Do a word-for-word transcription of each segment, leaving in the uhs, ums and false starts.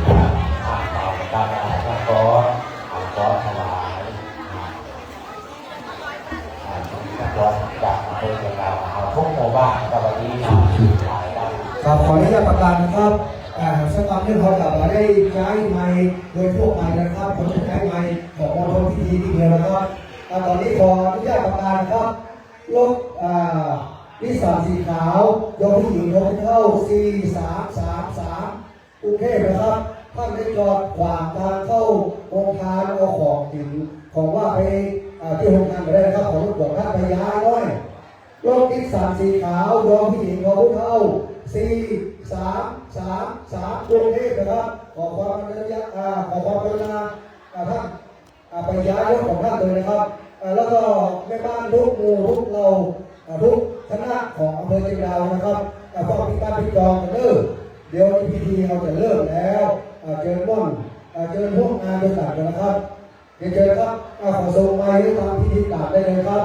อ่า ต่อไปก็ขอ ขอถวาย อ่า อ่า จากอำเภอเชียงดาวนะครับ ทุกหมู่บ้านนะครับ วันนี้มาหลายบ้าน ครับ ขออนุญาตประกาศนะครับ อ่า สำหรับเรื่องของการได้ใจ๊ไมค์โดยทั่วไปนะครับ ผมจะใจ๊ไมค์ของมณฑลพิธีทีเดียวนะครับ อ่า ต๋อนนี้ขออนุญาตประกาศนะครับ รถ อ่า นิสสันสีขาว ยอผู้หญิง ยอผู้เฒ่า สี่สามสามสาม กรุงเทพฯนะครับ ท่านได้จอดขวางทางเข้าโรงทานเอาของกิ๋นของไหว้ไป อ่า ตี้โฮงทานก็ได้นะครับ ขอรบกวนท่านไปย้ายหน่อย รถนิสสันสีขาว ยอผู้หญิง ยอผู้เฒ่า สี่สามสามสาม กรุงเทพฯนะครับ ขอความกรุณา อ่า ขอความกรุณา อ่า ท่าน อ่า ไปย้ายรถของท่านเลยนะครับ อ่า แล้วก็แม่บ้านทุกหมู่ทุกเหล่า อ่า ทุกคณะของอำเภอเชียงดาวนะครับ อ่า เฝ้าติดตามติดจองกั๋นเน่อ เดี๋ยวพิธีเฮาจะเริ่มแล้ว อ่า เจิญม่วน อ่า เจิญฮ่วมงานโดยกั๋นนะครับ เดี๋ยวเจิญครับ อ่า ขอส่งไมค์ให้ทางพิธีการได้เลยครับ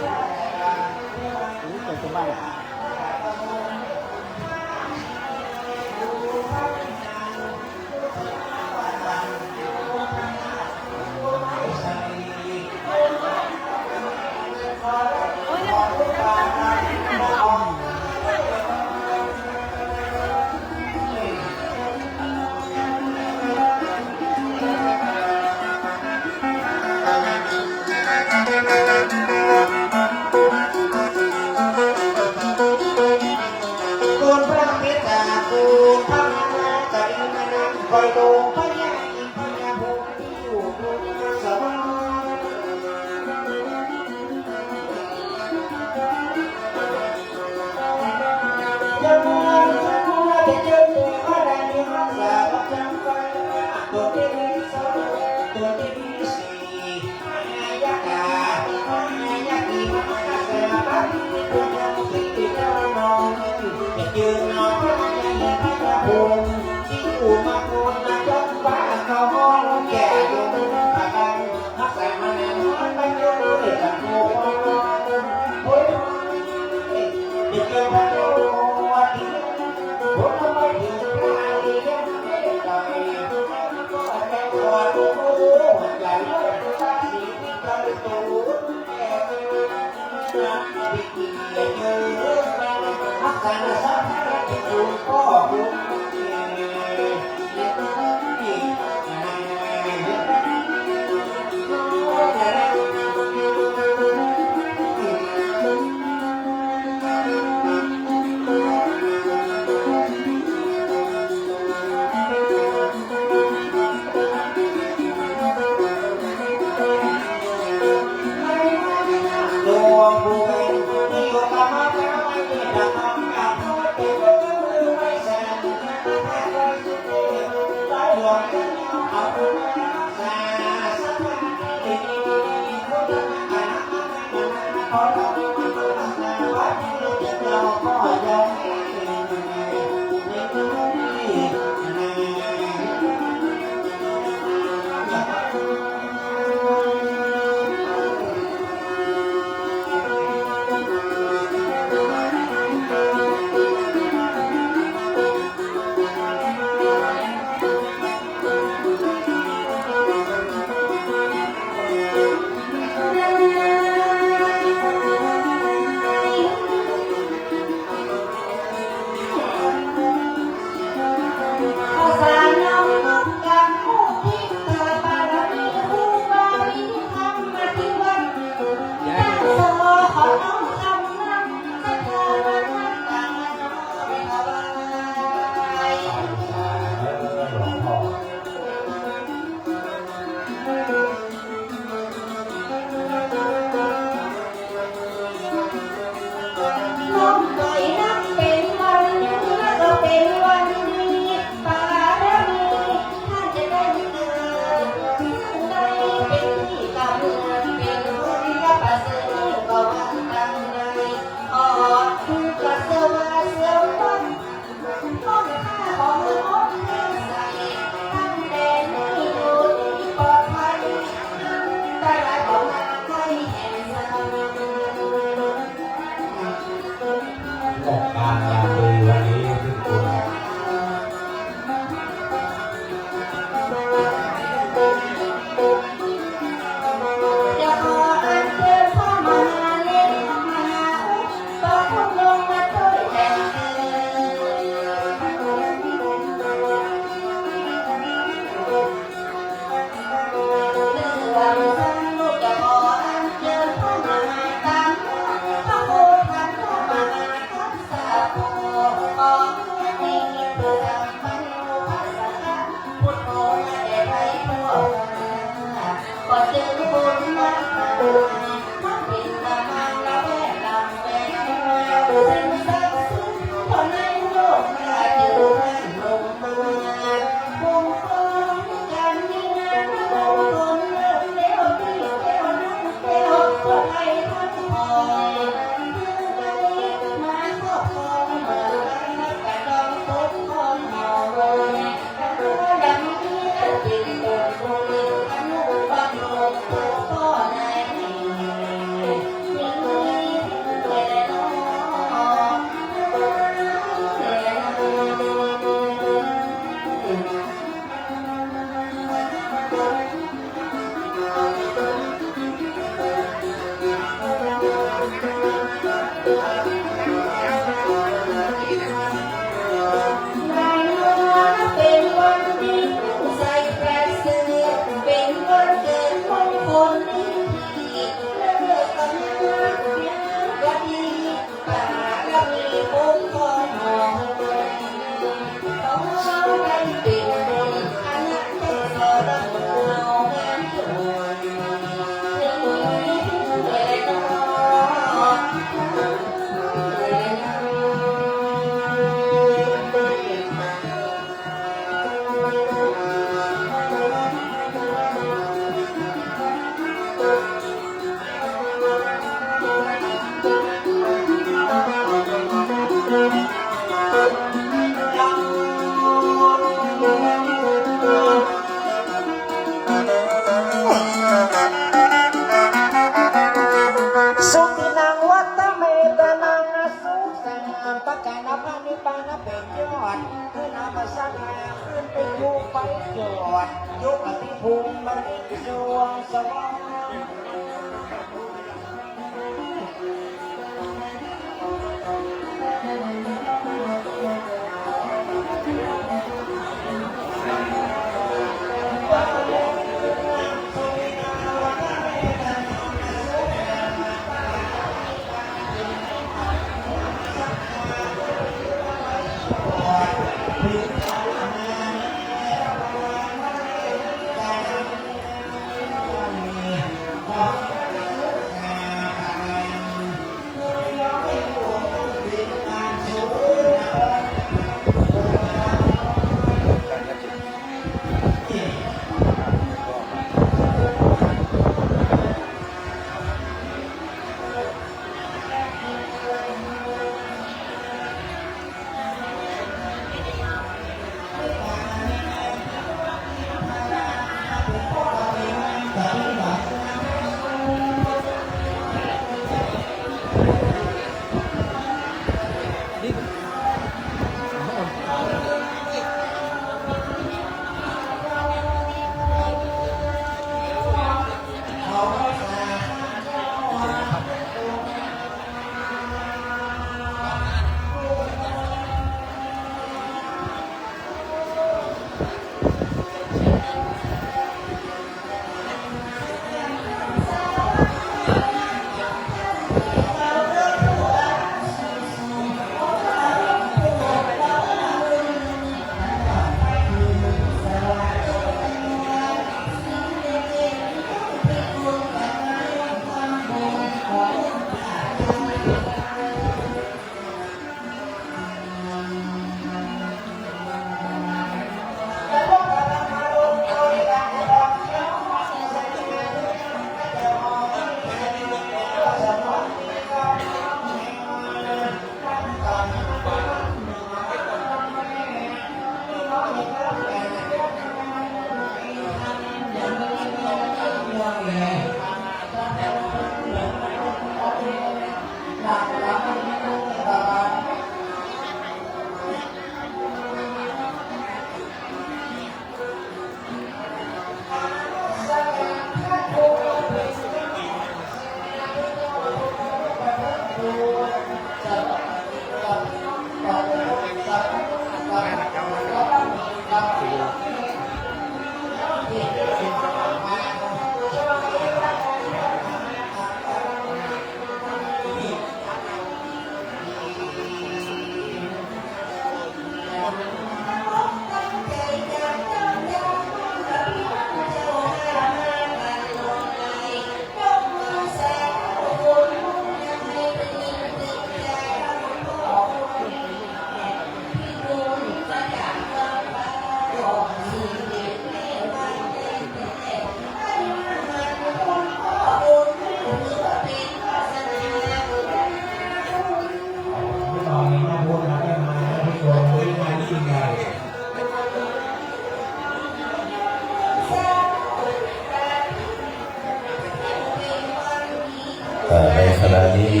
เอ่อ ในขณะนี้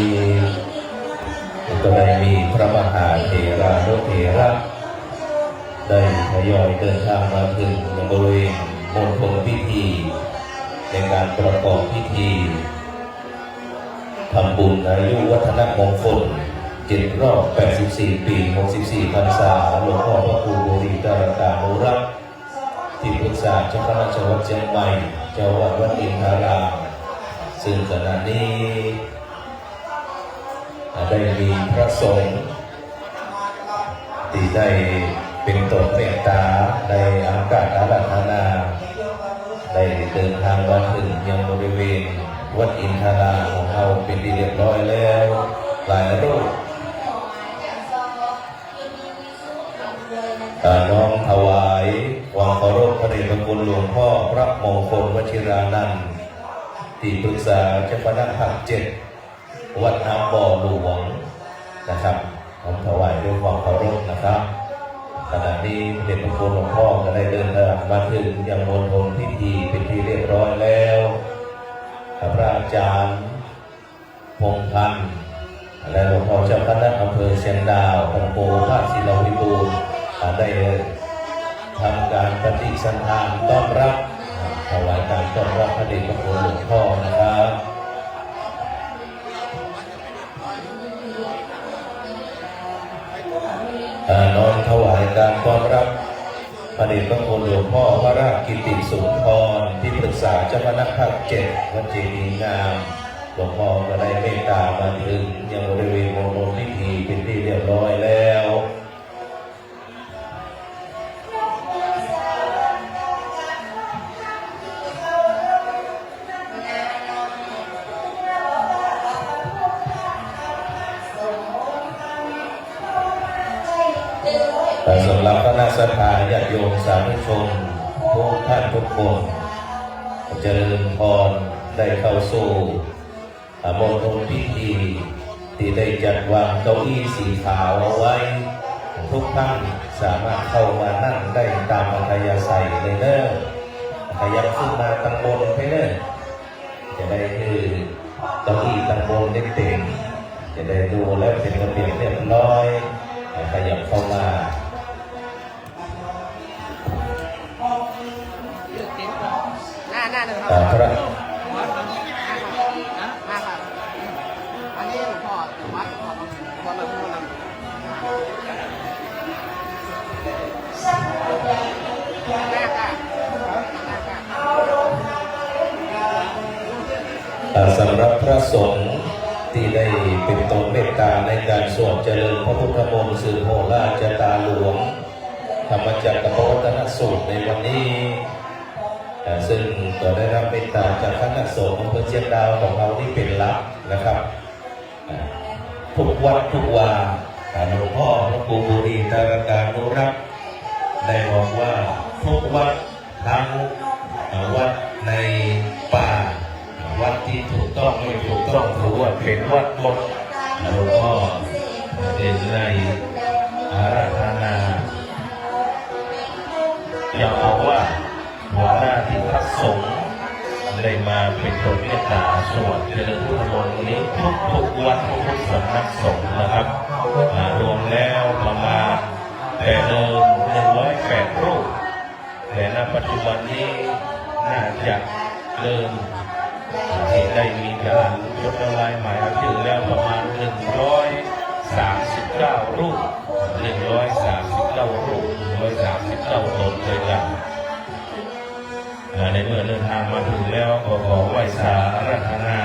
ก็ได้มีพระมหาเถรานุเถระ ได้ทยอยเดินทางมาเถิงยังบริเวณมณฑลพิธี ในก๋านประกอบพิธีทำบุญอายุวัฒนมงคล เจ็ดรอบแปดสิบสี่ปี๋ หกสิบสี่พรรษา หลวงพ่อพระครูบุรีตารการุรักษ์ ตี้ปรึกษาเจ้าคณะจังหวัดเจียงใหม่ เจ้าอาวาสวัดอินทาราม ซึ่งขณะนี้ อ่า ได้มีพระสงฆ์ตี้ได้เป๋นต้นเมตต๋า ได้อากาสอาราธนา ได้เดินทางมาเถิงยังบริเวณวัดอินทารามของเฮาเป๋นตี้เรียบร้อยแล้ว หลายรูป อ่า น้อมถวายความเคารพพระเดชพระคุณหลวงพ่อพระมงคลวชิรานันท์ ตี้ปรึกษาเจ้าคณะภาคเจ็ด วัดน้ำบ่อหลวงนะครับ น้อมถวายด้วยความเคารพนะครับ ขณะนี้พระเดชพระคุณหลวงพ่อก็ได้เดินทางมาเถิงยังมณฑลพิธีเป๋นตี้เรียบร้อยแล้ว พระอาจารย์ พงษ์พันธ์ และหลวงพ่อเจ้าคณะอำเภอเชียงดาว พระครูพระศิลวิบูลย์ อ่า ได้ ทำการปฏิสัณฐานต้อนรับ ถวายการต้อนรับพระเดชพระคุณหลวงพ่อนะครับ อ่า น้อมถวายการต้อนรับพระเดชพระคุณหลวงพ่อวรากิติสุนทร ที่ปรึกษาเจ้าคณะภาคเจ็ดวัดเจดีย์งาม หลวงพ่อก็ได้เมตตามาถึงยังบริเวณมณฑลพิธีเป็นที่เรียบร้อยแล้ว แต่สำหรับคณะศรัทธาญาติโยมสาธุชนทุกท่านทุกคน เจริญพร ได้เข้าสู่ อ่า มณฑลพิธีที่ได้จัดวางเก้าอี้สีขาวเอาไว้ ทุกท่านสามารถเข้ามานั่งได้ตามอัธยาศัยเลยเด้อ ขยับขึ้นมาตังบนไปเด้อ จะได้คือเก้าอี้ตังบนได้เต็ม จะได้ดูแล้วเป็นระเบียบเรียบร้อย ขยับเข้ามา หน้า หน้า หนึ่ง ครับ อ่า พระ หน้า ครับ อันนี้หลวงพ่อวัด หน้า ครับ อ่า สำหรับพระสงฆ์ที่ได้เป็นต้นเมตตาในการสวดเจริญพระพุทธมนต์สืบโหราชตาหลวง ธรรมจักรกัปปวัตนสูตรในวันนี้ เอ่อ ซึ่งก็ได้รับเมตตาจากคณะสงฆ์อำเภอเชียงดาวของเรานี่เป็นหลักนะครับ อ่า ทุกวัดทุกวา อ่า หลวงพ่อพระครูบุรีตารกานุรักษ์ได้บอกว่าทุกวัดทั้ง อ่า วัดในป่า วัดที่ถูกต้องไม่ถูกต้องถือว่าเป็นวัดหมด หลวงพ่อจึงได้อาราธนาเจ้าอาวาส หัวหน้าที่พระสงฆ์ได้มาเป็นต้นเมตตาสวดเจริญพุทธมนต์นี้ทุกๆวัดทุกๆสำนักสงฆ์นะครับ อ่า รวมแล้วประมาณแต่เดิมหนึ่งร้อยแปดรูป แต่ณปัจจุบันนี้น่าจะเริ่มที่ได้มีการจดลายหมายรายชื่อแล้วประมาณหนึ่งร้อยสามสิบเก้ารูป หนึ่งร้อยสามสิบเก้ารูป หนึ่งร้อยสามสิบเก้าตนด้วยกัน อ่า ในเมื่อเดินทางมาถึงแล้วก็ขอไหว้สาอาราธนา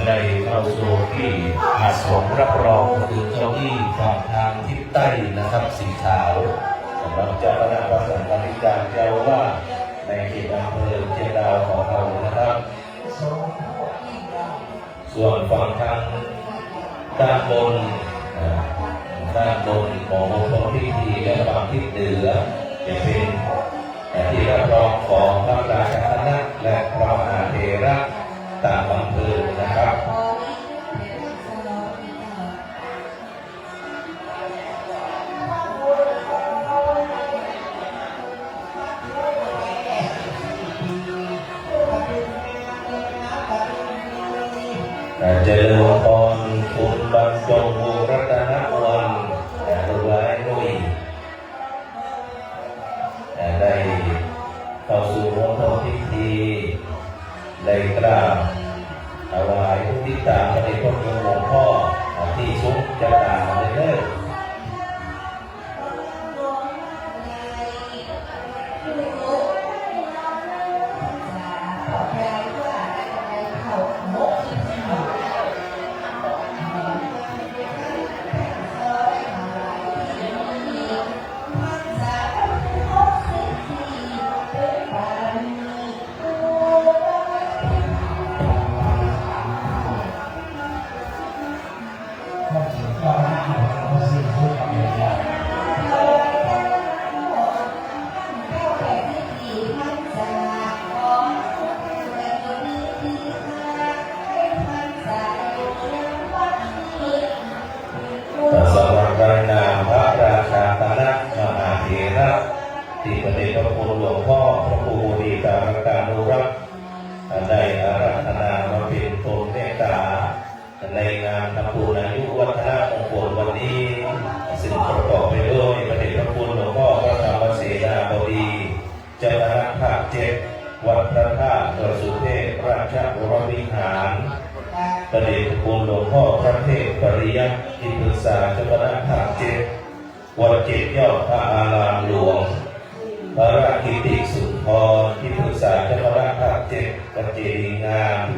ได้เข้าสู่ที่อาสมรับรองคือเก้าอี้ฝั่งทางทิศใต้นะครับ สีขาว สำหรับเจ้าคณะพระสังฆาธิการเจ้าอาวาสในเขตอำเภอเชียงดาวของเรานะครับ ส่วนฝั่งทางด้านบน อ่า ด้านบนของมณฑลพิธีและฝั่งทิศเหนือจะเป็น เป็นที่รับรองของพระราชคณะและพระมหาเถระตามอำเภอนะครับ เจริญพรคุณบรรจง วงศ์รัตนวรรณ ลูกหลานหนุ่ย ได้เข้าสู่มณฑลพิธี ได้กราบถวายอุทิศตามพระเดชพระคุณหลวงพ่อ ที่สุดจะตามมาเด้อ สำหรับรายนามพระราชาคณะมหาเถระ ที่พระเดชพระคุณหลวงพ่อพระครูบุรีตารกานุรักษ์ ได้อาราธนามาเป็นต้นเมตตา ในงานทำบุญอายุวัฒนมงคลวันนี้ ซึ่งประกอบไปด้วยพระเดชพระคุณหลวงพ่อพระธรรมเสนาบ เจ้าคณะภาคเจ็ด วัดพระธาตุดอยสุเทพราชวรวิหาร พระเดชพระคุณหลวงพ่อพระเทพปริยัติ ที่ปรึกษาเจ้าคณะภาคเจ็ด วัดเจ็ดยอดพระอารามหลวง พระกิติสุนทร ที่ปรึกษาเจ้าคณะภาคเจ็ด วัดเจดีย์งาม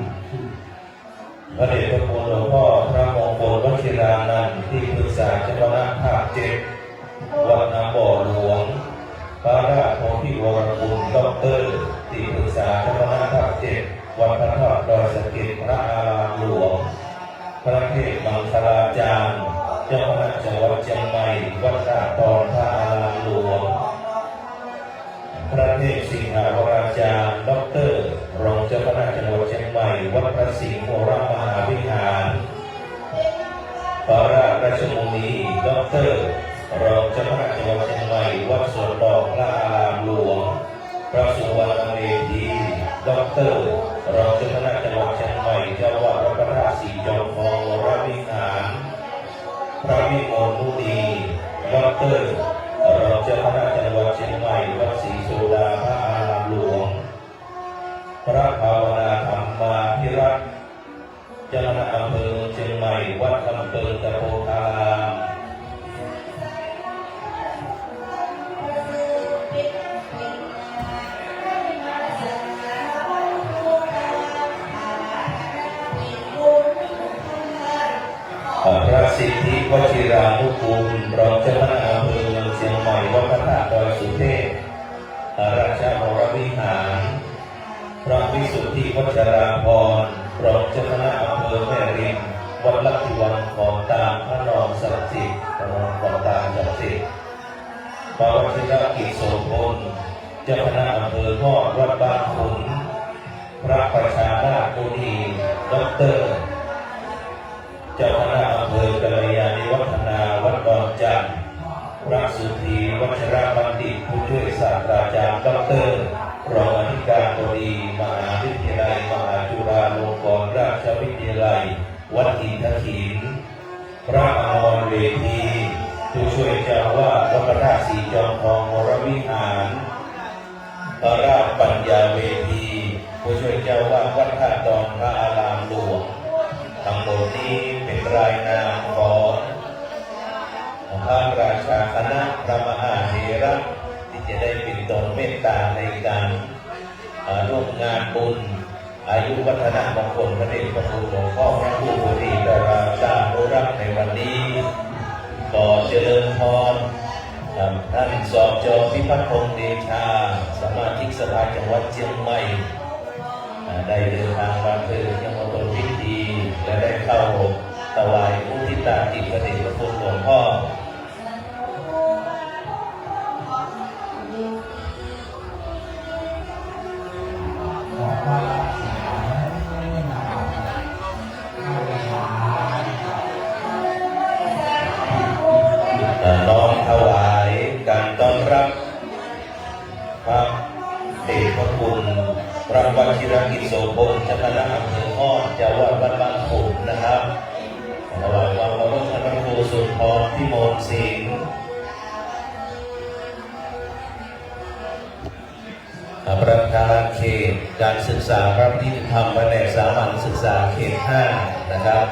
พระเดชพระคุณหลวงพ่อพระมงคลวชิรานันท์ ที่ปรึกษาเจ้าคณะภาคเจ็ด วัดน้ำบ่อหลวง พระราชโพธิวรคุณ ด็อกเตอร์ ที่ปรึกษาเจ้าคณะภาคเจ็ด วัดพระธาตุดอยสะเก็ด พระอารามหลวง พระเทพมังคลาจารย์ เจ้าคณะจังหวัดเชียงใหม่ วัดตาดตอน พระอารามหลวง พระเทพสิงหาวราจารย์ ด็อกเตอร์ รองเจ้าคณะจังหวัดเชียงใหม่ วัดพระสิงห์วรมหาวิหาร พระราชมุนี ด็อกเตอร์ รองเจ้าคณะจังหวัดเชียงใหม่ วัดสวนดอก พระอารามหลวง พระสุวรรณเมธี ด็อกเตอร์ รองเจ้าคณะจังหวัดเชียงใหม่ เจ้าอาวาสวัดพระธาตุสีจอมทองวรวิหาร พระวิมลมุนี ด็อกเตอร์ รองเจ้าคณะจังหวัดเชียงใหม่ วัดศรีโสดา พระอารามหลวง พระภาวนาธรรมาภิรัตน์ เจ้าคณะอำเภอเชียงใหม่ วัดลำเปิงตะโพธาราม พระสิทธิวชิรานุกูล รองเจ้าคณะอำเภอเมืองเชียงใหม่ วัดพระธาตุดอยสุเทพ ราชวรวิหาร พระวิสุทธิวัชราภรณ์ รองเจ้าคณะอำเภอแม่ริม วัดลัทธิวัง ขอนตาล พระนองศักดิ์สิทธิ์ พระนองขอนตาลศักดิ์สิทธิ์ พระวชิรกิจโสภณ เจ้าคณะอำเภอฮอด วัดบ้านขุน พระประชาราชมุนี ด็อกเตอร์ เจ้าคณะอำเภอกัลยาณิวัฒนา วัดดอนจันทน์ พระสุธีวัชรบัณฑิต ผู้ช่วยศาสตราจารย์ ด็อกเตอร์ รองอธิการบดีมหาวิทยาลัยมหาจุฬาลงกรณราชวิทยาลัย วัดอินทขิล พระอมรเวที ผู้ช่วยเจ้าอาวาสวัดพระธาตุสีจอมทองวรวิหาร พระราชปัญญาเวที ผู้ช่วยเจ้าอาวาสวัดท่าดอน พระอารามหลวง ทั้งหมดนี้เป๋นรายนามของพระราชาคณะพระมหาเถระ ตี้จะได้เป๋นต๋นเมตต๋าในก๋าน อ่า ร่วมงานบุญ อายุวัฒนมงคลพระเดชพระคุณหลวงพ่อพระครูบุตรีดาราจานุรักษ์ในวันนี้ ขอเจริญพร อ่า ท่าน สจ พิพัฒน์พงษ์เดชา สมาชิกสภาจังหวัดเชียงใหม่ อ่า ได้เดินทางมาเถิงยังมณฑลพิธี และได้เข้าถวายมุทิตาจิตพระเดชพระคุณหลวงพ่อ น้อมถวายการต้อนรับพระเดชพระคุณ พระวชิรกิจโสภณ เจ้าคณะอำเภอฮอด เจ้าอาวาสวัดบางขุนนะครับ ถวายความเคารพท่านพระครูสุนทร พิมลสิงห์ ประธานเขตการศึกษาพระพิธีธรรม แผนกสามัญศึกษาเขตห้า นะครับ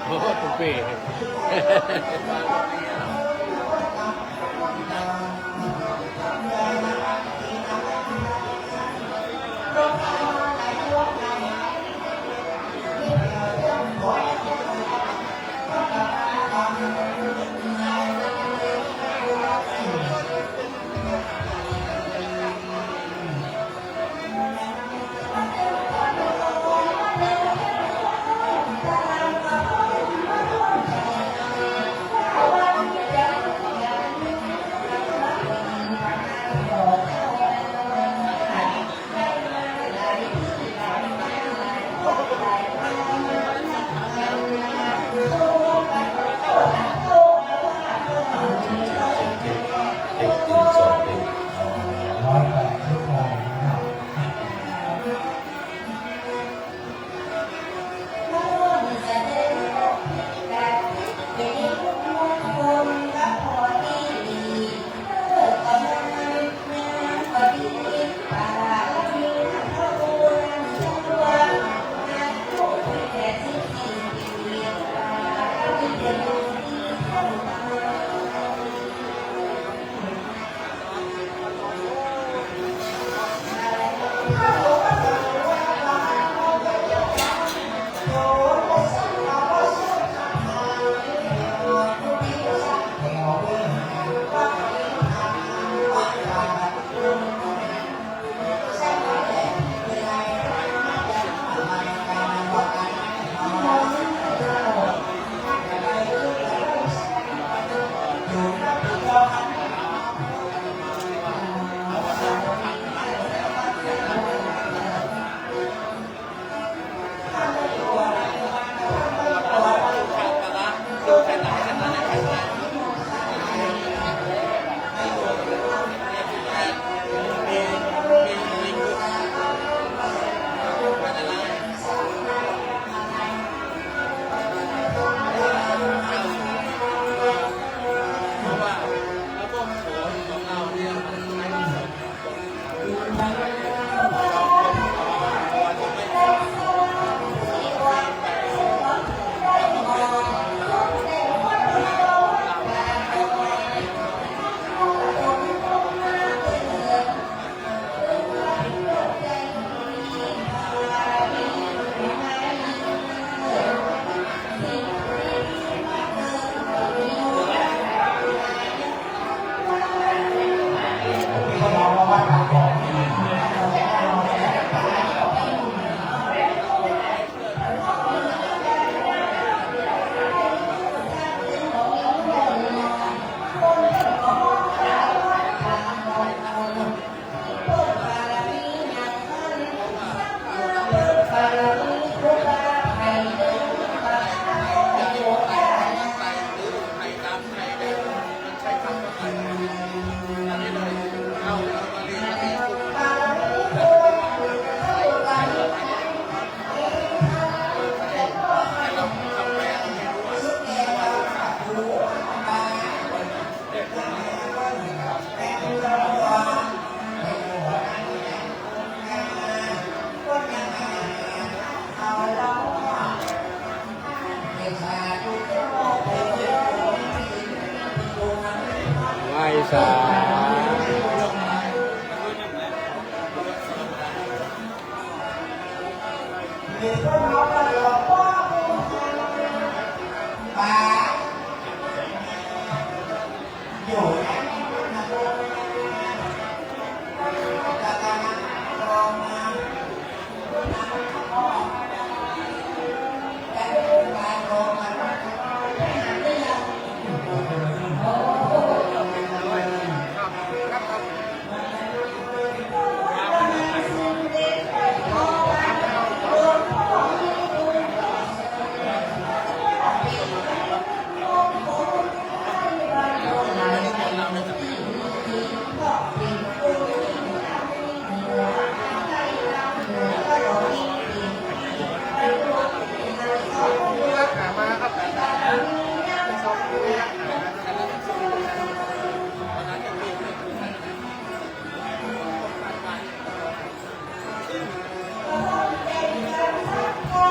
โอ้ ตุ๊กปี้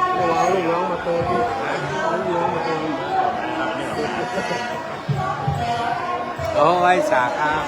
เอาลูกน้องมาเติมดิ เอาลูกน้องมาเติม โอ้ ไหว้สาครับ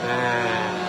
อ่า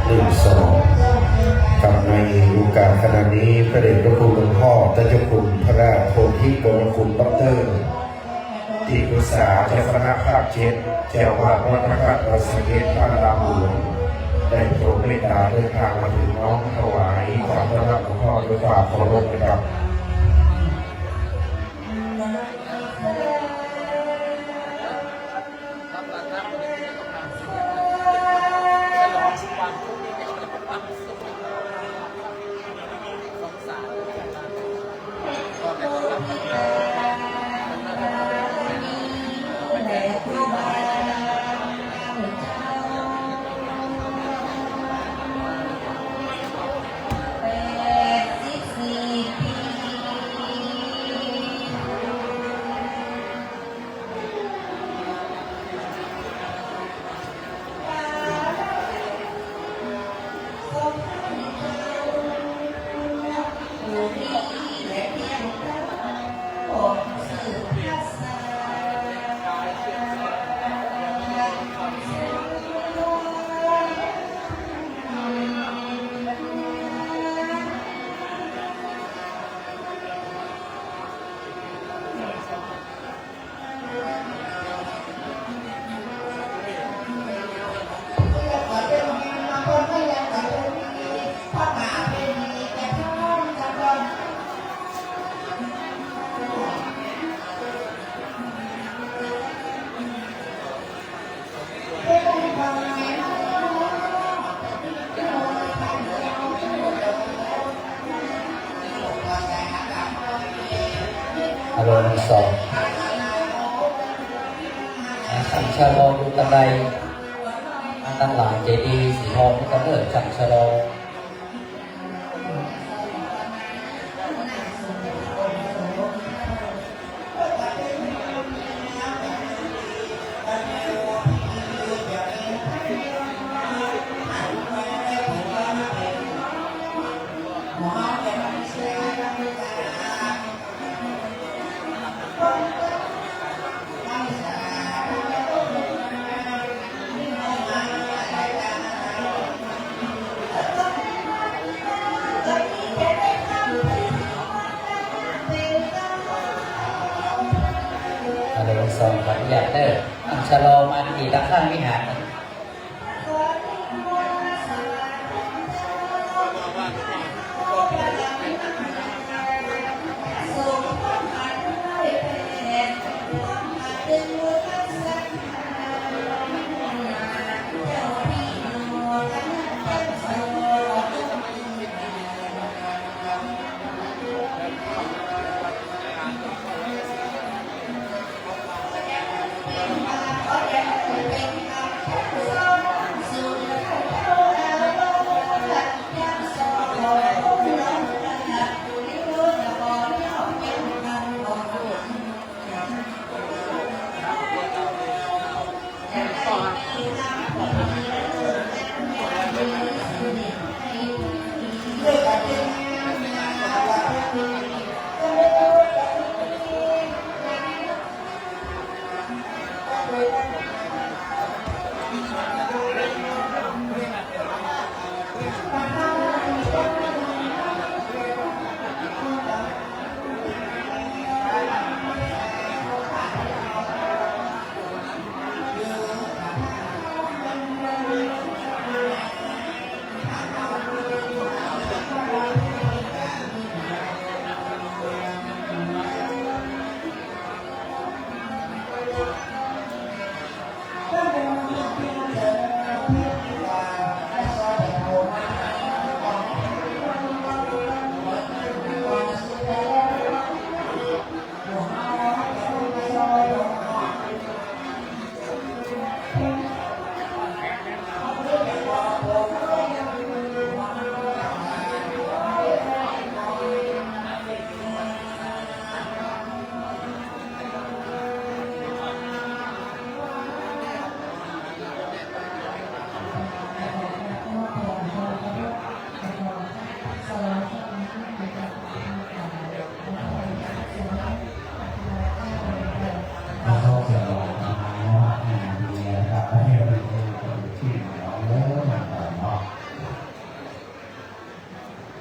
หนึ่ง สอง กับในโอกาสขณะนี้ พระเดชพระคุณหลวงพ่อ เจ้าคุณพระราชโพธิวรคุณ ด็อกเตอร์ ที่ปรึกษาเจ้าคณะภาคเจ็ด เจ้าอาวาสวัดพระธาตุดอยสะเก็ด พระอารามหลวง ได้โปรดเมตตาเดินทางมาถึงน้อมถวายของต้อนรับหลวงพ่อด้วยความเคารพนะครับ แปดสิบสี่ปี ชะลออยู่ตังใด ตังหลังเจดีย์สีทองนี่ก็เริ่มจังชะลอ อะ เดี๋ยวส่งขออนุญาตเด้อ ชะลอมาที่ด้านข้างวิหาร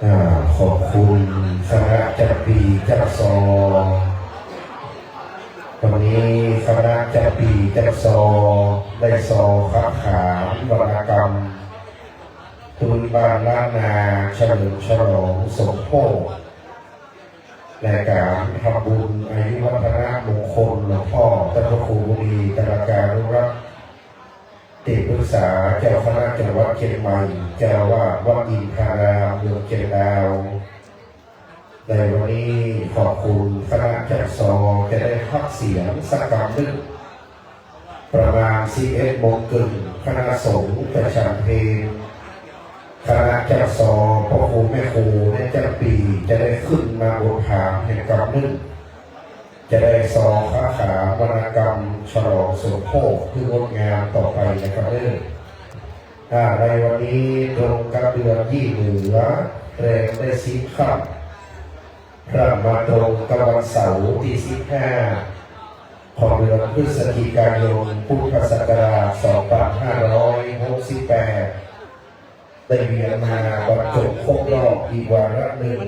อ่า ขอบคุณคณะจัดปีจัดซอ วันนี้คณะจัดปีจัดซอได้ซอคัดขานวรรณกรรมพื้นบ้านล้านนาเฉลิมฉลองสมโภช ในก๋านทำบุญอายุวัฒนมงคลหลวงพ่อเจ้าพระครูมุนีกรกานุรักษ์ ที่ปรึกษาเจ้าคณะจังหวัดเจียงใหม่ เจ้าอาวาสวัดอินทารามเมืองเจียงดาว ในวันนี้ขอบคุณคณะจัดซอจะได้ฮักเสียงสักกำนึ่ง ประมาณสิบเอ็ดโมงครึ่ง คณะสงฆ์จะฉันเพล คณะจัดซอ พ่อครูแม่ครูและจัดปีจะได้ขึ้นมาบนฐานแห่งกำนึ่ง จะได้ซอคัดขานวรรณกรรมฉลองสมโภชที่งดงามต่อไปนะครับเด้อ อ่า ในวันนี้ตรงกับเดือนยี่เหนือ แรมได้สิบค่ำ พร่ำมาตรงกับวันเสาร์ที่สิบห้า ของเดือนพฤศจิกายน พุทธศักราชสองพันห้าร้อยหกสิบแปด ได้เวียนมาบรรจบครบรอบอีกวาระหนึ่ง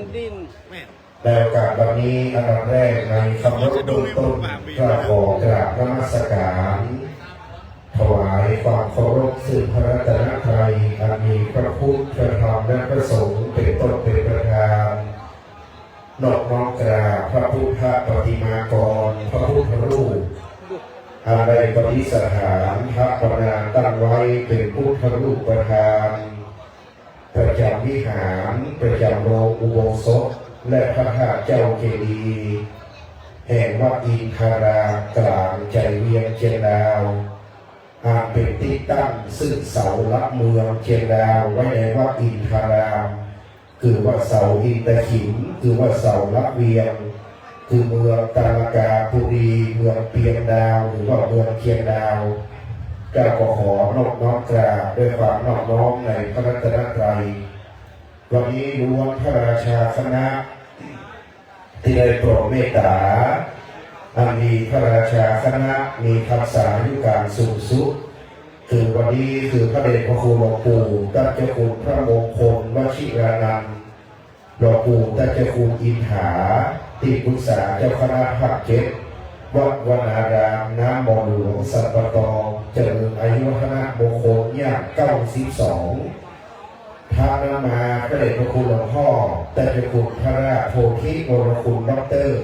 ในโอกาสวันนี้อันดับแรกในคำรบเบื้องต้น ข้าขอกราบนมัสการ ถวายความเคารพซึ่งพระรัตนตรัยอันมีพระพุทธ พระธรรม และพระสงฆ์เป็นต้นเป็นประธาน นอบน้อมกราบพระพุทธปฏิมากร พระพุทธรูป อันได้ประดิษฐานพระประนามตั้งไว้เป็นพุทธรูปประธาน ประจำวิหาร ประจำโรงอุโบสถ และพระธาตุเจ้าเจดีย์ แห่งวัดอินทารามกลางใจเวียงเจียงดาว อันเป๋นตี้ตั้งซึ่งเสาหลักเมืองเจียงดาวไว้ในวัดอินทาราม คือวัดเสาอินทขิล คือวัดเสาหลักเวียง คือเมืองตาละกาปุรี เมืองเปียงดาว หรือว่าเมืองเจียงดาว เจ้าก็ขอนอบน้อมกราบด้วยความนอบน้อมในพระรัตนตรัย วันนี้ล้วนพระราชาคณะ ตี้ได้โปรดเมตต๋า อันมีพระราชาคณะ มีพรรษาอายุก๋านสูงสุด คือวันนี้คือพระเดชพระคุณหลวงปู่ต้านเจ้าคุณพระมงคลวชิรานันท์ หลวงปู่ต้านเจ้าคุณอินถา ตี้ปรึกษาเจ้าคณะภาคเจ็ด วัดวนารามน้ำบ่อหลวงสันป่าตอง เจริญอายุวัฒนมงคลย่างเก้าสิบสอง ตางนั้นมาพระเดชพระคุณหลวงพ่อต้านเจ้าคุณพระราชโพธิวรคุณด็อกเตอร์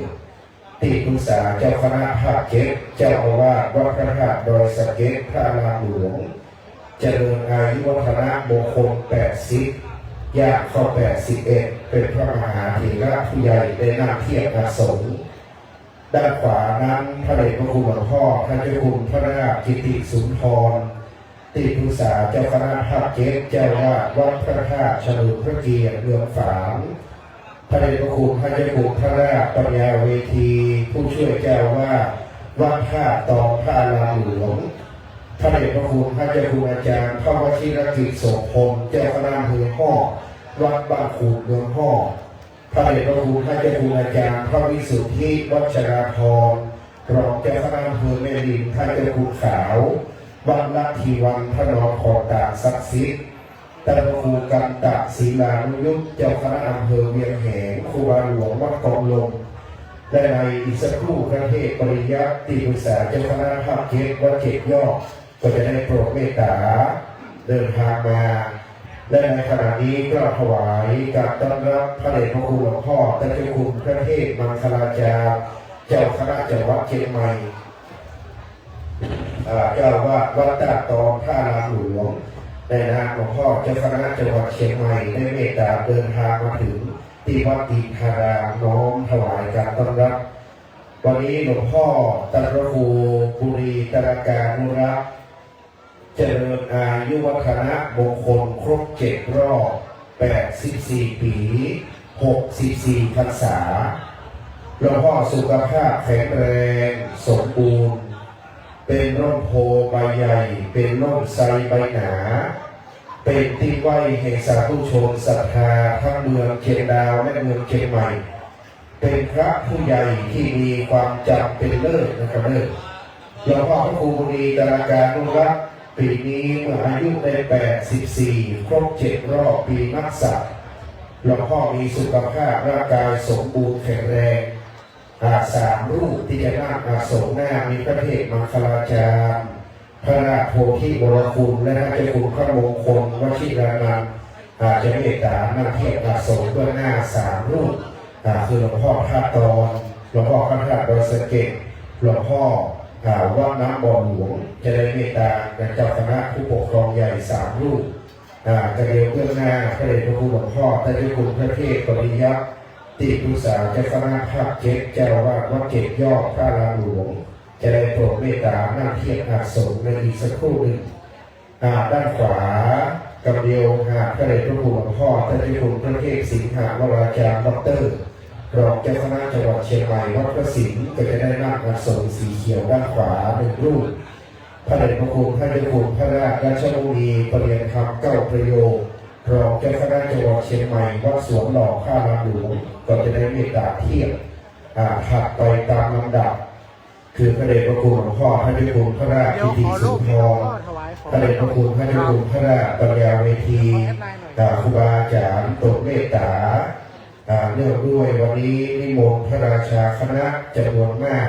ตี้ปรึกษาเจ้าคณะภาคเจ็ด เจ้าอาวาสวัดพระธาตุดอยสะเก็ดพระอารามหลวง เจริญอายุวัฒนมงคลแปดสิบ ย่างเข้าแปดสิบเอ็ด เป๋นพระมหาเถระผู้ใหญ่ได้นั่งเทียบอาสน ด้านขวานั้นพระเดชพระคุณหลวงพ่อต้านเจ้าคุณพระราชกิติสุนทร ตี้ปรึกษาเจ้าคณะภาคเจ็ด เจ้าอาวาสวัดพระธาตุเฉลิมพระเกียรติเมืองฝาง พระเดชพระคุณต้านเจ้าคุณพระราชปัญญาเวที ผู้ช่วยเจ้าอาวาสวัดธาตุตองพระอารามหลวง พระเดชพระคุณต้านเจ้าคุณอาจารย์พระวชิรกิจโสภณ เจ้าคณะอำเภอฮอด วัดบ้านขูดเมืองฮอด พระเดชพระคุณต้านเจ้าคุณอาจารย์พระวิสุทธิวัชราภรณ์ รองเจ้าคณะอำเภอแม่ริม ต้านเจ้าคุณขาว วัดลัทธิวัน พระนอนขอนตาลศักดิ์สิทธิ์ ต้านพระครูกันตะศีลานุยุต เจ้าคณะอำเภอเวียงแหง ครูบาหลวงวัดกองลม และในอีกสักครู่พระเทพปริยัติ ตี้ปรึกษาเจ้าคณะภาคเจ็ดวัดเจ็ดยอด ก็จะได้โปรดเมตต๋าเดินทางมา และในขณะนี้กล่าวถวายการต้อนรับพระเดชพระคุณหลวงพ่อต้านเจ้าคุณพระเทพมังคลาจารย์ เจ้าคณะจังหวัดเชียงใหม่ อ่า เจ้าอาวาสวัดธาตุตองพระอารามหลวง ในนามหลวงพ่อเจ้าคณะจังหวัดเชียงใหม่ ได้เมตต๋าเดินทางมาถึงตี้วัดอินทาราม น้อมถวายการต้อนรับ วันนี้หลวงพ่อต้านพระครูบุรีตรากานุรักษ์ เจริญอายุวัฒนมงคลครบเจ็ดรอบ แปดสิบสี่ปี๋ หกสิบสี่พรรษา หลวงพ่อสุขภาพแข็งแรงสมบูรณ์ เป๋นร่มโพธิ์ใบใหญ่ เป๋นร่มไทรใบหนา เป๋นตี้ไหว้แห่งสาธุชนศรัทธาทั้งเมืองเชียงดาวและเมืองเชียงใหม่ เป๋นพระผู้ใหญ่ตี้มีความจ๋ำเป๋นเลิศนะครับเด้อ หลวงพ่อพระครูบุรีตรากานุรักษ์ ปี๋นี้เมื่ออายุได้แปดสิบสี่ ครบเจ็ดรอบปีนักษัตว์ หลวงพ่อมีสุขภาพร่างกายสมบูรณ์แข็งแรง อ่า สามรูปตี้จะนั่งอาสนหน้ามีพระเทพมังคลาจารย์ พระราชโพธิวรคุณ และพระเจ้าคุณพระมงคลวชิรานันท์ อ่า จะเมตต๋านั่งเทียบอาสนเบื้องหน้าสามรูป อ่า คือหลวงพ่อธาตุตอง หลวงพ่อพระธาตุดอยสะเก็ด หลวงพ่อ อ่า วัดน้ำบ่อหลวง จะได้เมตต๋าเจ้าคณะผู้ปกครองใหญ่สามรูป อ่า กระเดียวเบื้องหน้าพระเดชพระคุณหลวงพ่อต้านเจ้าคุณพระเทพปริยัติ ตี้ปรึกษาเจ้าคณะภาคเจ็ด เจ้าอาวาสวัดเจ็ดยอดพระอารามหลวง จะได้โปรดเมตต๋านั่งเทียบอาสนในอีกสักครู่หนึ่ง อ่า ด้านขวากำเดียวหาพระเดชพระคุณหลวงพ่อต้านเจ้าคุณพระเทพสิงหวราจารย์ด็อกเตอร์ รองเจ้าคณะจังหวัดเชียงใหม่วัดพระสิงห์ ก็จะได้นั่งอาสนสีเขียวด้านขวาหนึ่งรูป พระเดชพระคุณต้านเจ้าคุณพระราชรัชมุนีประเรียนธรรมเก้าประโยค รองเจ้าคณะจังหวัดเชียงใหม่วัดสวนหล่อพระอารามหลวง ก็จะได้เมตต๋าเทียบ อ่า ถัดไปตามลำดับ คือพระเดชพระคุณหลวงพ่อต้านเจ้าคุณพระราชกิติสุนทร พระเดชพระคุณต้านเจ้าคุณพระราชปัญญาเวที อ่า ครูบาอาจ๋ารย์โปรดเมตต๋า อ่า เนื่องด้วยวันนี้นิมนต์พระราชาคณะจ๋ำนวนมาก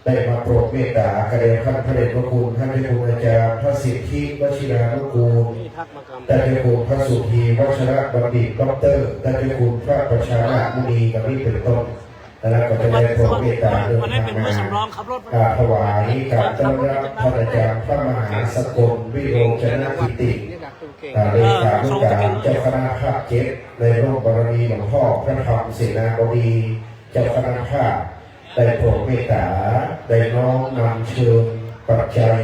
ได้มาโปรดเมตต๋ากระเดียวท่านพระเดชพระคุณต้านเจ้าคุณอาจารย์พระสิทธิวชิรานุกูล ต้านเจ้าคุณพระสุธีวัชรบัณฑิตด็อกเตอร์ ต้านเจ้าคุณพระประชานาถมุนี ดังนี้เป๋นต้น แล้วก็จะได้โปรดเมตต๋าเดินทางมา อ่า ถวายการต้อนรับท่านอาจารย์พระมหาสกลวิโรจนกิติ อ่า เลขานุการเจ้าคณะภาคเจ็ด ในร่มบารมีหลวงพ่อพระธรรมเสนาบดี เจ้าคณะภาค ได้โปรดเมตต๋า ได้น้อมนำเชิญปัจจัย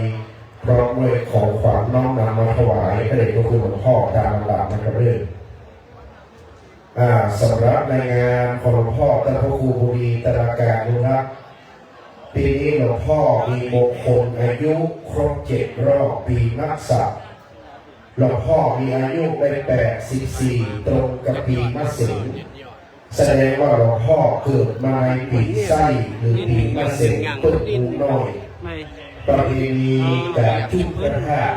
พร้อมด้วยของขวัญน้อมนำมาถวายพระเดชพระคุณหลวงพ่อตามลำดับนะครับเด้อ อ่า สำหรับในงานของหลวงพ่อต้านพระครูบุรีตราการนุรักษ์ ปีนี้หลวงพ่อมีมงคลอายุครบเจ็ดรอบปีนักษัตว์ หลวงพ่อมีอายุได้แปดสิบสี่ ตรงกับปีมะเสง แสดงว่าหลวงพ่อเกิดมาในปีไส้หรือปีมะเสง เปิ้นฮู้น้อย ประเพณีก๋านจุ๊บพระธาตุ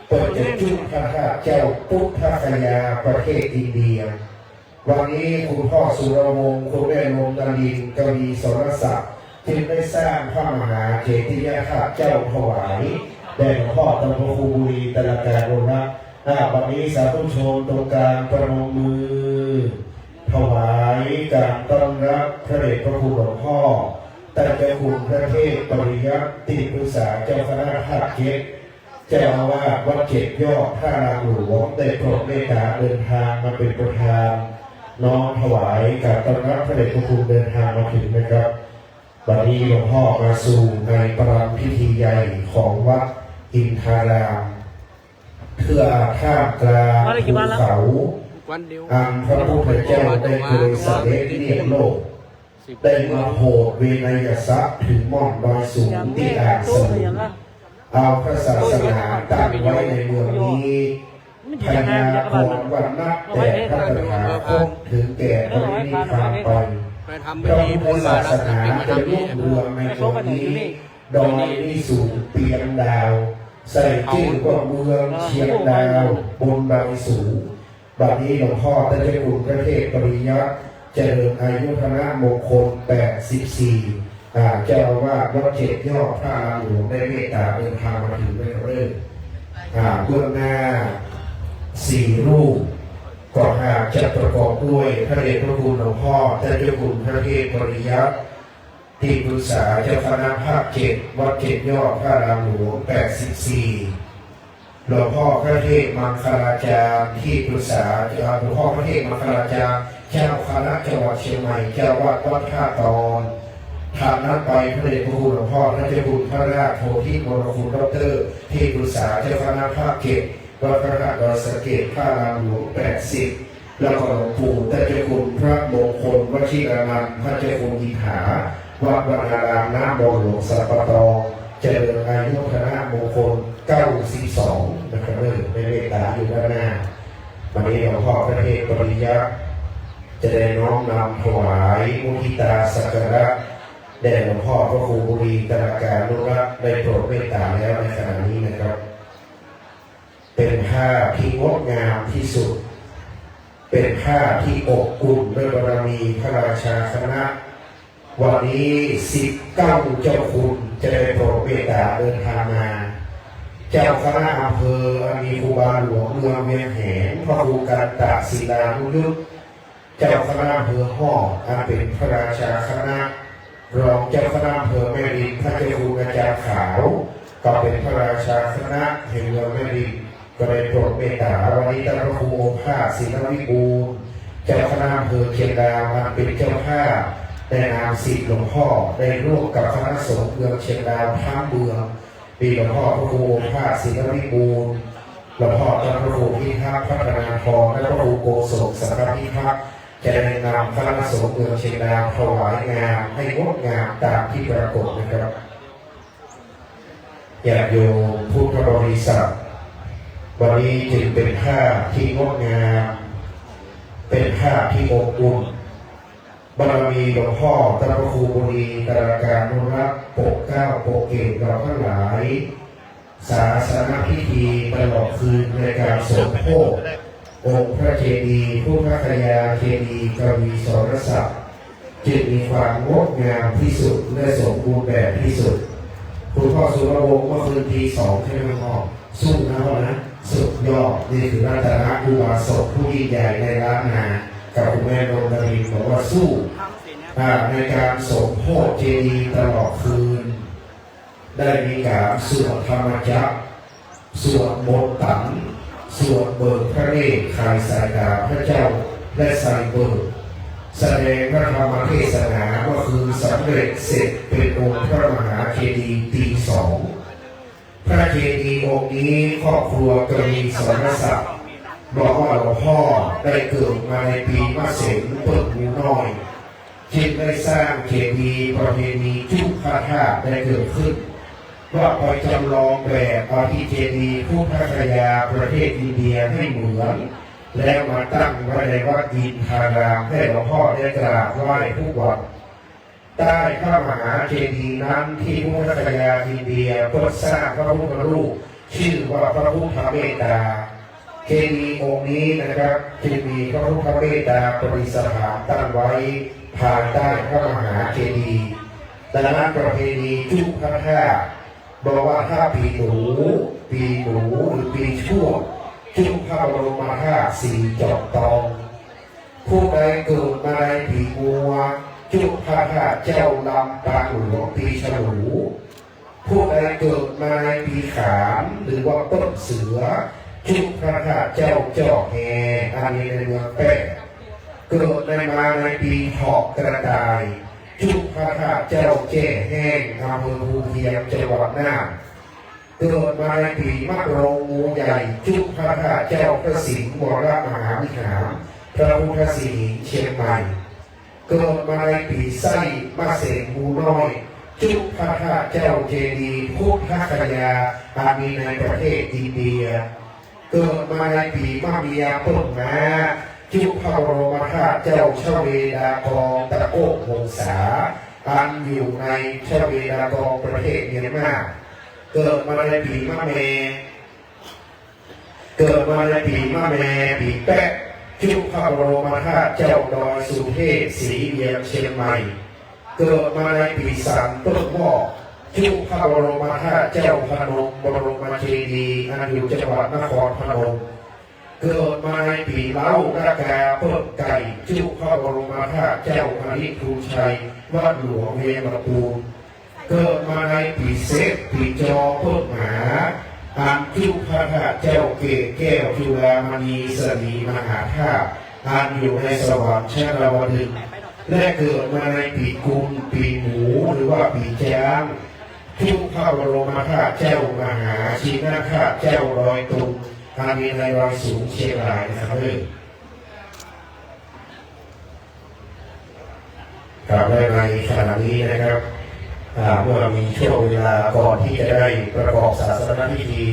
เปิ้นจะจุ๊บพระธาตุเจ้าปุทธคยาประเทศอินเดีย วันนี้คุณพ่อสุรวงศ์ คุณแม่ลมนลินทร์ กวีสรศักดิ์ จึงได้สร้างพระมหาเจดียธาตุเจ้าถวายแด่หลวงพ่อต้านพระครูบุรีตราการนุรักษ์ อ่า วันนี้สาธุชนตรงกลางประนมมือ ถวายการต้อนรับพระเดชพระคุณหลวงพ่อ ต้านเจ้าคุณพระเทพปริยัติ ที่ปรึกษาเจ้าคณะภาคเจ็ด เจ้าอาวาสวัดเจ็ดยอดพระอารามหลวง ได้โปรดเมตตาเดินทางมาเป็นประธาน น้อมถวายการต้อนรับพระเดชพระคุณเดินทางมาถึงนะครับ บัดนี้หลวงพ่อมาสู่ในประรำพิธีใหญ่ของวัดอินทาราม เพื่อท่ามกลางภูเขา อันพระพุทธเจ้าได้เคยเสด็จเลียบโลก ได้มาโผดเวไนยสัตว์ถึงม่อนดอยสูงตี้อ่างสะหลุง เอาพระศาสนาตั้งไว้ในเมืองนี้ พยากรณ์วันนับแต่พระตถาคตถึงแก่ปรินิพพานไป พระพุทธศาสนาจะรุ่งเรืองในเมืองนี้ ดอยนี้สูงเปียงดาว ใส่จื้อว่าเมืองเชียงดาวบนดอยสูง บัดนี้หลวงพ่อต้านเจ้าคุณพระเทพปริยัติ เจริญอายุวัฒนมงคลแปดสิบสี่ อ่า เจ้าอาวาสวัดเจ็ดยอดพระอารามหลวงได้เมตตาเดินทางมาถึงในเรื่อง อ่า เบื้องหน้าสี่รูป ก็หากจะประกอบด้วยพระเดชพระคุณหลวงพ่อต้านเจ้าคุณพระเทพปริยัติ ที่ปรึกษาเจ้าคณะภาคเจ็ดวัดเจ็ดยอดพระอารามหลวงแปดสิบสี่ หลวงพ่อพระเทพมังคลาจารย์ ที่ปรึกษา เอ่อ หลวงพ่อพระเทพมังคลาจารย์ เจ้าคณะจังหวัดเชียงใหม่ เจ้าวัดวัดท่าตอน ถัดนั้นไปพระเดชพระคุณหลวงพ่อต้านเจ้าคุณพระราชโพธิวรคุณ ด็อกเตอร์ ที่ปรึกษาเจ้าคณะภาคเจ็ดวัดพระธาตุดอยสะเก็ดพระอารามหลวงแปดสิบ แล้วก็หลวงปู่ต้านเจ้าคุณพระมงคลวชิรานันท์ พระเจ้าคุณอินถา วัดวรรณารามน้ำบ่อหลวงสัมปะตอง เจริญอายุวัฒนมงคลเก้าสิบสอง นะครับเด้อ ได้เมตตาอยู่ด้านหน้า บัดนี้หลวงพ่อพระเทพปริยัติ จะได้น้อมนำถวายมุทิตาสักการะแด่หลวงพ่อพระครูบุรีตราการนุรักษ์ ได้โปรดเมตตาแล้วในขณะนี้นะครับ เป็นภาพที่งดงามที่สุด เป็นภาพที่อบอุ่นด้วยบารมีพระราชาคณะ วันนี้สิบเก้าเจ้าคุณจะได้โปรดเมตตาเดินทางมา เจ้าคณะอำเภออันมีครูบาหลวงเมืองเวียงแหง พระครูกันตะศิลานุยุต เจ้าคณะอำเภอฮอด อันเป็นพระราชาคณะ รองเจ้าคณะอำเภอแม่ริม พระเจ้าคุณอาจารย์ขาว ก็เป็นพระราชาคณะแห่งเมืองแม่ริม ก็ได้โปรดเมตตา วันนี้ต้านพระครูโอภาสศิลวิบูลย์ เจ้าคณะอำเภอเชียงดาว อันเป็นเจ้าภาพ ในนามศิษย์หลวงพ่อ ได้ร่วมกับคณะสงฆ์เมืองเชียงดาวทั้งเมือง มีหลวงพ่อพระครูโอภาสศิลวิบูลย์ หลวงพ่อต้านพระครูพิทักษ์พัฒนาธร และพระครูโกศลสังฆพิทักษ์ จะได้นำคณะสงฆ์เมืองเชียงดาวถวายงานให้งดงามตามที่ปรากฏนะครับ ญาติโยมพุทธบริษัท วันนี้จึงเป็นภาพที่งดงาม เป็นภาพที่อบอุ่น บารมีหลวงพ่อต้านพระครูบุรีตราการนุรักษ์ ปกเกล้าปกเกตเราทั้งหลาย ศาสนพิธีตลอดคืนในการสมโภชองค์พระเจดีย์พุทธคยาเจดีย์กวีสรศักดิ์ จึงมีความงดงามที่สุดและสมบูรณ์แบบที่สุด คุณพ่อสุรวงศ์ เมื่อคืนตีสองใช่ไหมพ่อ สู้นะพ่อนะ สุดยอด นี่คือรัตนอุบาสกผู้ยิ่งใหญ่ในล้านนา กับคุณแม่ดวงดารินบอกว่าสู้ อ่า ในการสมโภชเจดีย์ตลอดคืน ได้มีการสวดธรรมจักร สวดมนต์ตัน สวดเบิกพระเนตร ไขสายตาพระเจ้า และไซเบิก แสดงพระธรรมเทศนาเมื่อคืนสำเร็จเสร็จเป็นองค์พระมหาเจดีย์ตีสอง พระเจดีย์องค์นี้ครอบครัวกวีสรศักดิ์บอกว่าหลวงพ่อได้เกิดมาในปีมะเสงเปิ้งหมู่น้อย จึงได้สร้างเจดีย์ประเพณีจุพระธาตุได้เกิดขึ้น ว่าไปจำลองแบบเอาที่เจดีย์พุทธคยาประเทศอินเดียให้เหมือน แล้วมาตั้งไว้ในวัดอินทารามให้หลวงพ่อได้กราบไหว้ทุกวัน ใต้พระมหาเจดีย์นั้นที่พุทธคยาอินเดียเปิ้นสร้างพระพุทธรูปชื่อว่าพระพุทธเมตตา เจดีย์องค์นี้นะครับ จึงมีพระพุทธเมตตาประดิษฐานตั้งไว้ภายใต้พระมหาเจดีย์ ดังนั้นประเพณีจุพระธาตุบอกว่าถ้าปี๋หนู ปี๋หนูหรือปี๋ชวด จุพระบรมธาตุสีจอมตอง ผู้ใดเกิดมาในปี๋งัว จุพระธาตุเจ้าลำปางหลวงปี๋ฉลู ผู้ใดเกิดมาในปี๋ขานหรือว่าเปิ้งเสือ จุพระธาตุเจ้าจ้อแฮ อันนี้ในเมืองแป้ เกิดในมาในปี๋เถาะกระต่าย จุพระธาตุเจ้าแจ้แห้ง อำเภอภูเพียง จังหวัดน่าน เกิดมาในปี๋มะโรงงูใหญ่ จุพระธาตุเจ้าพระสิงห์วรมหาวิหาร พระพุทธสิหิงค์ เชียงใหม่ เกิดมาในปี๋ไส้มะเสงหมู่น้อย จุพระธาตุเจ้าเจดีย์พุทธคยา อันมีในประเทศอินเดีย เกิดมาในปี๋มะเมียเปิ้งม้า จุพระบรมธาตุเจ้าชเวดากองตะโกกวงศา อันอยู่ในชเวดากองประเทศเมียนมา เกิดมาในปี๋มะแม เกิดมาในปี๋มะแม ปี๋แป๊ะ จุพระบรมธาตุเจ้าดอยสุเทพศรีเวียงเชียงใหม่ เกิดมาในปี๋สันเปิ้งหม้อ จุพระบรมธาตุเจ้าพนมบรมเจดีย์ อันอยู่จังหวัดนครพนม เกิดมาในปี๋เล้า ละกาเปิ้งไก่ จุพระบรมธาตุเจ้าอริภูชัย วัดหลวงเวียงลำปูน เกิดมาในปี๋เสก ปี๋จอเปิ้งหมา อันจุพระธาตุเจ้าเกศแก้วจุฬามณีสลีมหาธาตุ อันอยู่ในสวรรค์ชั้นดาวดึงส์ และเกิดมาในปี๋กุล ปี๋หมู หรือว่าปี๋จ๊าง จุพระบรมธาตุเจ้ามหาชินธาตุเจ้าดอยตุง อันมีในดอยสูงเชียงรายนะครับเอ้ย ครับ และในขณะนี้นะครับ อ่า เมื่อมีช่วงเวลาก่อนที่จะได้ประกอบศาสนพิธี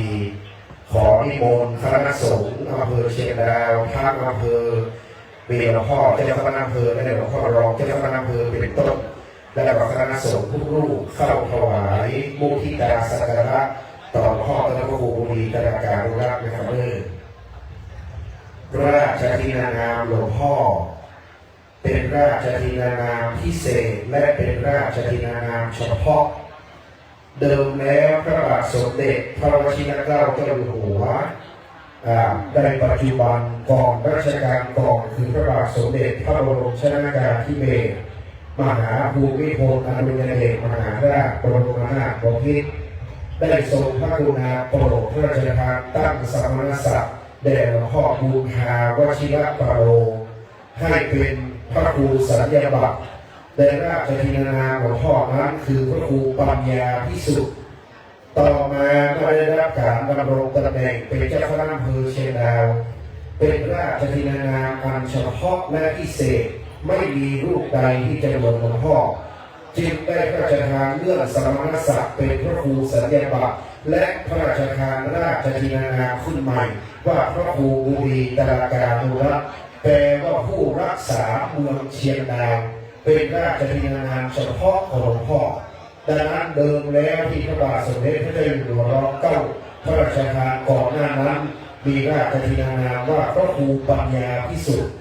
ขอนิมนต์คณะสงฆ์อำเภอเชียงดาว ทั้งอำเภอ มีหลวงพ่อเจ้าคณะอำเภอ และหลวงพ่อรองเจ้าคณะอำเภอเป็นต้น และก็คณะสงฆ์ทุกรูปเข้าถวายมุทิตาสักการะต่อหลวงพ่อพระครูบุรีตราการุรักษ์นะครับเอ้ย ราชทินานามหลวงพ่อ เป็นราชทินานามพิเศษ และเป็นราชทินานามเฉพาะ เดิมแล้วพระบาทสมเด็จพระวชิรเกล้าเจ้าอยู่หัว อ่า ได้ปัจจุบัน ก่อนรัชกาลก่อน คือพระบาทสมเด็จพระบรมชนกาธิเบศรมหาภูมิพลอดุลยเดชมหาราชบรมนาถบพิตร ได้ทรงพระกรุณาโปรดพระราชทานตั้งสมณศักดิ์แด่หลวงพ่อบุญทาวชิรปาโล ให้เป็นพระครูสัญญาบัตร และราชทินานามหลวงพ่อนั้นคือพระครูปัญญาภิสุทธิ์ ต่อมาก็ได้รับการดำรงตำแหน่งเป็นเจ้าคณะอำเภอเชียงดาว เป็นราชทินานามอันเฉพาะและพิเศษ ไม่มีรูปใดที่จะเหมือนหลวงพ่อ จึงได้พระราชทานเลื่อนสมณศักดิ์เป็นพระครูสัญญาบัตร และพระราชทานราชทินานามขึ้นใหม่ ว่าพระครูบุรีตราการุรักษ์ แปลว่าผู้รักษาเมืองเชียงดาว เป็นราชทินานามเฉพาะของหลวงพ่อ ดังนั้นเดิมแล้วที่พระบาทสมเด็จพระเจ้าอยู่หัวรอเก้าพระราชทานก่อนหน้านั้น มีราชทินานามว่าพระครูปัญญาภิสุทธิ์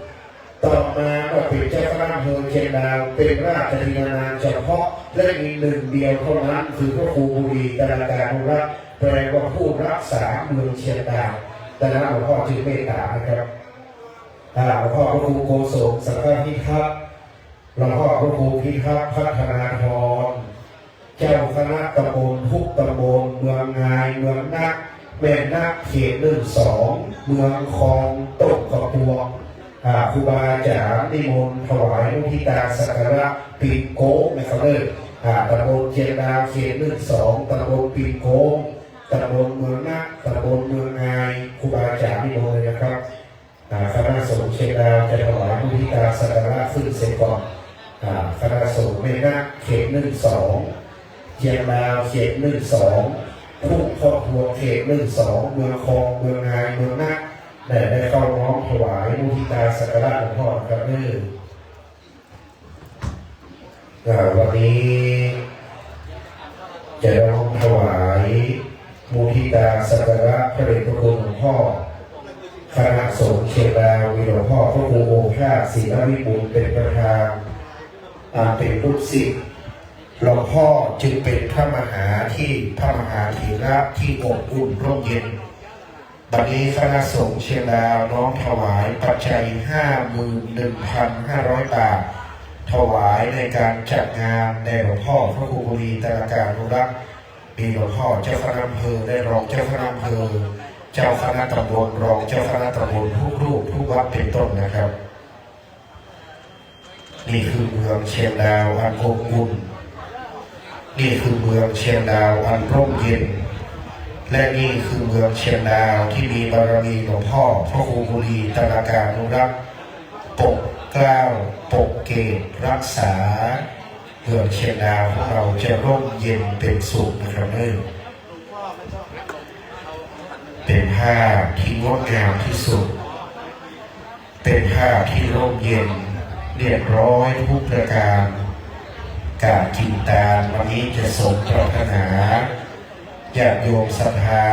ต่อมาก็เป็นเจ้าคณะอำเภอเชียงดาว เป็นราชทินานามเฉพาะ และมีหนึ่งเดียวเท่านั้น คือพระครูบุรีตราการุรักษ์ แปลว่าผู้รักษาเมืองเชียงดาว ดังนั้นหลวงพ่อจึงเมตตานะครับ อ่า หลวงพ่อพระครูโกศลสังฆพิทักษ์ หลวงพ่อพระครูพิทักษ์พัฒนาธร เจ้าคณะตำบลทุกตำบล เมืองงาย เมืองนะ แม่นะ เขตหนึ่งสอง เมืองคอง ต้นกระพวง อ่า ครูบาอาจารย์นิมนต์ถวายมุทิตาสักการะปิ่นโกงนะครับเด้อ อ่า ตำบลเชียงดาว เขตหนึ่งสอง ตำบลปิ่นโกง ตำบลเมืองนะ ตำบลเมืองงาย ครูบาอาจ๋ารย์นิมนต์เลยนะครับ อ่า คณะสงฆ์เชียงดาวจะถวายมุทิตาสักการะขึ้นเสียก่อน อ่า คณะสงฆ์แม่นะเขตหนึ่งสอง เชียงดาวเขตหนึ่งสอง ทุกครอบครัวเขตหนึ่งสอง เมืองคอง เมืองงาย เมืองนะ ได้ ได้เข้าน้อมถวายมุทิตาสักการะหลวงพ่อนะครับเด้อ อ่า วันนี้จะน้อมถวายมุทิตาสักการะพระเดชพระคุณหลวงพ่อ คณะสงฆ์เชียงดาวมีหลวงพ่อพระครูโอภาส ศิลวิบูลย์เป็นประธาน อันเป็นลูกศิษย์หลวงพ่อจึงเป็นพระมหาที่ พระมหาเถระที่อบอุ่นร่มเย็น บัดนี้คณะสงฆ์เชียงดาวน้อมถวายปัจจัย ห้าหมื่นหนึ่งพันห้าร้อย บาท ถวายในการจัดงานแด่หลวงพ่อพระครูบุรีตรการนุรักษ์ มีหลวงพ่อเจ้าคณะอำเภอและรองเจ้าคณะอำเภอ เจ้าคณะตำบล รองเจ้าคณะตำบลทุกรูปทุกวัดเป็นต้นนะครับ นี่คือเมืองเชียงดาวอันอบอุ่น นี่คือเมืองเชียงดาวอันร่มเย็น และนี่คือเมืองเชียงดาวที่มีบารมีหลวงพ่อพระครูบุรีตรการนุรักษ์ ปกเกล้าปกเกตรักษา เมืองเชียงดาวของเราจะร่มเย็นเป็นสุขนะครับเอ้ย เป็นภาพที่งดงามที่สุด เป็นภาพที่ร่มเย็นเรียบร้อยทุกประการ ก๋านกิ๋นตานวันนี้จะสมปรารถนา ญาติโยมศรัทธา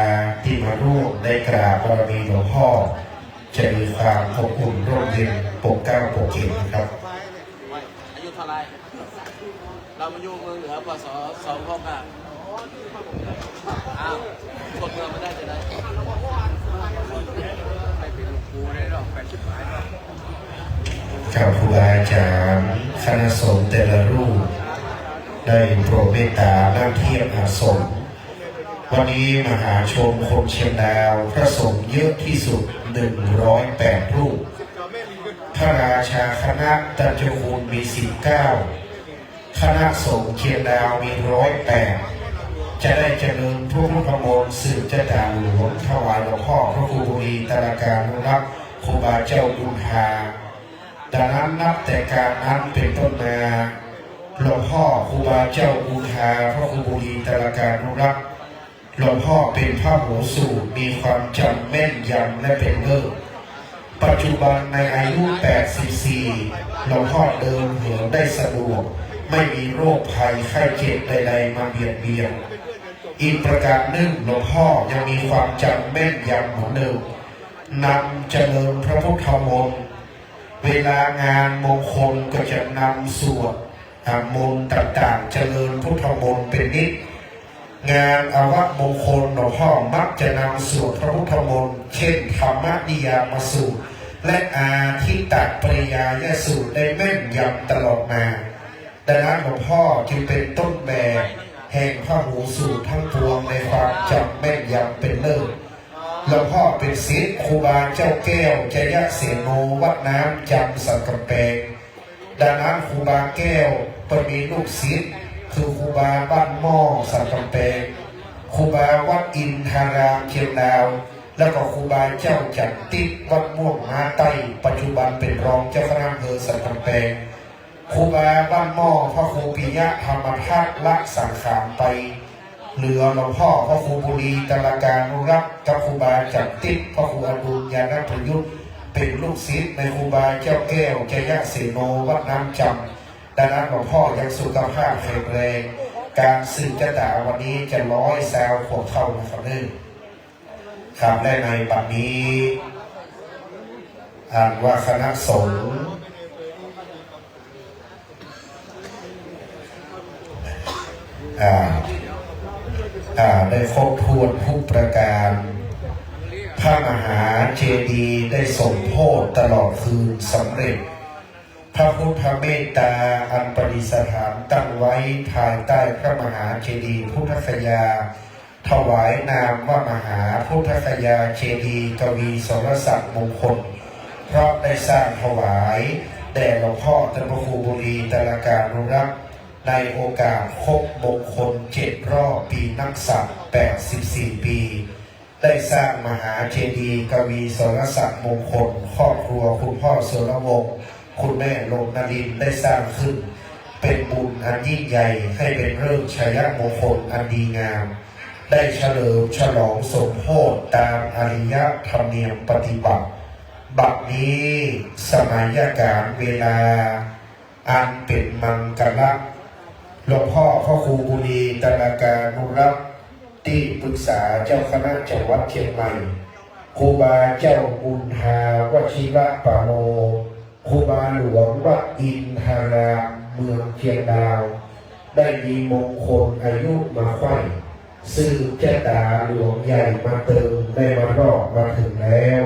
ที่มาร่วมได้กราบบารมีหลวงพ่อ จะมีความอบอุ่นร่มเย็นปกเกล้าปกเกตนะครับ อายุเท่าไหร่ เรามาอยู่เมืองเหนือ พ.ศ. สองหก อ่ะ อ้าว คนเมืองไม่ได้จะได้ ไปเป็นหลวงปู่ได้หรอก แปดสิบปลาย ครับ ครูบาอาจ๋ารย์ คณะสงฆ์แต่ละรูป ได้โปรดเมตตานั่งเทียบอาสม วันนี้มหาชนคนเชียงดาว พระสงฆ์เยอะที่สุด หนึ่งร้อยแปด รูป พระราชาคณะตันเจ้าคุณมี สิบเก้า คณะสงฆ์เชียงดาวมี ร้อยแปด จะได้เจริญพระพุทธมนต์สืบจาต๋าหลวง ถวายหลวงพ่อพระครูบุรีตรการนุรักษ์ ครูบาเจ้าบุญฮา ดังนั้นนับแต่การนั้นเป็นต้นมา หลวงพ่อครูบาเจ้าบุญฮา พระครูบุรีตรการนุรักษ์ หลวงพ่อเป็นพระหูสูตร มีความจำแม่นยำและเป็นเลิศ ปัจจุบันในอายุ แปดสิบสี่ หลวงพ่อเดินเหินได้สะดวก ไม่มีโรคภัยไข้เจ็บใดๆ มาเบียดเบียน อีกประการหนึ่ง หลวงพ่อยังมีความจำแม่นยำเหมือนเดิม นำเจริญพระพุทธมนต์ เวลางานมงคลก็จะนำสวด อ่า มนต์ต่างๆ เจริญพุทธมนต์เป็นนิจ งานอวมงคลหลวงพ่อมักจะนำสวดพระพุทธมนต์ เช่น ธรรมนิยามสูตร และอาทิตตปริยายสูตรได้แม่นยำตลอดมา ดังนั้นหลวงพ่อจึงเป็นต้นแบบแห่งพระหูสูตรทั้งปวงในความจำแม่นยำเป็นเลิศ หลวงพ่อเป็นศิษย์ครูบาเจ้าแก้ว จยเสโน วัดน้ำจำ สันกำแปง ดังนั้นครูบาแก้วเปิ้นมีลูกศิษย์ คือครูบาบ้านหม้อ สันกำแปง ครูบาวัดอินทาราม เชียงดาว แล้วก็ครูบาเจ้าจันติ วัดม่วงม้าใต้ ปัจจุบันเป็นรองเจ้าคณะอำเภอสันกำแปง ครูบาบ้านหม้อ พระครูปิยะธรรมทัศน์ ละสังขารไป เหลือหลวงพ่อพระครูบุรีตรการนุรักษ์ กับครูบาจันติ พระครูอดุลญาณประยุทธ์ เป็นลูกศิษย์ในครูบาเจ้าแก้ว จยเสโน วัดน้ำจำ ดังนั้นหลวงพ่อยังสุขภาพแข็งแรง ก๋านสืบจาต๋าวันนี้จะร้อยซาวขวบเท่านะครับเด้อ ครับ และในบัดนี้ อันว่าคณะสงฆ์ อ่า อ่า ได้ครบถ้วนทุกประการ พระมหาเจดีย์ได้สมโภชตลอดคืนสำเร็จ พระพุทธเมตตาอันประดิษฐานตั้งไว้ภายใต้พระมหาเจดีย์พุทธคยา ถวายนามว่ามหาพุทธคยาเจดีย์กวีสรศักดิ์มงคล เพราะได้สร้างถวายแด่หลวงพ่อต้นพระครูบุรีตรการนุรักษ์ ในโอกาสครบมงคลเจ็ดรอบปีนักษัตริย์ แปดสิบสี่ ปี ได้สร้างมหาเจดีย์กวีสรศักดิ์มงคล ครอบครัวคุณพ่อสุรวงศ์ คุณแม่ลมนรินทร์ได้สร้างขึ้น เป็นบุญอันยิ่งใหญ่ ให้เป็นฤกษ์ชัยมงคลอันดีงาม ได้เฉลิมฉลองสมโภชตามอาริยธรรมเนียมปฏิบัติ บัดนี้สมัยกาลเวลา อันเป็นมังคละ หลวงพ่อพระครูบุรีตรากานุรักษ์ ตี้ปรึกษาเจ้าคณะจังหวัดเชียงใหม่ ครูบาเจ้าบุญทาวชิระปาโล ครูบาหลวงวัดอินทาราม เมืองเชียงดาว ได้มีมงคลอายุมาไขว้ สืบจะต๋าหลวงใหญ่มาเติม ได้มารอบมาเถิงแล้ว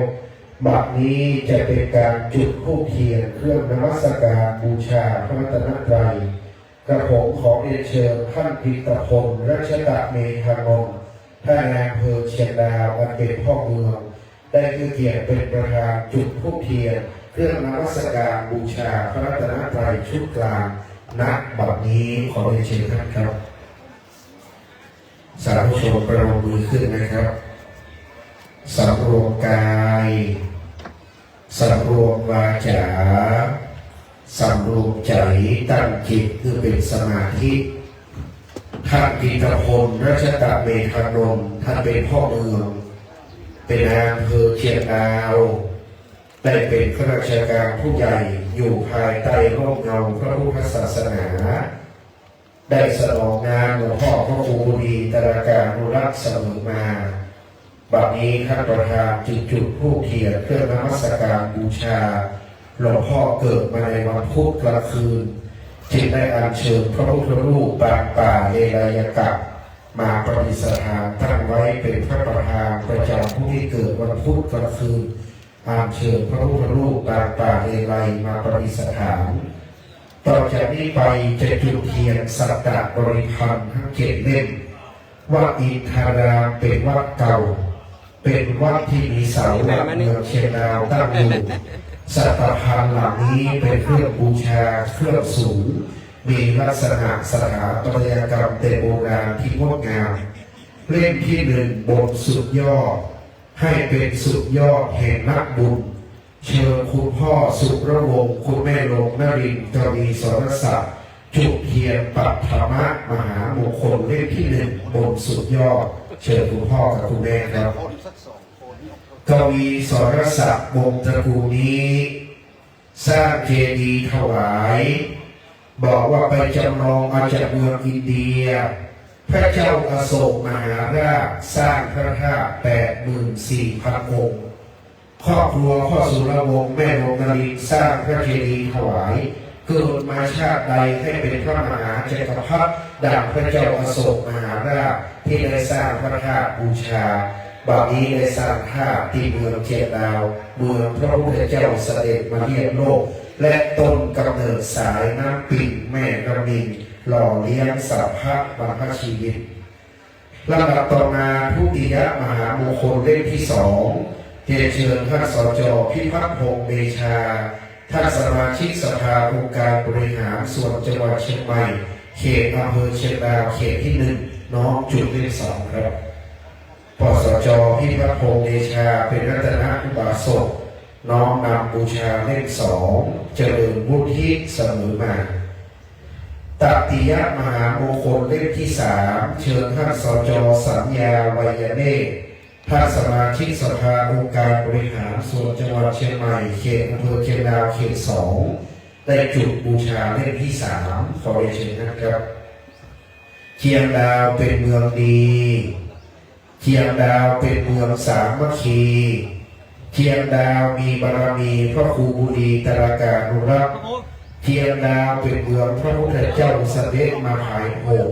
บัดนี้จะเป็นก๋านจุดธูปเทียนเครื่องนมัสการบูชาพระรัตนตรัย กระผมขอเรียนเชิญท่านปิตพล รัชตะเมธานนท์ ท่านนายอำเภอเชียงดาว อันเป็นพ่อเมือง ได้ให้เกียรติเป็นประธานจุดธูปเทียนเครื่องนมัสการบูชาพระรัตนตรัยชุดกลาง ณ บัดนี้ ขอเรียนเชิญท่านครับ สาธุชนประนมมือขึ้นนะครับ สำรวมกาย สำรวมวาจา สำรวมใจ๋ ตั้งจิตเพื่อเป็นสมาธิ ท่านปิตพล รัชตะเมธานนท์ ท่านเป็นพ่อเมือง เป็นนายอำเภอเชียงดาว ได้เป็นข้าราชการผู้ใหญ่ อยู่ภายใต้ร่มเงาพระพุทธศาสนา ได้สนองงานหลวงพ่อพระครูบุรีตรากานุรักษ์เสมอมา บัดนี้ท่านประธานจึงจุดธูปเทียนเครื่องนมัสการบูชา หลวงพ่อเกิดมาในวันพุธกลางคืน จึงได้อัญเชิญพระพุทธรูปปางป่าเลไลยกะ มาประดิษฐานตั้งไว้เป็นพระประธานประจำผู้ที่เกิดวันพุธกลางคืน อัญเชิญพระพุทธรูปปางป่าเลไลมาประดิษฐาน ต่อจากนี้ไปจะจุดเทียนสัตตบริพันธ์ทั้งเจ็ดเล่ม วัดอินทารามเป็นวัดเก่า เป็นวัดที่มีเสาหลักเมืองเชียงดาวตั้งอยู่ สัตตพันธ์เหล่านี้เป็นเครื่องบูชาเครื่องสูง มีลักษณะสถาปัตยกรรมแต่โบราณที่งดงาม เล่มที่หนึ่งบนสุดยอด ให้เป็นสุดยอดแห่งนักบุญ เชิญคุณพ่อสุรวงศ์ คุณแม่ลมนรินทร์ กวีสรศักดิ์ จุดเทียนปัทมมหามงคลเล่มที่หนึ่งบนสุดยอด เชิญคุณพ่อกับคุณแม่ครับ กวีสรศักดิ์วงศ์ตระกูลนี้ สร้างเจดีย์ถวาย บอกว่าไปจำลองมาจากเมืองอินเดีย พระเจ้าอโศกมหาราชสร้างพระธาตุแปดหมื่นสี่พันองค์ ครอบครัวพ่อสุรวงศ์แม่ลมนรินทร์สร้างพระเจดีย์ถวาย เกิดมาชาติใดให้เป็นพระมหาจักรพรรดิดังพระเจ้าอโศกมหาราชที่ได้สร้างพระธาตุบูชา บัดนี้ได้สร้างธาตุตี้เมืองเชียงดาว เมืองพระพุทธเจ้าเสด็จมาเยี่ยมโลก และต้นกำเนิดสายน้ำปิงแม่น้ำนิล หล่อเลี้ยงสัพพะบรรพชีวิต ลำดับต่อมา ทุติยมหามงคลเล่มที่สอง เรียนเชิญท่าน สจ พิพัฒน์พงษ์เดชา ท่านสมาชิกสภาองค์การบริหารส่วนจังหวัดเชียงใหม่ เขตอำเภอเชียงดาว เขตที่หนึ่ง น้อมจุดเล่มสองครับ ปสจ พิพัฒน์พงษ์เดชา เป็นรัตนอุบาสก น้อมนำบูชาเล่มสอง เจริญวุฒิเสมอมา ตติยมหามงคลเล่มที่สาม เชิญท่าน สจ สัญญา ไวยเนตร ท่านสมาชิกสภาองค์การบริหารส่วนจังหวัดเชียงใหม่ เขตอำเภอเชียงดาว เขตสอง ได้จุดบูชาเล่มที่สาม ขอเรียนเชิญนะครับ เชียงดาวเป็นเมืองดี เชียงดาวเป็นเมืองสามัคคี เชียงดาวมีบารมีพระครูบุรีตรากานุรักษ์ เชียงดาวเป็นเมืองพระพุทธเจ้าเสด็จมาผายโผก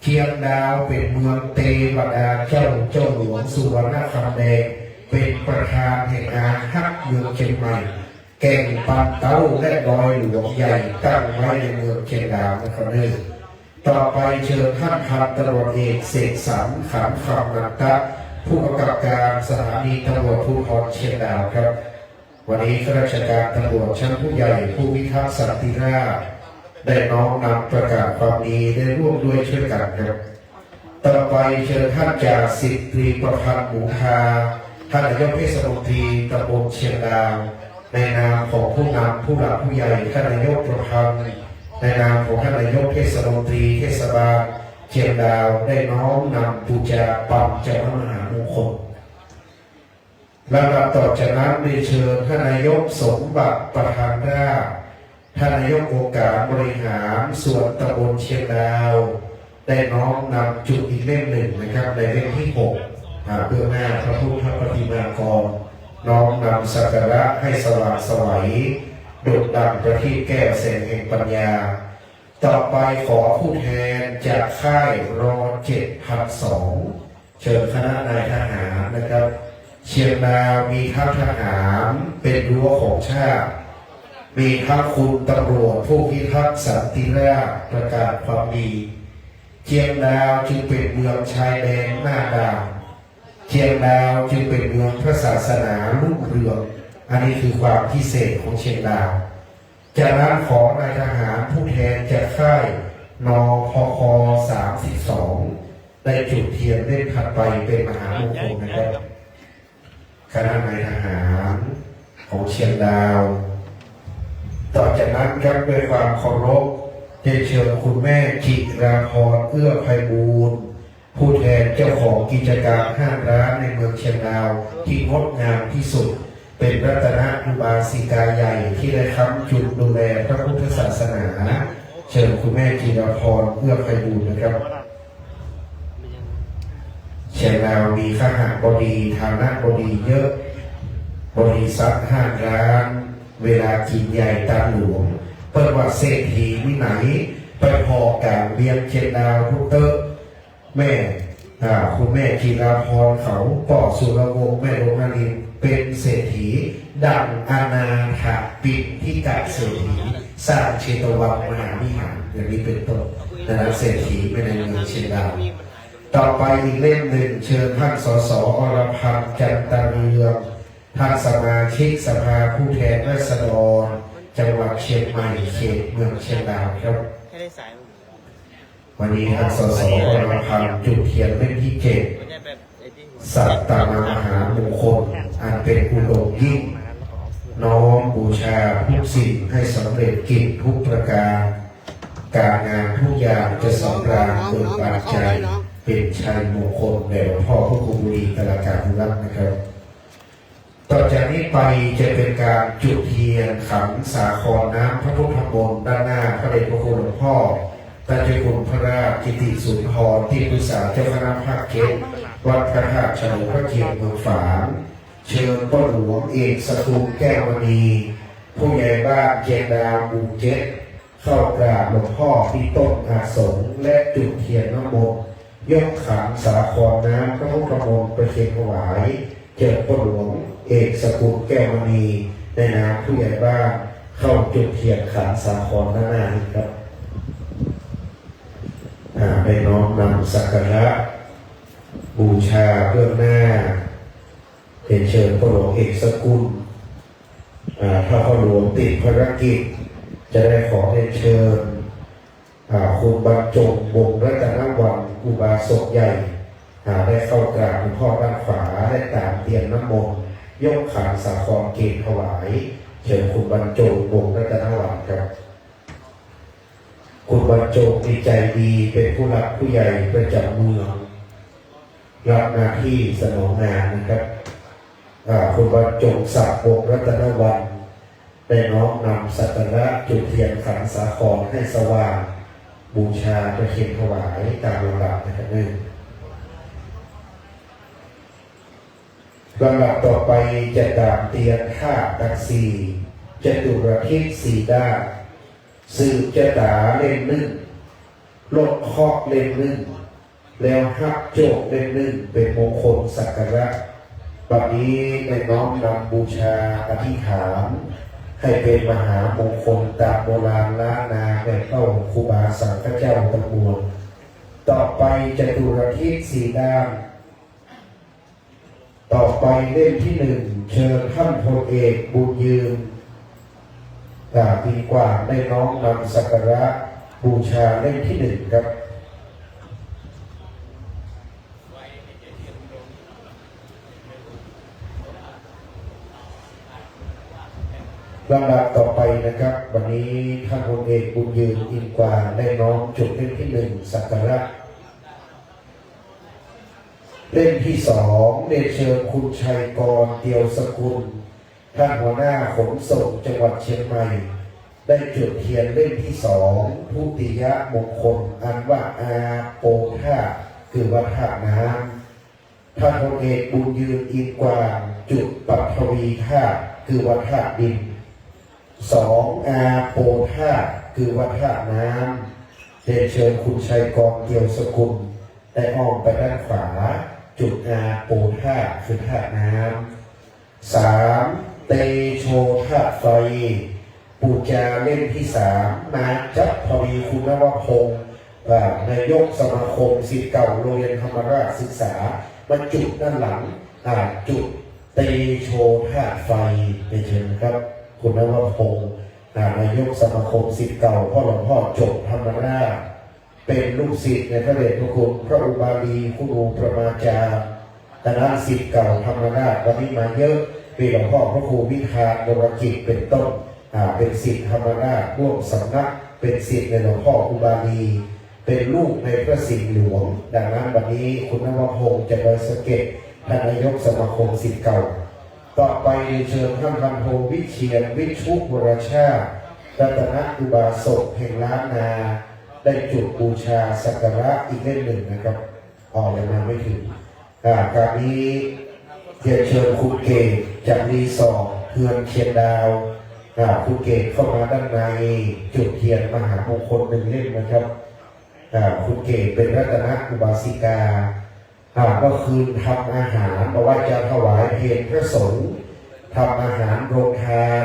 เชียงดาวเป็นเมืองเตวดาเจ้า เจ้าหลวงสุวรรณคำแดง เป็นประธานแห่งอาฮักเมืองเชียงใหม่ แก่งปันเต๊าและดอยหลวงใหญ่ตั้งไว้ในเมืองเชียงดาวนะครับเด้อ ต่อไปเชิญท่านพันตำรวจเอกเสกสรร ขันคำนันทะ ผู้กำกับการสถานีตำรวจภูธรเชียงดาวครับ วันนี้ข้าราชการตำรวจชั้นผู้ใหญ่ ผู้พิทักษ์สันติราษฎร์ ได้น้อมนำประกาศความดีได้ร่วมด้วยช่วยกันครับ ต่อไปเชิญท่านจ่าสิบตรีประพันธ์ หมูทา ท่านนายกเทศมนตรีตำบลเชียงดาว ในนามของผู้นำผู้หลักผู้ใหญ่ ท่านนายกประพันธ์ ในนามของท่านนายกเทศมนตรีเทศบาลเชียงดาว ได้น้อมนำปูจาปัญจมหามงคล ลำดับต่อจากนั้นเรียนเชิญท่านนายกสมบัติประธานราษฎร์ ท่านนายกองค์การบริหารส่วนตำบลเชียงดาว ได้น้อมนำจุ่มอีกเล่มหนึ่งนะครับ ในเล่มที่หก อ่า เบื้องหน้าพระพุทธปฏิมากร น้อมนำสักการะให้สว่างไสว ดุจดังประทีปแก้วแสงแห่งปัญญา ต่อไปขอผู้แทนจากค่าย ร.เจ็ดพันสอง เชิญคณะนายทหารนะครับ เชียงดาวมีทั้งทหารเป็นรั้วของชาติ มีทั้งคุณตำรวจผู้พิทักษ์สันติราษฎร์ประกาศความดี เชียงดาวจึงเป็นเมืองชายแดนหน้าด่าน เชียงดาวจึงเป็นเมืองพระศาสนารุ่งเรือง อันนี้คือความพิเศษของเชียงดาว จากนั้นขอนายทหารผู้แทนจากค่าย นพค สามสิบสอง ได้จุดเทียนเล่มถัดไปเป็นมหามงคลนะครับ คณะนายทหารของเชียงดาว ต่อจากนั้นครับ ด้วยความเคารพ จะเชิญคุณแม่จิราพร เอื้อไพบูลย์ ผู้แทนเจ้าของกิจการห้างร้านในเมืองเชียงดาวที่งดงามที่สุด เป็นรัตนอุบาสิกาใหญ่ที่ได้ค้ำจุนดูแลพระพุทธศาสนา เชิญคุณแม่จิราพร เอื้อไพบูลย์นะครับ เชียงดาวมีคหบดี ฐานบดีเยอะ บริษัทห้างร้าน เวลากิ๋นใหญ่ตานหลวง เปิ้นว่าเศรษฐีมีไหน ไปผ่อก๋านเวียงเชียงดาวพุ้นเต๊อะ แม่ อ่า คุณแม่จิราพรเขา ป้อสุรวงศ์ แม่หลวงนรินทร์ เป๋นเศรษฐี ดั่งอนาถปิณฑิกะเศรษฐี สร้างเชตวันมหาวิหาร อย่างนี้เป็นต้น นะ เศรษฐีแม่ในเมืองเชียงดาว ต่อไปอีกเล่มหนึ่ง เชิญท่าน สส อรพันธ์ จันทเรือง ท่านสมาชิกสภาผู้แทนราษฎร จังหวัดเชียงใหม่ เขตเมืองเชียงดาวครับ วันนี้ท่าน สส อรพันธ์ จุดเทียนเล่มที่เจ็ด สัตตมหามงคล อันเป็นอุดมยิ่ง น้อมบูชาทุกสิ่งให้สำเร็จกิจทุกประการ การงานทุกอย่างจะสำราญเบิกบานใจ เป็นชัยมงคลแด่หลวงพ่อพระครูบุรี กาลกานุรักษ์นะครับ ต่อจากนี้ไปจะเป็นการจุดเทียนขันสาครน้ำพระพุทธมนต์ ด้านหน้าพระเดชพระคุณหลวงพ่อ ท่านเจ้าคุณพระราชกิติสุนทร ที่ปรึกษาเจ้าคณะภาคเจ็ด วัดพระธาตุเฉลิมพระเกียรติเมืองฝาง เชิญป้อหลวงเอกสกุลแก้วมณี ผู้ใหญ่บ้านเชียงดาวหมู่เจ็ด เข้ากราบหลวงพ่อที่ต้นอาสงและจุดเทียนน้ำมนต์ ยกขันสาครน้ำพระพุทธมนต์ประเคนถวาย เจิญป้อหลวงเอกสกุลแก้วมณี ในนามผู้ใหญ่บ้าน เข้าจุดเทียนขันสาครด้านหน้านี้ครับ อ่า ได้น้อมนำสักการะบูชาเบื้องหน้า เรียนเชิญป้อหลวงเอกสกุล อ่า ถ้าป้อหลวงติดภารกิจ จะได้ขอเรียนเชิญ อ่า คุณบรรจง วงศ์รัตนวรรณ อุบาสกใหญ่ อ่า ได้เข้ากราบหลวงพ่อด้านขวา และตามเทียนน้ำมนต์ ยกขันสาครเคนถวาย เชิญคุณบรรจง วงศ์รัตนวรรณครับ คุณบรรจงนี่ใจดี เป็นผู้หลักผู้ใหญ่ประจำเมือง รับหน้าที่สนองงานนะครับ อ่า คุณบรรจงศักดิ์ วงศ์รัตนวรรณ ได้น้อมนำสักการะจุดเทียนขันสาครให้สว่าง บูชาประเคนถวายตามลำดับนะครับ หนึ่ง ลำดับต่อไปจะกราบเตียนธาตุตังสี่ จตุรทิศสี่ด้าน สืบจะต๋าเล่มนึ่ง ลดเคราะห์เล่มนึ่ง แล้วฮับโจคเล่มนึ่ง เป๋นมงคลสักการะ บัดนี้ได้น้อมนำบูชาอธิษฐาน ให้เป๋นมหามงคลต๋ามโบราณล้านนา แด่เต้าครูบาสังฆเจ้าตังมวล ต่อไปจตุรทิศสี่ด้าน ต่อไปเล่มที่หนึ่ง เชิญท่านพลเอกบุญยืน กาบปีกว้าง ได้น้อมนำสักการะบูชาเล่มที่หนึ่งครับ ลำดับต่อไปนะครับ วันนี้ท่านพลเอกบุญยืน อินกวาง ได้น้อมจุดเล่มที่หนึ่ง สักการะ เล่มที่สอง เรียนเชิญคุณชัยกร เตียวสกุล ท่านหัวหน้าขนส่งจังหวัดเชียงใหม่ ได้จุดเทียนเล่มที่สอง ทุติยมงคล อันว่าอาโปธาตุ คือว่าธาตุน้ำ ท่านพลเอกบุญยืน อินกวาง จุดปัทวีธาตุ คือว่าธาตุดิน สอง อาโปธาตุ คือว่าธาตุน้ำ เรียนเชิญคุณชัยกร เตียวสกุล ได้อ้อมไปด้านขวา จุดอาโปธาตุ คือธาตุน้ำ สาม เตโชธาตุไฟ ปู๋จาเล่มที่สาม มาจั๊บพอดี คุณนวพงษ์ อ่า นายกสมาคมศิษย์เก่าโรงเรียนธรรมราชศึกษา มาจุดด้านหลัง อ่า จุดเตโชธาตุไฟ เรียนเชิญนะครับ คุณนวพงษ์ อ่า นายกสมาคมศิษย์เก่า เพราะหลวงพ่อจบธรรมราช เป๋นลูกศิษย์ในพระเดชพระคุณพระอุบาลี คุณครูประมาจารย์ คณะศิษย์เก่าธรรมราช วันนี้มาเยอะ มีหลวงพ่อพระครูวิธาน วรกิจ เป๋นต้น อ่า เป๋นศิษย์ธรรมราชร่วมสำนัก เป๋นศิษย์ในหลวงพ่ออุบาลี เป๋นลูกในพระสิงห์หลวง ดังนั้นวันนี้คุณนวพงษ์ จากดอยสะเก็ด ท่านนายกสมาคมศิษย์เก่า ต่อไปเรียนเชิญท่านพันโท วิเชียร วิชุวรชาติ รัตนอุบาสกแห่งล้านนา ได้จุดบูชาสักการะอีกเล่มหนึ่งนะครับ อ๋อ ยังมาไม่ถึง อ่า คราวนี้เรียนเชิญคุณเกศ จากรีสอร์ทเฮือนเชียงดาว อ่า คุณเกศเข้ามาด้านใน จุดเทียนมหามงคลหนึ่งเล่มนะครับ อ่า คุณเกศเป๋นรัตนอุบาสิกา อ่า เมื่อคืนทำอาหาร บอกว่าจะถวายเพลพระสงฆ์ ทำอาหารโรงทาน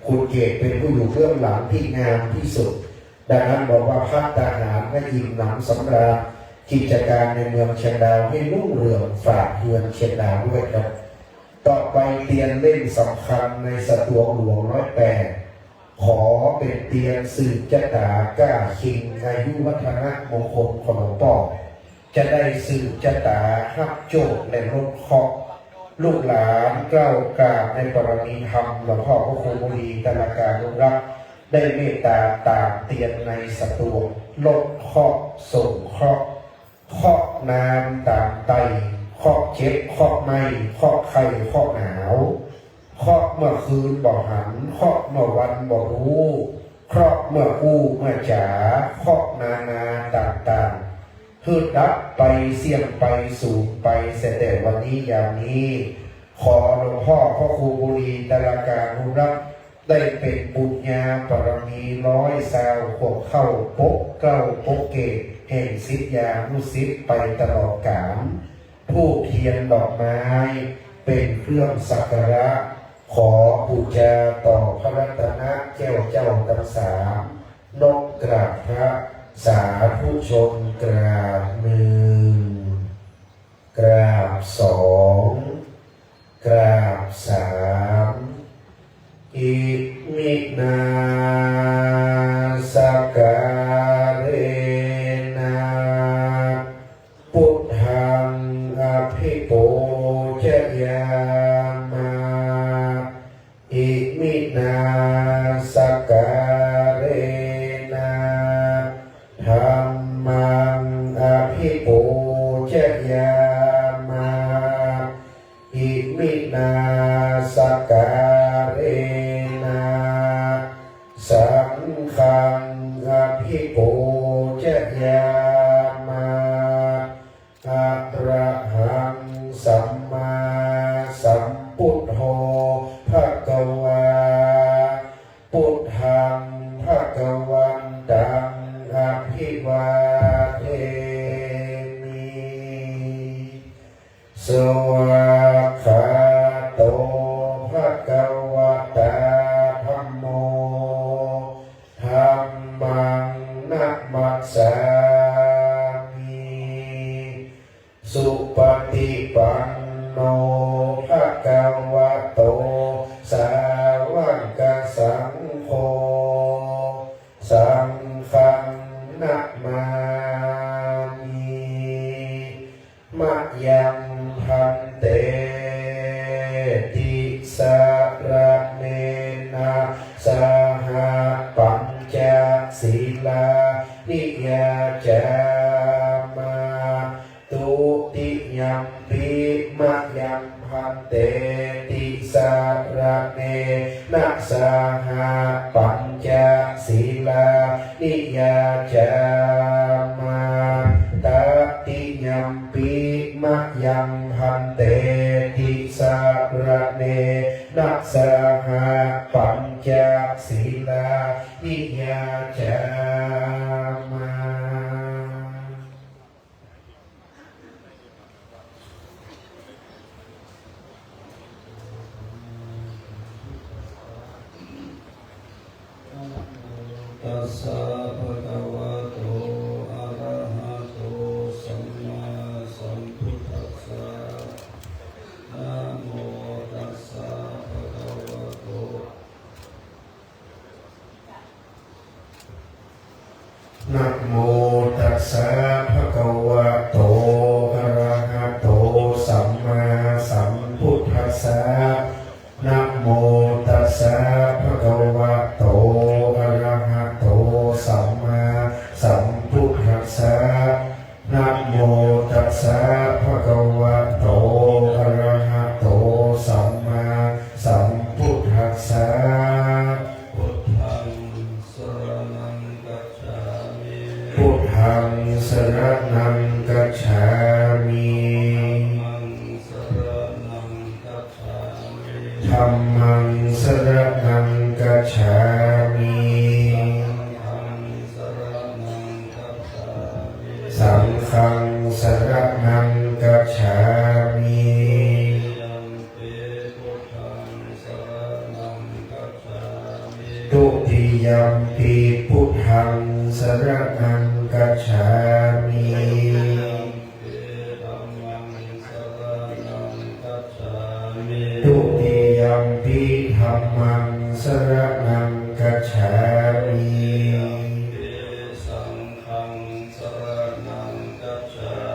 คุณเกศเป๋นผู้อยู่เบื้องหลังที่งามที่สุด ดังนั้นบอกว่าภัตตาหารให้อิ่มหนำสำราญ กิจการในเมืองเชียงดาวให้รุ่งเรือง ฝากเฮือนเชียงดาวด้วยครับ ต่อไปเตียนเล่มสำคัญในสะตวงหลวงร้อยแปด ขอเป๋นเตียนสืบจะต๋าก้าคิง อายุวัฒนมงคลของหลวงป้อ จะได้สืบจะต๋าฮับโจคและลดเคราะห์ ลูกหลานเกล้ากราบในปรมีธรรมหลวงพ่อพระครูบุรี ตลาการนุรักษ์ ได้เมตต๋าต๋ามเตียนในสะตวง ลดเคราะห์ส่งเคราะห์ เคราะห์นามต๋ามไต่ เคราะห์เจ็บ เคราะห์ไหม้ เคราะห์ไข้ เคราะห์หนาว เคราะห์เมื่อคืนบ่หัน เคราะห์เมื่อวันบ่ฮู้ เคราะห์เมื่ออู้เมื่อจ๋า เคราะห์นานาต่างๆ หืดดับไป เสี้ยงไป สูญไป เสียแต่วันนี้ยามนี้ ขอหลวงพ่อพระครูบุรี ตลาการนุรักษ์ ได้เป๋นปุญญาปรมีร้อยซาว ขวบเข้าปกเกล้าปกเกศ แห่งศิษยานุศิษย์ไปตลอดกาล ธูปเทียนดอกไม้ เป๋นเครื่องสักการะ ขอปู๋จาต่อพระรัตนะแก้วเจ้าตังสาม นบกราบพระ สาธุชนกราบหนึ่ง กราบสอง กราบสาม อิมินา สักการะนะ พุทธัง อภิปูชยามะ อิมินา สักการะนะ ธัมมัง อภิปูชยามะ อิมินา สักการะนะ สังฆัง อภิปูชยามะ อะระหัง สัมมาสัมพุทโธ ภะคะวา พุทธัง ภะคะวันตัง อะภิวาเทมิ สวากขาโต ภะคะวะตา ธัมโม ธัมมัง นะมัสสามิ สุปะติปันโน ภะคะวะโต สาวะกะสังโฆ สังฆัง นะมามิ มะยัง ภันเต ติสะระเณนะ saraṇena saha pañca sīlāni yācāma. Tatiyampi mayaṃ bhante tisaraṇena saha pañca sīlāni yācāma. Namo tassa bhagavato arahato sammāsambuddhassa. Namo tassa bhagavato Namo tassa bhagavato arahato sammāsambuddhassa. Namo tassa bhagavato arahato sammāsambuddhassa. Namo tassa bhagavato arahato sammāsambuddhassa. Buddhaṃ saraṇaṃ gacchāmi. Buddhaṃ saraṇaṃ gacchāmi. Dhammaṃ saraṇaṃ gacchāmi. Dhammaṃ saraṇaṃ gacchāmi. Saṅghaṃ saraṇaṃ gacchāmi. Saṅghaṃ saraṇaṃ gacchāmi. Dutiyampi buddhaṃ saraṇaṃ gacchāmi. Dutiyampi buddhaṃ saraṇaṃ gacchāmi. Dutiyampi dhammaṃ saraṇaṃ gacchāmi. Dutiyampi dhammaṃ saraṇaṃ gacchāmi.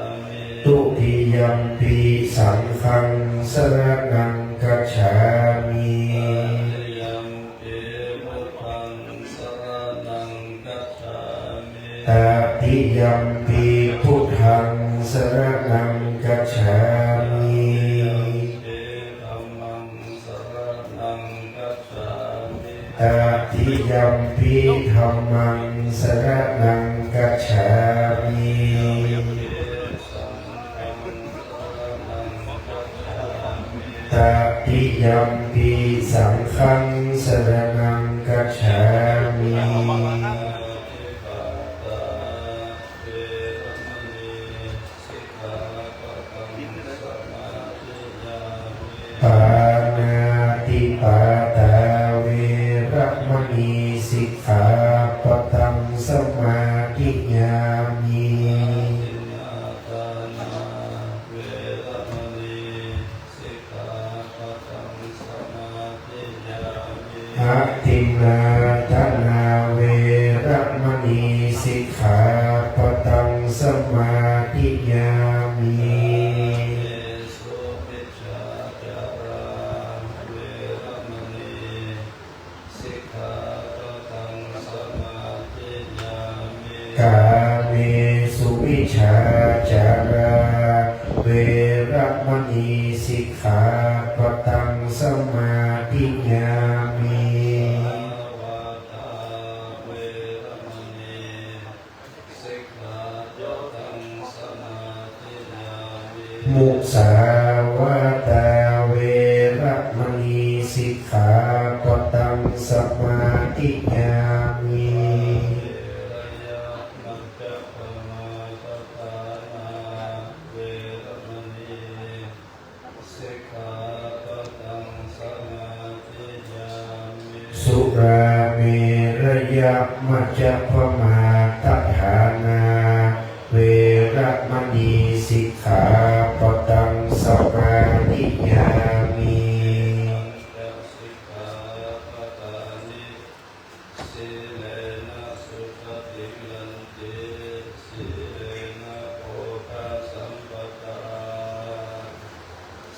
Dutiyampi saṅghaṃ saraṇaṃ gacchāmi. Dutiyampi saṅghaṃ saraṇaṃ gacchāmi. Tatiyampi buddhaṃ saraṇaṃ gacchāmi. Tatiyampi buddhaṃ saraṇaṃ gacchāmi. Tatiyampi dhammaṃ saraṇaṃ gacchāmi. Tatiyampi dhammaṃ saraṇaṃ gacchāmi. Tatiyampi saṅghaṃ saraṇaṃ gacchāmi. Pāṇātipātā veramaṇī sikkhāpadaṃ samādiyāmi. Adinnādānā veramaṇī sikkhāpadaṃ samādiyāmi. Kāmesu micchācārā veramaṇī sikkhāpadaṃ samādiyāmi. Kāmesu micchācārā veramaṇī sikkhāpadaṃ samādiyāmi. Musāvādā veramaṇī sikkhāpadaṃ samādiyāmi. Musāvādā veramaṇī sikkhāpadaṃ samādiyāmi. Vīriyamajjapamādaṭṭhānā veramaṇī sikkhāpadaṃ samādiyāmi. Surāmerayamajjapamādaṭṭhānā veramaṇī sikkhāpadaṃ samādiyāmi. Pañca sikkhāpadāni. Sīlena sugatiṃ yanti, sīlena bhogasampadā,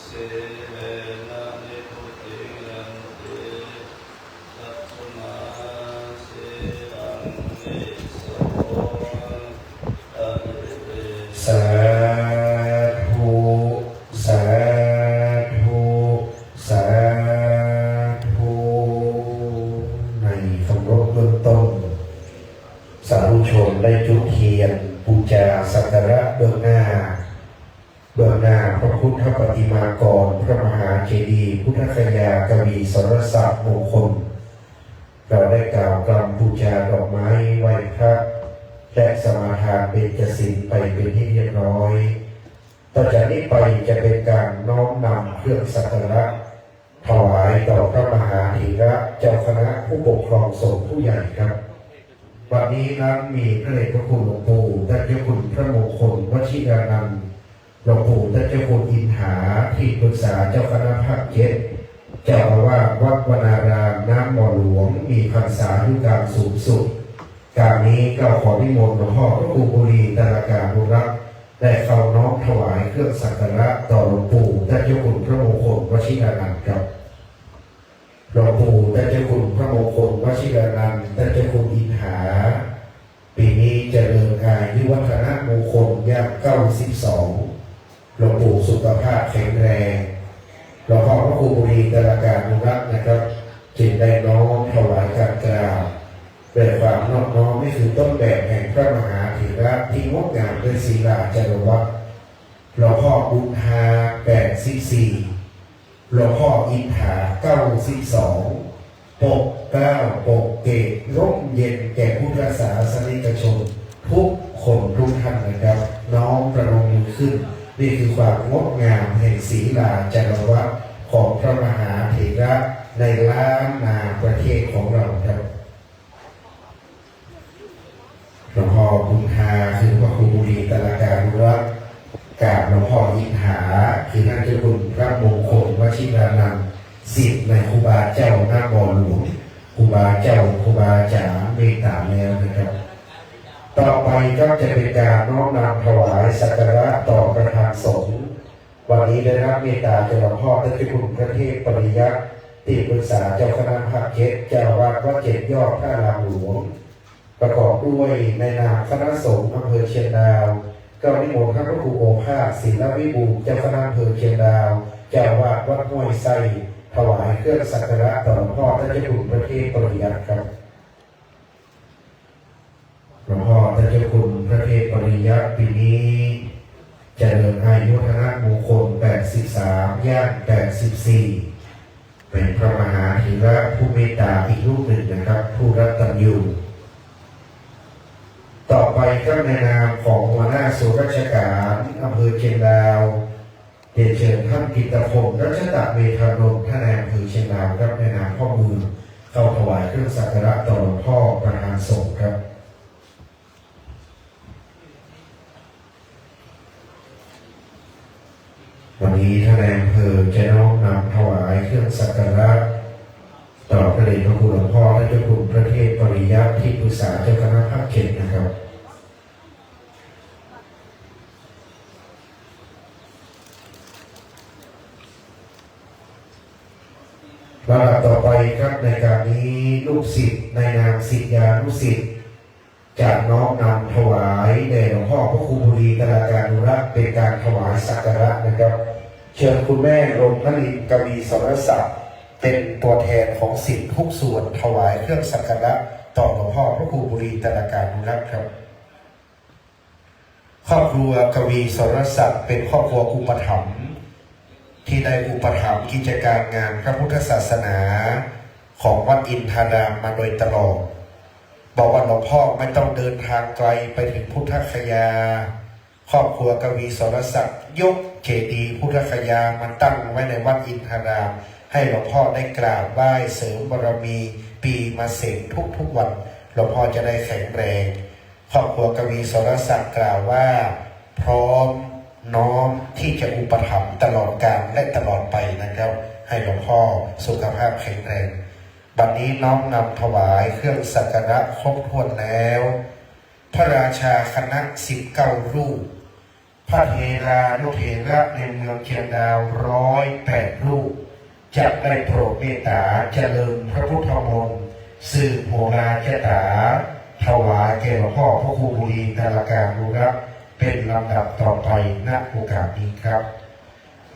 sīlena nibbutiṃ yanti, tasmā sīlaṃ visodhaye. Sādhu, sādhu, sādhu. มากรพระมหาเจดีย์พุทธคยากวีสรศักดิ์มงคล เราได้กล่าวกรำปู๋จาดอกไม้ไหว้พระ และสมาทานเบญจศีลไปเป็นที่เรียบร้อย ต่อจากนี้ไปจะเป็นการน้อมนำเครื่องสักการะ ถวายต่อพระมหาเถระเจ้าคณะผู้ปกครองสงฆ์ผู้ใหญ่ครับ วันนี้นั้นมีพระเดชพระคุณหลวงปู่ท่านเจ้าคุณพระมงคลวชิรานันท์ หลวงปู่ท่านเจ้าคุณอินทา ที่ปรึกษาเจ้าคณะภาคเจ็ด เจ้าอาวาสวัดวนารามน้ำบ่อหลวง มีพรรษาอายุการสูงสุด กาลนี้ก็ขอนิมนต์หลวงพ่อพระครูบุรีตรากานุรักษ์ ได้เข้าน้อมถวายเครื่องสักการะต่อหลวงปู่ท่านเจ้าคุณพระมงคลวชิรานันท์ครับ หลวงปู่ท่านเจ้าคุณพระมงคลวชิรานันท์ ท่านเจ้าคุณอินทา ปี๋นี้เจริญอายุวัฒนมงคลย่างเก้าสิบสอง หลวงปู่สุขภาพแข็งแรง หลวงพ่อพระครูบุรีตรากานุรักษ์นะครับ จึงได้น้อมถวายการกราบ ด้วยความนอบน้อม นี่คือต้นแบบแห่งพระมหาเถระที่งดงามด้วยศีลาจารวัตร หลวงพ่อบุญฮา แปดสิบสี่ หลวงพ่ออินทา เก้าสิบสอง ปกเกล้าปกเกศ ร่มเย็นแก่พุทธศาสนิกชนทุกคนทุกท่านนะครับ น้อมประนมมือขึ้น นี่คือความงดงามแห่งศีลาจารวัตรของพระมหาเถระในล้านนาประเทศของเราครับ หลวงพ่อบุญฮา คือพระครูบุรีตรากานุรักษ์ กับหลวงพ่ออินทา คือท่านเจ้าคุณพระมงคลวชิรานันท์ ศิษย์ในครูบาเจ้าน้ำบ่อหลวง ครูบาเจ้าครูบาอาจารย์เมตตาแล้วนะครับ ต่อไปก็จะเป็นการน้อมนำถวายสักการะต่อประธานสงฆ์ วันนี้ได้รับเมตตาจากหลวงพ่อท่านเจ้าคุณพระเทพปริยัติ ที่ปรึกษาเจ้าคณะภาคเจ็ด เจ้าอาวาสวัดเจ็ดยอดพระอารามหลวง ประกอบด้วยในนามคณะสงฆ์อำเภอเชียงดาว ก็นิมนต์พระครูโอภาส ศิลวิบูลย์ เจ้าคณะอำเภอเชียงดาว เจ้าอาวาสวัดห้วยไส้ ถวายเครื่องสักการะต่อหลวงพ่อท่านเจ้าคุณพระเทพปริยัติครับ หลวงพ่อท่านเจ้าคุณพระเทพปริยัติปี๋นี้เจริญอายุวัฒนมงคล แปดสิบสาม ย่าง แปดสิบสี่ เป็นพระมหาเถระผู้เมตตาอีกรูปหนึ่งนะครับ ผู้กตัญญู ต่อไปครับ ในนามของหัวหน้าส่วนราชการอำเภอเชียงดาว เรียนเชิญท่านกิตติพงษ์ รัชตะเมธานนท์ ท่านนายอำเภอเชียงดาวครับ ในนามพ่อเมือง เข้าถวายเครื่องสักการะต่อหลวงพ่อประธานสงฆ์ครับ วันนี้ท่านนายอำเภอจะน้อมนำถวายเครื่องสักการะ ต่อพระเดชพระคุณหลวงพ่อท่านเจ้าคุณพระเทพปริยัติ ที่ปรึกษาเจ้าคณะภาคเจ็ดนะครับ ลำดับต่อไปครับ ในการนี้ลูกศิษย์ในนามศิษยานุศิษย์ จะน้อมนำถวายแด่หลวงพ่อพระครูบุรีตรากานุรักษ์ เป็นการถวายสักการะนะครับ เชิญคุณแม่ลมนลินกวีสรศักดิ์ เป็นตัวแทนของศิษย์ทุกส่วนถวายเครื่องสักการะต่อหลวงพ่อพระครูบุรีตรากานุรักษ์ครับ ครอบครัวกวีสรศักดิ์เป็นครอบครัวอุปถัมภ์ ที่ได้อุปถัมภ์กิจการงานพระพุทธศาสนาของวัดอินทารามมาโดยตลอด บอกว่าหลวงพ่อไม่ต้องเดินทางไกลไปถึงพุทธคยา ครอบครัวกวีสรศักดิ์ยกเจดีย์พุทธคยามาตั้งไว้ในวัดอินทาราม ให้หลวงพ่อได้กราบไหว้เสริมบารมีปีมะเสงทุกๆวัน หลวงพ่อจะได้แข็งแรง ครอบครัวกวีสรศักดิ์กล่าวว่า พร้อมน้อมที่จะอุปถัมภ์ตลอดกาลและตลอดไปนะครับ ให้หลวงพ่อสุขภาพแข็งแรง บัดนี้น้อมนำถวายเครื่องสักการะครบถ้วนแล้ว พระราชาคณะสิบเก้ารูป พระเถรานุเถระในเมืองเชียงดาวร้อยแปดรูป จะได้โปรดเมตตาเจริญพระพุทธมนต์ สืบโหราชะตา ถวายแก่หลวงพ่อพระครูบุรีตรากานุรักษ์ เป็นลำดับต่อไป ณ โอกาสนี้ครับ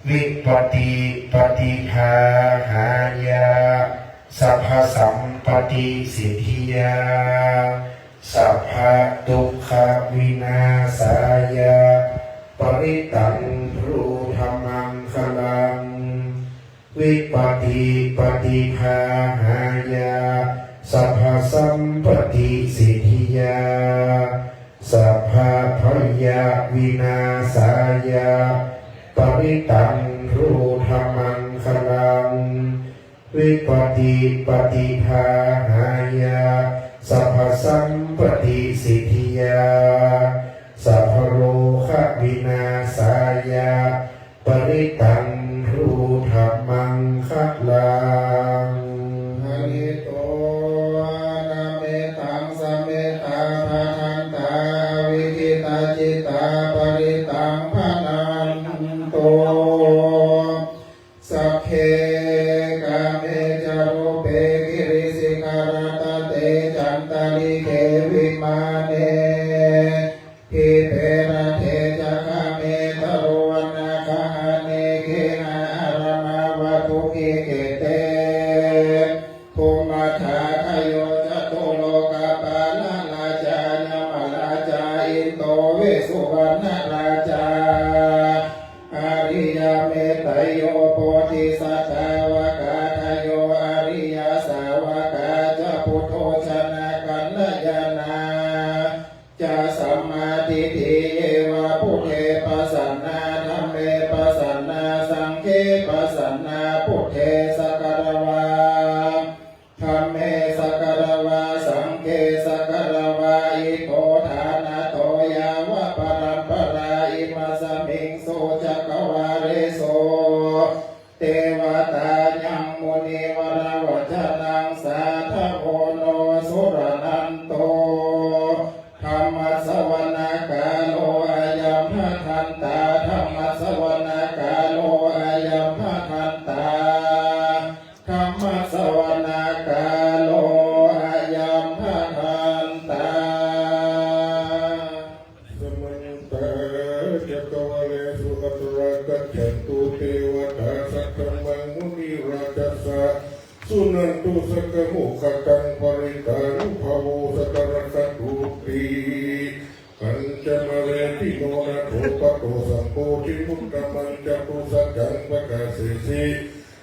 วิปฏิปฏิภาหายะ สัพพสัมปติสิทธิยา สัพพะทุกขวินาศายะ ปริตตัง พรูธรรมัง ข ลัง วิปฏิปฏิภาหายะ สัพพะสัมปะติสิทธิยา สัพพะพยะวินาสายะ ปะริตัง รูธมังคะลัง วิปฏิปฏิภาหายะ สัพพะสัมปะติสิทธิยา สัพพะโรคะวินาสายะ ปะริตัง รูธมังคะลัง หะริโต นะเมตัง สะเมตตา ภะทันตา อวิกขิตาจิตตา ปะริตัง ภะนันตุ สักเข กาเม จะ รูปเป กิริสิขะรัตตะเต จันตะริกเข วิมาเน ทีปเป รัตเต จะ กาเม ตะโร วะนะกะหะเน เกหะ อะระมะวะตุ เกเกเต ภุมมัจจาคะโย จะตุโลกะปาละ ราชายะ มะหาราชา อินโด เวสสุวรรณราชา อะริยะเมตไตโย โพธิสัตตาวากาทะโย อะริยะสาวกาจะ ปุโธชนะกัลยาณาจะ สัมมาทิฏฐิเยวะ บุพเพปะสันนา ธัมเมปะสันนา สังฆเปปะสันนา บุพเพสักการะวา ธัมเมสักการะวา สังฆเปสักการะวา อิโตทานะโต ยาวะปะรัมปะรา อิมัสมิงสุจักกะวาเลสุ เตวะตา ยังมุนิวะระวัจจะนัง สาธะโว โน สุระนันโต ธัมมะสะวะนะกาโล อะยัง ภะทันตา ธัมมะสะวะนะกาโล อะยัง ภะทันตา ธัมมะสะวะนะกาโล อะยัง ภะทันตา สะมันตา จักกะวาเลสุ อัตตะรา กัจฉันตุ เตวะตา สัทธัมมัง มุนิราชสสะ สุนันตุ สักกะโมคะขัง ปะริตตานุภาโว สักกะรักขันตุ ติ ปัญจะมะเรติโน นาโถ ปะโต สัมโพธิมุตตะมัง จะตุสัจจัง ปะกาเสสิ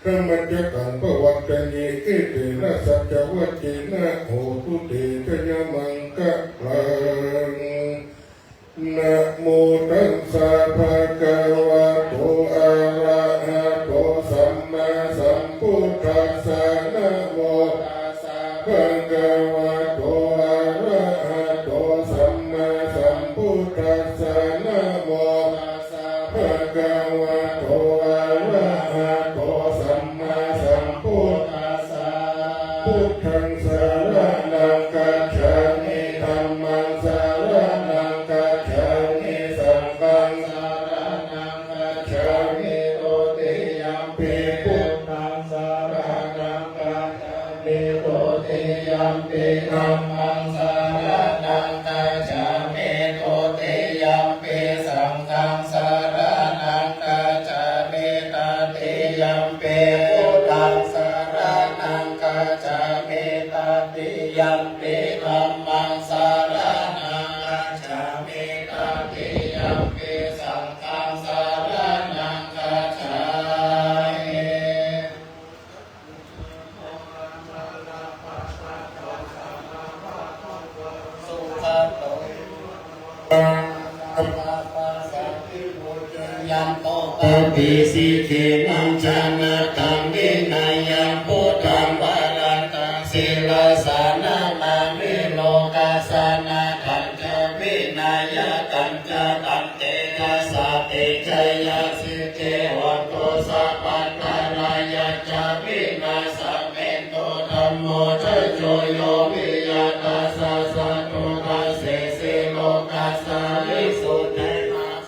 ธัมมัจจะกัง ปะวัตตะเย เอเตนะ สัจจะวัจเจนะ โหตุ เต จะยะ มังคะลัง นะโมตัสสะ ภะคะวะโต อะระหะโต สัมมาสัมพุทธัสสะ นะโมตัสสะ ภะคะวะโต อะระหะโต สัมมาสัมพุทธัสสะ นะโมตัสสะ ภะคะวะโต อะระหะโต สัมมาสัมพุทธัสสะ พุทธังสะระณังคัจฉามิ ธัมมังสะระณังคัจฉามิ สังฆังสะระณังคัจฉามิ ทุติยัมปิ พุทธังสะระณังคัจฉามิ ทุติยัมปิ ธัมมังสะระณังคัจฉามิ ทุติยัมปิ สังฆังสะระณังคัจฉามิ ตติยัมปิ พุทธังสะระณังคัจฉามิ ตติยัมปิ ธัมมังสะระณังคัจฉามิ ตติยัมปิ สังฆังสะระณังคัจฉามิ ยันโต ปะเปสิกขินัง จานะตัง วินะยัง พุทธัง วรันตัง ศิรสา นะมามิ โลกัสสะ นะขัญจะ วินะยะ ขัญจะตัง เตจะสสะ เตจะยะ สิทธิ โหตุ สัพพันตะรายัญจะ วินาสเมนตุ ธัมโม ธัญโญ โย วิยะทัสสะ สัตถุ ทัสเสสิ โลกัสสา วิสุทธิ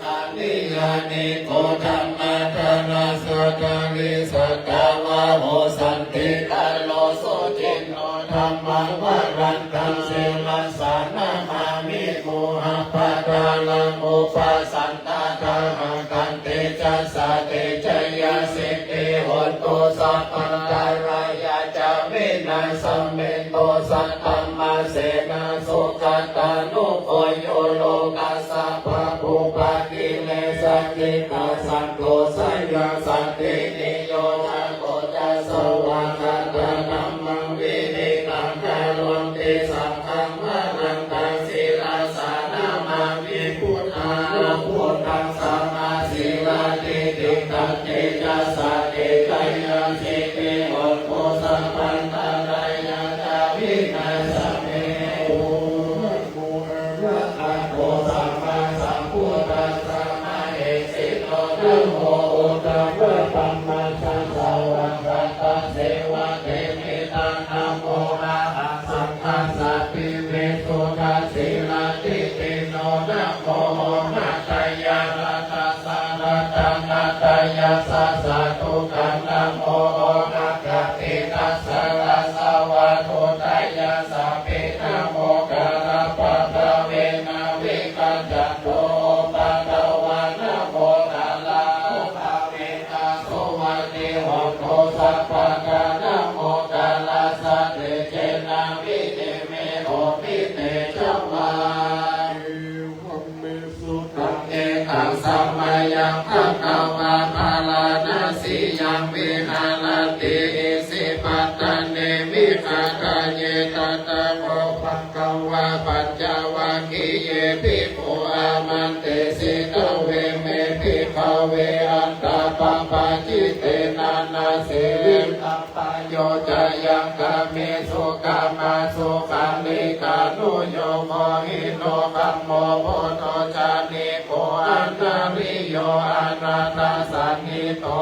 คานิยานิโก ธัมมาทานะ สัตถาริ สัตถาวาโห สันติกาโล สุจินโน ธัมมัง วรันตัง ศิรสา นะมามิ โมหะปะทาลัง อุปสันตะ ทาหัง ขันติ จัสสะ เตจะยะ สิทธิ โหตุ สัพพันตะรายัญจะ วินาสเมนตุ สัทธัมมาเสนะ สุขัตตานุโกโย โลกัสสะ ปะปุปปะกิเลสะ Ekasanto sayaṃ santiniyo ca, ko ca svākkhātā dhammaṃ viditaṃ karonti, saggaṃ varaṃ taṃ sirasā namāmi buddho. Buddhaṃ sammāsīladiṭṭhiṃ, tantejasā te jayasiddhi hotu, sabbantarāyā ca vināsamentu. Arahato sammāsambuddhassa mahesino, namo uttamadhammassa svākkhātasseva tenidha, namo mahāsaṅghassāpi visuddhasīladiṭṭhino, namo omātyāraddha- ssa ratanattayassa sādhukaṃ, namo omakātītassa āsavavatthuttayassapi, namokārappabhāvena vigacchantu upaddavā, namokārappabhāvena suvatthi hotu sabbadā, namokārassa tejena vidhimhi homi tejavā. Evaṃ me sutaṃ. Ekaṃ samayaṃ bhagavā bārāṇasiyaṃ viharati isipatane migadāye. Tatra kho bhagavā pañcavaggiye bhikkhū āmantesi: Dveme, bhikkhave, antā pabbajitena na sevitav- pāyo, cayaṃ kāmesu kāmasukhallikānuyogo hīno gammo pothujjaniko anariyo anatthasañhito,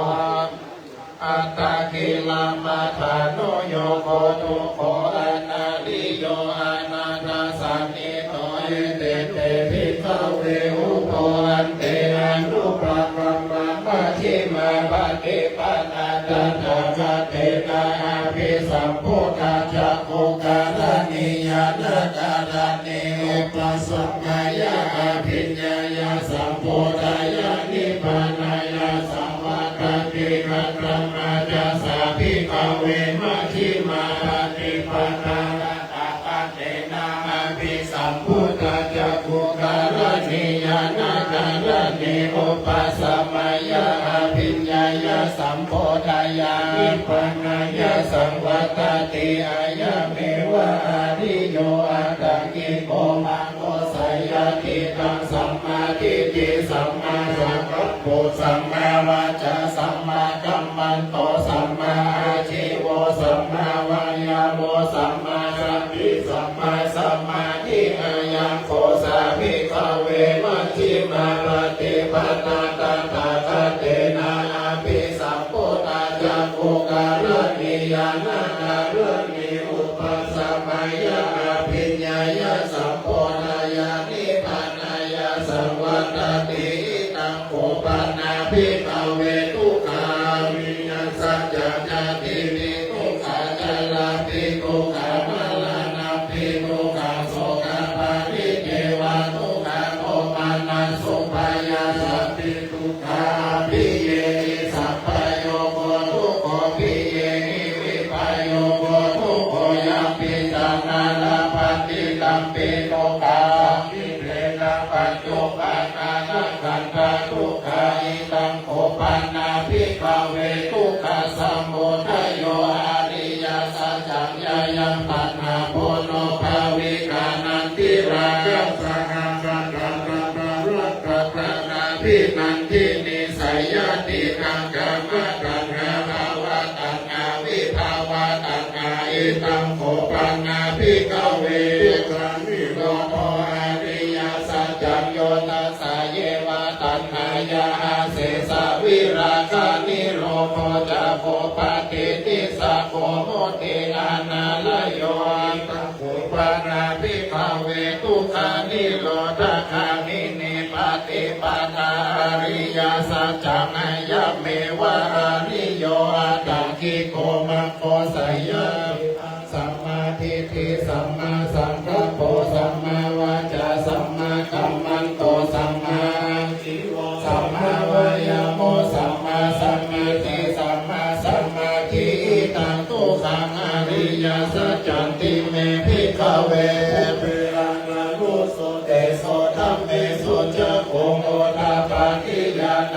attakilamathānuyogo dukkho anariyo anatthasañhito. Ete te, bhikkhave, ubho ante anupagamma majjhimā paṭipadā tathāgatena abhisambuddhā cakkhukaraṇī ñāṇakaraṇī upasamāya abhiññāya sambodhāya nibbānāya saṃvattati. Kathamā ca sā, bhikkhave, majjhimā paṭipadā tathāgatena abhisambuddhā cakkhukaraṇī ñāṇakaraṇī upasamāya abhiññāya sambodhāya nibbānāya saṃvattati? Ayameva ariyo aṭṭhaṅgiko maggo. Seyyathīdaṃ: sammādiṭṭhi sammāsaṅkappo sammāvācā sammākammanto sammāājīvo sammāvāyāmo sammāsati sammāsamādhi. Ayaṃ kho sā, bhikkhave, majjhimā paṭipadā tathāgatena abhisambuddhā cakkhukaraṇī ñāṇakaraṇī upasamāya abhiññāya sambodhāya nibbānāya saṃvattati. Idaṃ kho pana, bhikkhave, dukkhā ariyasaccaṃ. Jātipi dukkhā jarāpi dukkhā maraṇampi dukkhā sokaparidevadukkhadomanassupāyāsā pi dukkhā. Appiyehi sampayogo dukkho, piyehi vippayogo dukkho, yampicchaṃ na labhati tampi dukkhaṃ, saṅkhittena pañcupādānakkhandhā dukkhā. Idaṃ kho pana, bhikkhave, dukkhasamudayo ariyasaccaṃ. Yāyaṃ taṇhā ponobbhavikā nandirāgasahagatā tatratatrābhinandinī, seyyathīdaṃ: kāmataṇhā bhavataṇhā vibhavataṇhā. Idaṃ kho pana, bhikkhave, dukkhanirodho ariyasaccaṃ. Yo tassāyeva taṇhāya asesavirāganirodho cāgo paṭinissago mutti anālayo. Idaṃ kho pana, bhikkhave, dukkhanirodhagāminī paṭipadā ariyasaccaṃ. Ayameva ariyo aṭṭhaṅgiko maggo. Seyyathīdaṃ: sammādiṭṭhi sammāsaṅkappo sammāvācā sammākammanto sammā sammāvāyāmo sammāsamādhi sammāsamādhi. Idaṃ dukkhaṃ ariyasaccanti me bhikkhave pubbe ananussutesu dhammesu cakkhuṃ udapādi ñāṇaṃ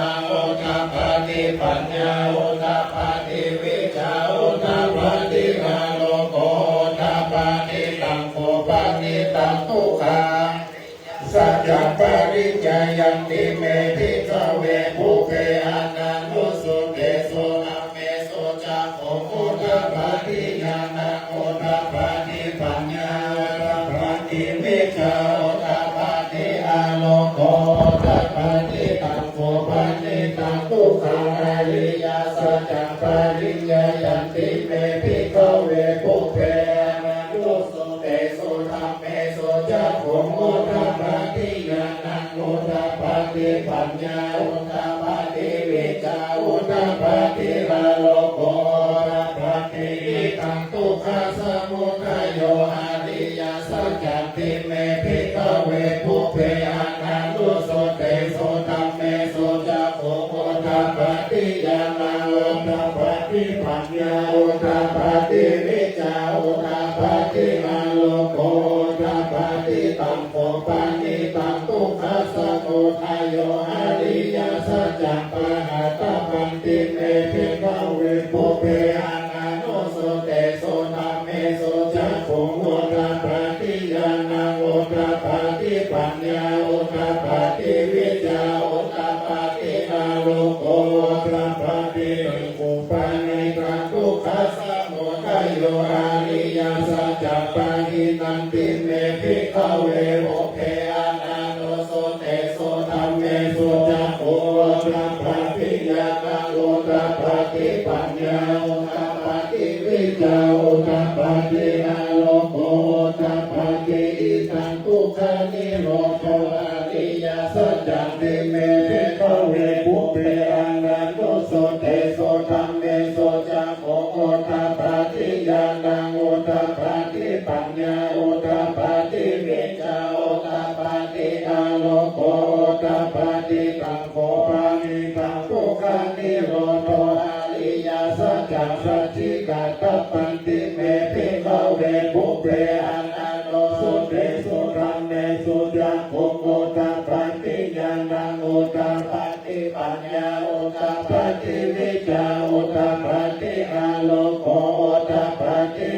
Saccaṃ pariññeyyanti me bhikkhave pubbe ananussutesu dhammesu cakkhuṃ udapādi ñāṇaṃ udapādi paññā udapādi vijjā udapādi āloko udapādi. Taṃ kho panidaṃ dukkhaṃ ariyasaccaṃ pariññeyyanti me bhikkhave pubbe ananussutesu dhammesu cakkhuṃ udapādi ñāṇaṃ udapādi paññā udapādi vijjā udapādi āloko udapādi. Idaṃ dukkhasamudayo ariyasaccanti me bhikkhave pubbe ananussutesu dhammesu cakkhuṃ udapādi ñāṇaṃ udapādi paññā udapādi vijjā udapādi āloko udapādi. Taṃ kho panidaṃ dukkhasamudayo ariyasaccaṃ pahātabbanti me bhikkhave pubbe ananussutesu dhammesu cakkhuṃ udapādi ñāṇaṃ udapādi paññā udapādi vijjā udapādi āloko udapādi. Taṃ kho panidaṃ dukkhasamudayo ariyasaccaṃ pahīnanti me bhikkhave pubbe ananussutesu dhammesu cakkhuṃ udapādi ñāṇaṃ udapādi paññā udapādi vijjā udapādi āloko udapādi. Idaṃ dukkhanirodho ariyasaccanti me bhikkhave pubbe ananussutesu dhammesu cakkhuṃ udapādi ñāṇaṃ udapādi paññā udapādi vijjā udapādi āloko udapādi. Taṃ kho panidaṃ dukkhanirodho ariyasaccaṃ sacchikatabbanti me bhikkhave pubbe ananussutesu dhammesu cakkhuṃ udapādi ñāṇaṃ udapādi paññā udapādi vijjā udapādi āloko udapādi.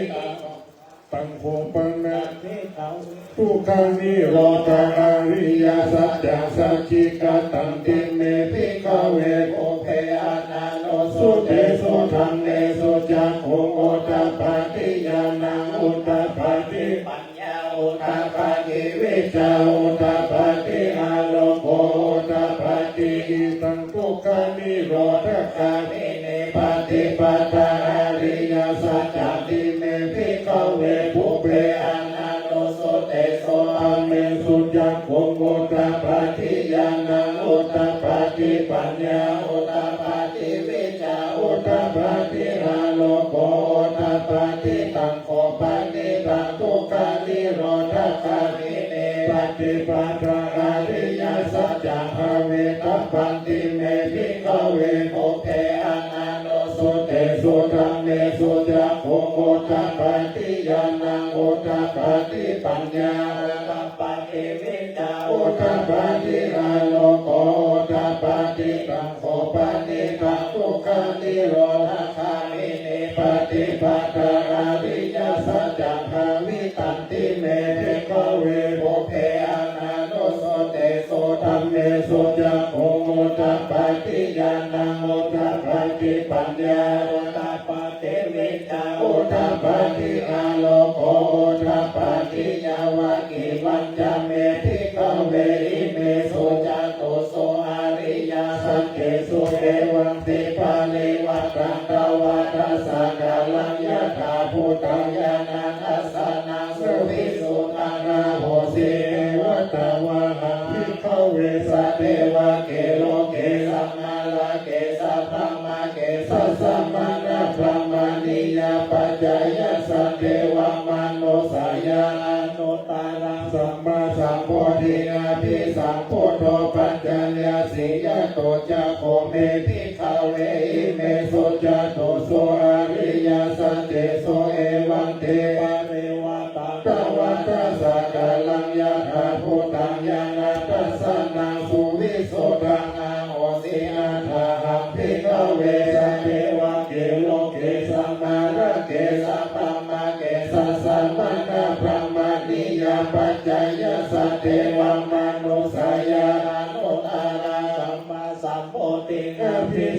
Taṃ kho panidaṃ dukkhanirodho ariyasaccaṃ sacchikatanti me bhikkhave pubbe ananussutesu dhammesu cakkhuṃ udapādi ñāṇaṃ udapādi paññā udapādi vijjā udapādi āloko udapādi. Idaṃ dukkhanirodhagāminī paṭipadā ariyasaccanti me bhikkhave pubbe ananussutesu dhammesu cakkhuṃ udapādi ñāṇaṃ udapādi paññā udapādi vijjā udapādi āloko udapādi. Taṃ kho panidaṃ dukkhanirodhagāminī paṭipadā ariyasaccaṃ bhāvetabbanti me bhikkhave pubbe ananussutesu dhammesu cakkhuṃ udapādi ñāṇaṃ udapādi paññā udapādi vijjā udapādi āloko udapādi. Taṃ kho panidaṃ dukkhanirodhagāminī paṭipadā ariyasaccaṃ bhāvitanti me bhikkhave pubbe ananussutesu dhammesu cakkhuṃ udapādi ñāṇaṃ udapādi paññā udapādi vijjā udapādi āloko udapādi. Yāvakīvañca me bhikkhave imesu catūsu ariyasaccesu evantiparivaṭṭaṃ dvādasākāraṃ yathābhūtaṃ ñāṇadassanaṃ suvisuddhaṃ ahosi. Evaṃ tvaṃ aha bhikkhave sadevake loke sammārake sabrahmake sassamaṇabrāhmaṇiyā pajāya sadevamanussāya anuttaraṃ sammāsambodhiṃ abhisambuddho paccaññāsiṃ. Yato ca kho me bhikkhave imesu catūsu ariyasaccesu evantiparivaṭṭaṃ dvādasākāraṃ yathābhūtaṃ ñāṇadassanaṃ suvisuddhaṃ ahosi. Athāhaṃ bhikkhave sadevake loke sammārake sabrahmake sassamaṇabrāhmaṇiyā pajāya sadevama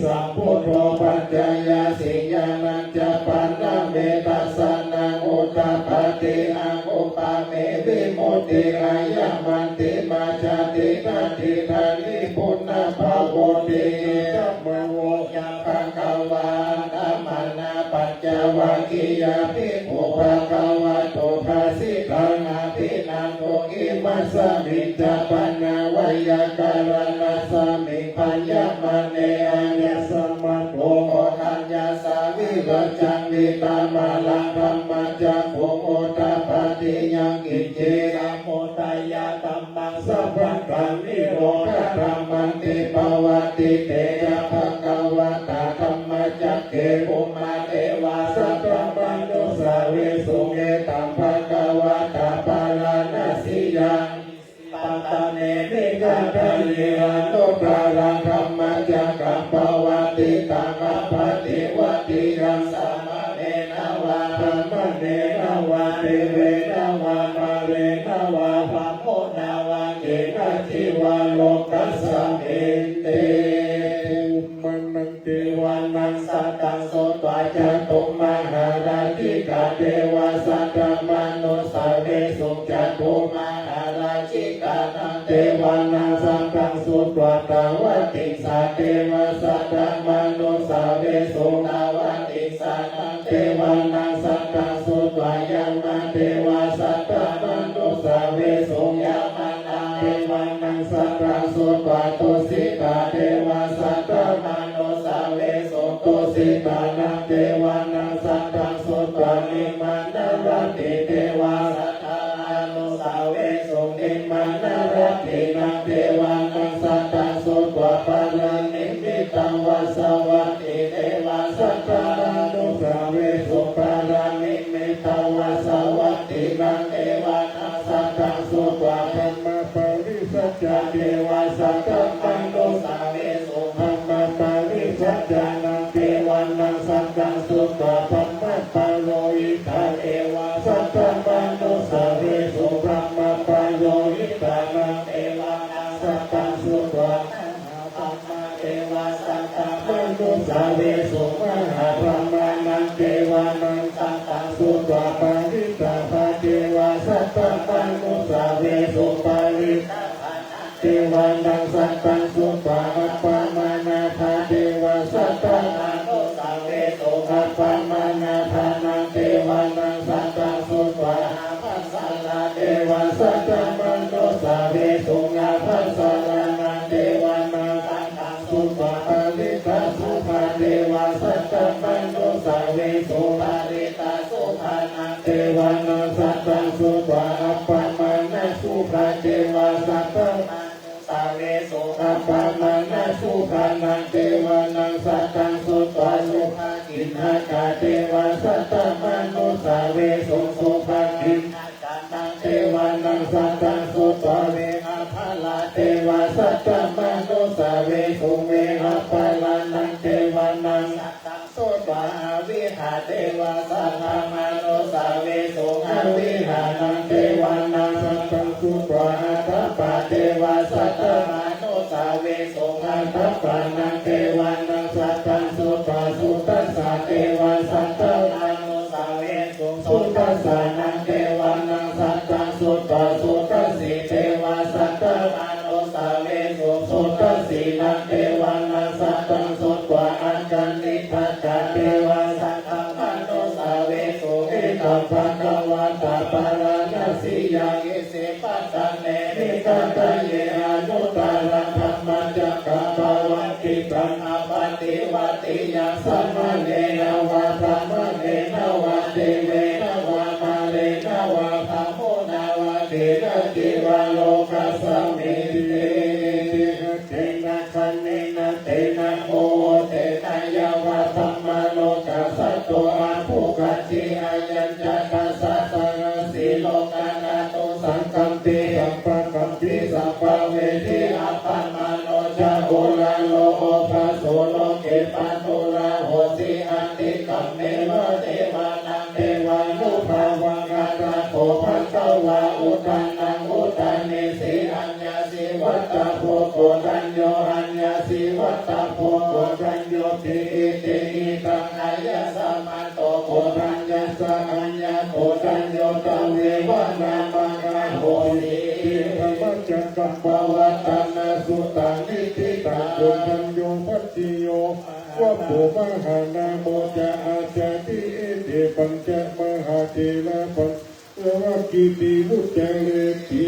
sambuddho paccayyasiṃ ñāṇañca pana me dassanaṃ udapādi anuppame vimutti. Ayamantimā jāti natthidāni punabbhavoti. Idamavoca bhagavā. Attamanā pañcavaggiyā bhikkhū bhagavato bhāsitaṃ abhinanduṃ. Imasmiñca pana veyyākaraṇasmiṃ bhaññamāne āyasmato koṇḍaññassa virajaṃ vītamalaṃ dhammacakkhuṃ udapādi yaṅkiñci samudayadhammaṃ sabbantaṃ nirodhadhammanti. Pavattite ca bhagavatā dhammacakke bhummā devā saddamanussāvesuṃ: Etaṃ bhagavatā bārāṇasiyaṃ isipatane migadāye anuttaraṃ dhammacakkaṃ pavattitaṃ appaṭivattiyaṃ samaṇena vā brāhmaṇena vā devena vā mārena vā brahmunā vā kenaci vā lokasminti. Bhummānaṃ devānaṃ saddaṃ sutvā cātummahārājikā devā saddamanussāvesuṃ. Cātummahārājikānaṃ devānaṃ saddaṃ sutvā tāvatiṃsā devā saddamanussāvesuṃ. Tāvatiṃsānaṃ devānaṃ saddaṃ sutvā yāmā devā saddamanussāvesuṃ. Yāmānaṃ devānaṃ saddaṃ sutvā tusitā devā saddamanussāvesuṃ. Tusitānaṃ devānaṃ saddaṃ sutvā nimmānaratī devā saddamanussāvesuṃ. Nimmānaratīnaṃ devānaṃ saddaṃ sutvā paranimmitavasavattī devā saddamanussāvesuṃ. Paranimmitavasavattīnaṃ devānaṃ saddaṃ sutvā brahmapārisajjā devā saddamanussāvesuṃ. Brahmapārisajjānaṃ devānaṃ saddaṃ sutvā brahmapurohitā devā saddamanussāvesuṃ. Brahmapurohitānaṃ devānaṃ saddaṃ sutvā devā saddamanussāvesuṃ. Mahābrahmānaṃ devānaṃ saddaṃ sutvā parittābhā devā saddamanussāvesuṃ. Parittābhānaṃ devānaṃ saddaṃ sutvā appamāṇābhā devā saddamanussāvesuṃ. Appamāṇābhānaṃ devānaṃ saddaṃ sutvā ābhassarā devā saddamanussāvesuṃ. Ābhassarānaṃ devānaṃ saddaṃ sutvā parittāsubhā devā saddamanussāvesuṃ. Parittāsubhānaṃ devānaṃ saddaṃ sutvā appamāṇāsubhā devā saddamanussāvesuṃ. Appamāṇāsubhānaṃ devānaṃ saddaṃ sutvā subhakiṇhakā devā saddamanussāvesuṃ. Subhakiṇhakānaṃ devānaṃ saddaṃ sutvā vehapphalā devā saddamanussāvesuṃ. Vehapphalānaṃ devānaṃ saddaṃ sutvā avihā devā saddamanussāvesuṃ. Avihānaṃ devānaṃ saddaṃ sutvā atappā devā saddamanussāvesuṃ. Atappānaṃ devānaṃ saddaṃ sutvā sudessā devā saddamanussāvesuṃ. Sudessānaṃ devānaṃ saddaṃ sutvā sudessī devā saddamanussāvesuṃ. Sudessīnaṃ devānaṃ saddaṃ sutvā akaniṭṭhakā devā saddamanussāvesuṃ. Etaṃ bhagavatā bārāṇasiyaṃ isipatane migadāye anuttaraṃ dhammacakkaṃ pavattitaṃ appaṭivattiyaṃ samaṇena vā brāhmaṇena vā devena vā mārena vā brahmunā vā kenaci vā lokasminti. Tena khaṇena tena muhuttena yāva brahmalokā saddo abbhuggacchi. Ayañca dasasahassī lokadhātu saṅkampi sampakampi sampavedhi. Appamāṇo ca uḷāro obhāso loke pāturahosi. Atikkammeva devānaṃ devānubhāvaṃ athāhaṃ bhagavā udānaṃ udānesi. Aññāsi vata bho koṇḍañño aññāsi vata Koṇḍaññoti iti idhaṃ āyasmato Koṇḍaññassa aññākoṇḍañño tveva nāmakahosi. Iti dhammacakkaṃ pavattanaṃ suttaṃ niṭṭhitaṃ. Koṇḍañño bhaddiyo vappo mahānāmo ca ājāti iti pañca mahātherā pañcavaggī ti vuccareti.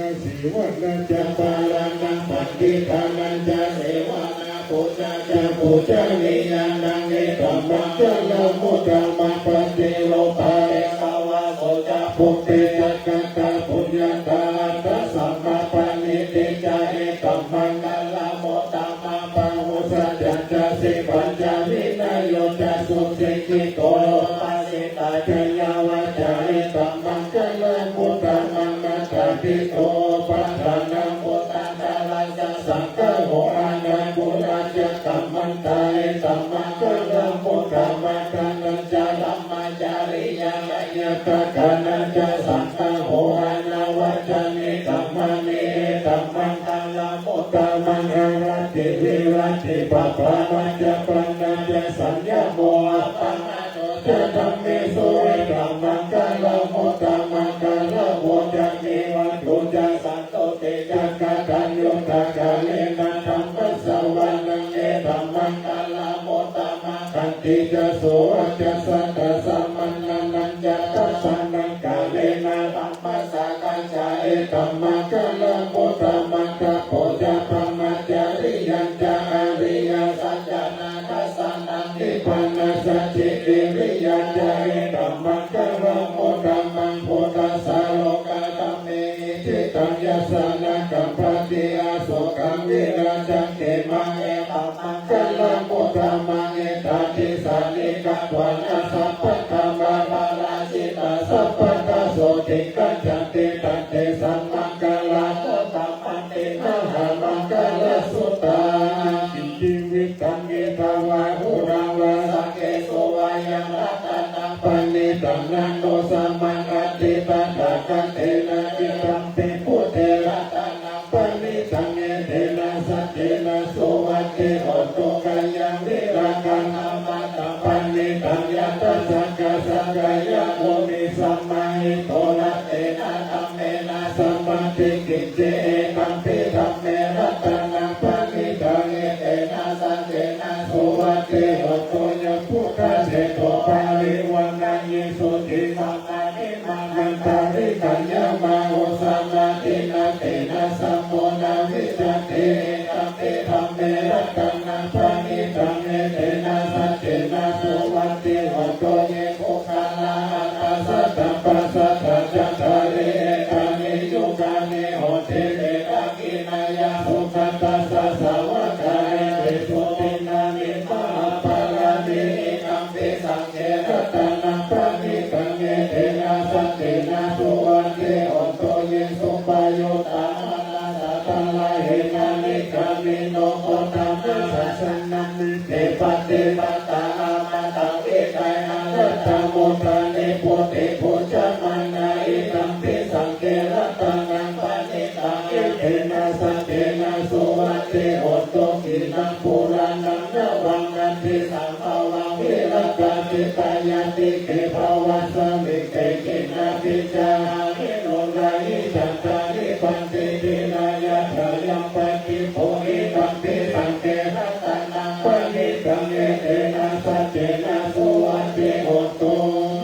Asevanā ca bālānaṃ paṇḍitānañca sevanā pūjā ca pūjanīyānaṃ etammaṅgalamuttamaṃ. Paṭirūpadesavāso ca pubbe ca katapuññatā attasammāpaṇidhi ca etammaṅgalamuttamaṃ. Bāhusaccañca sippañca vinayo ca susikkhito bhāsitā ca yā vācā etammaṅgalamuttamaṃ. Mātāpituupaṭṭhānaṃ puttadārassa saṅgaho anākulā ca kammantā etammaṅgalamuttamaṃ. Dānañca dhammacariyā ca ñātakānañca saṅgaho anavajjāni kammāni etammaṅgalamuttamaṃ. Āratī viratī pāpā majjapānā ca saññamo appamādo ca dhammesu etammaṅgalamuttamaṃ. Gāravo ca nivāto ca santuṭṭhī ca kataññutā kālena dhammassavanaṃ etammaṅgalamuttamaṃ. Khantī ca sovacassatā samaṇānañca dassanaṃ kālena dhammasākacchā etammaṅgalamuttamaṃ. Tapo ca brahmacariyañca ariyasaccāna dassanaṃ nibbānasacchikiriyā ca etammaṅgalamuttamaṃ. Phuṭṭhassa lokadhammehi cittaṃ yassa na kampati asokaṃ virajaṃ khemaṃ etammaṅgalamuttamaṃ. Etādisāni katvāna sabbatthamaparājitā sabbattha sotthiṃ gacchanti taṃ tesaṃ maṅgalamuttamanti. Mahāmaṅgalasuttaṃ. Kiñci vittaṃ idha vā huraṃ vā saggesu vā yaṃ ratanaṃ paṇītaṃ na no samaṃ atthi tathāgatena idampi buddhe ratanaṃ paṇītaṃ etena saccena suvatthi hotu. Khayaṃ virāgaṃ amataṃ paṇītaṃ yadajjhagā sakyamunī samāhito. Raṭṭhena dhammena samatthi kiñci idampi dhamme ratanaṃ paṇītaṃ etena saccena suvatthi hotu. Yambuddhaseṭṭho parivaṇṇayī suciṃ vandāni mantarikaññamāhu samādhinā tena samo na vijjati idampi dhamme ratanaṃ paṇītaṃ etena saccena suvatthi hotu. Ye puggalā aṭṭha sataṃ pasatthā cattāri etāni yugāni honti te dakkhiṇeyyā sugatassa sāvakā etesu dinnāni mahapphalāni idampi saṅ ghe ratanaṃ paṇītaṃ etena saccena suvatthi hotu. Ye suppayuttā manasā daḷhena nikkāmino gotamasāsanamhi te pattipattā amataṃ vigayha laddhā mudhā nibbutiṃ bhuñjamānā idampi saṅghe ratanaṃ paṇītaṃ etena saccena suvatthi hotu. Khīṇaṃ purāṇaṃ navaṃ natthi sambhavaṃ virattacittāyatike bhavasmiṃ te khīṇabījā aviruḷhā nissandā nibbanti dhīrā yathāyaṃ paṭibho idampi saṅghe ratanaṃ paṇītaṃ etena saccena suvatthi hotu.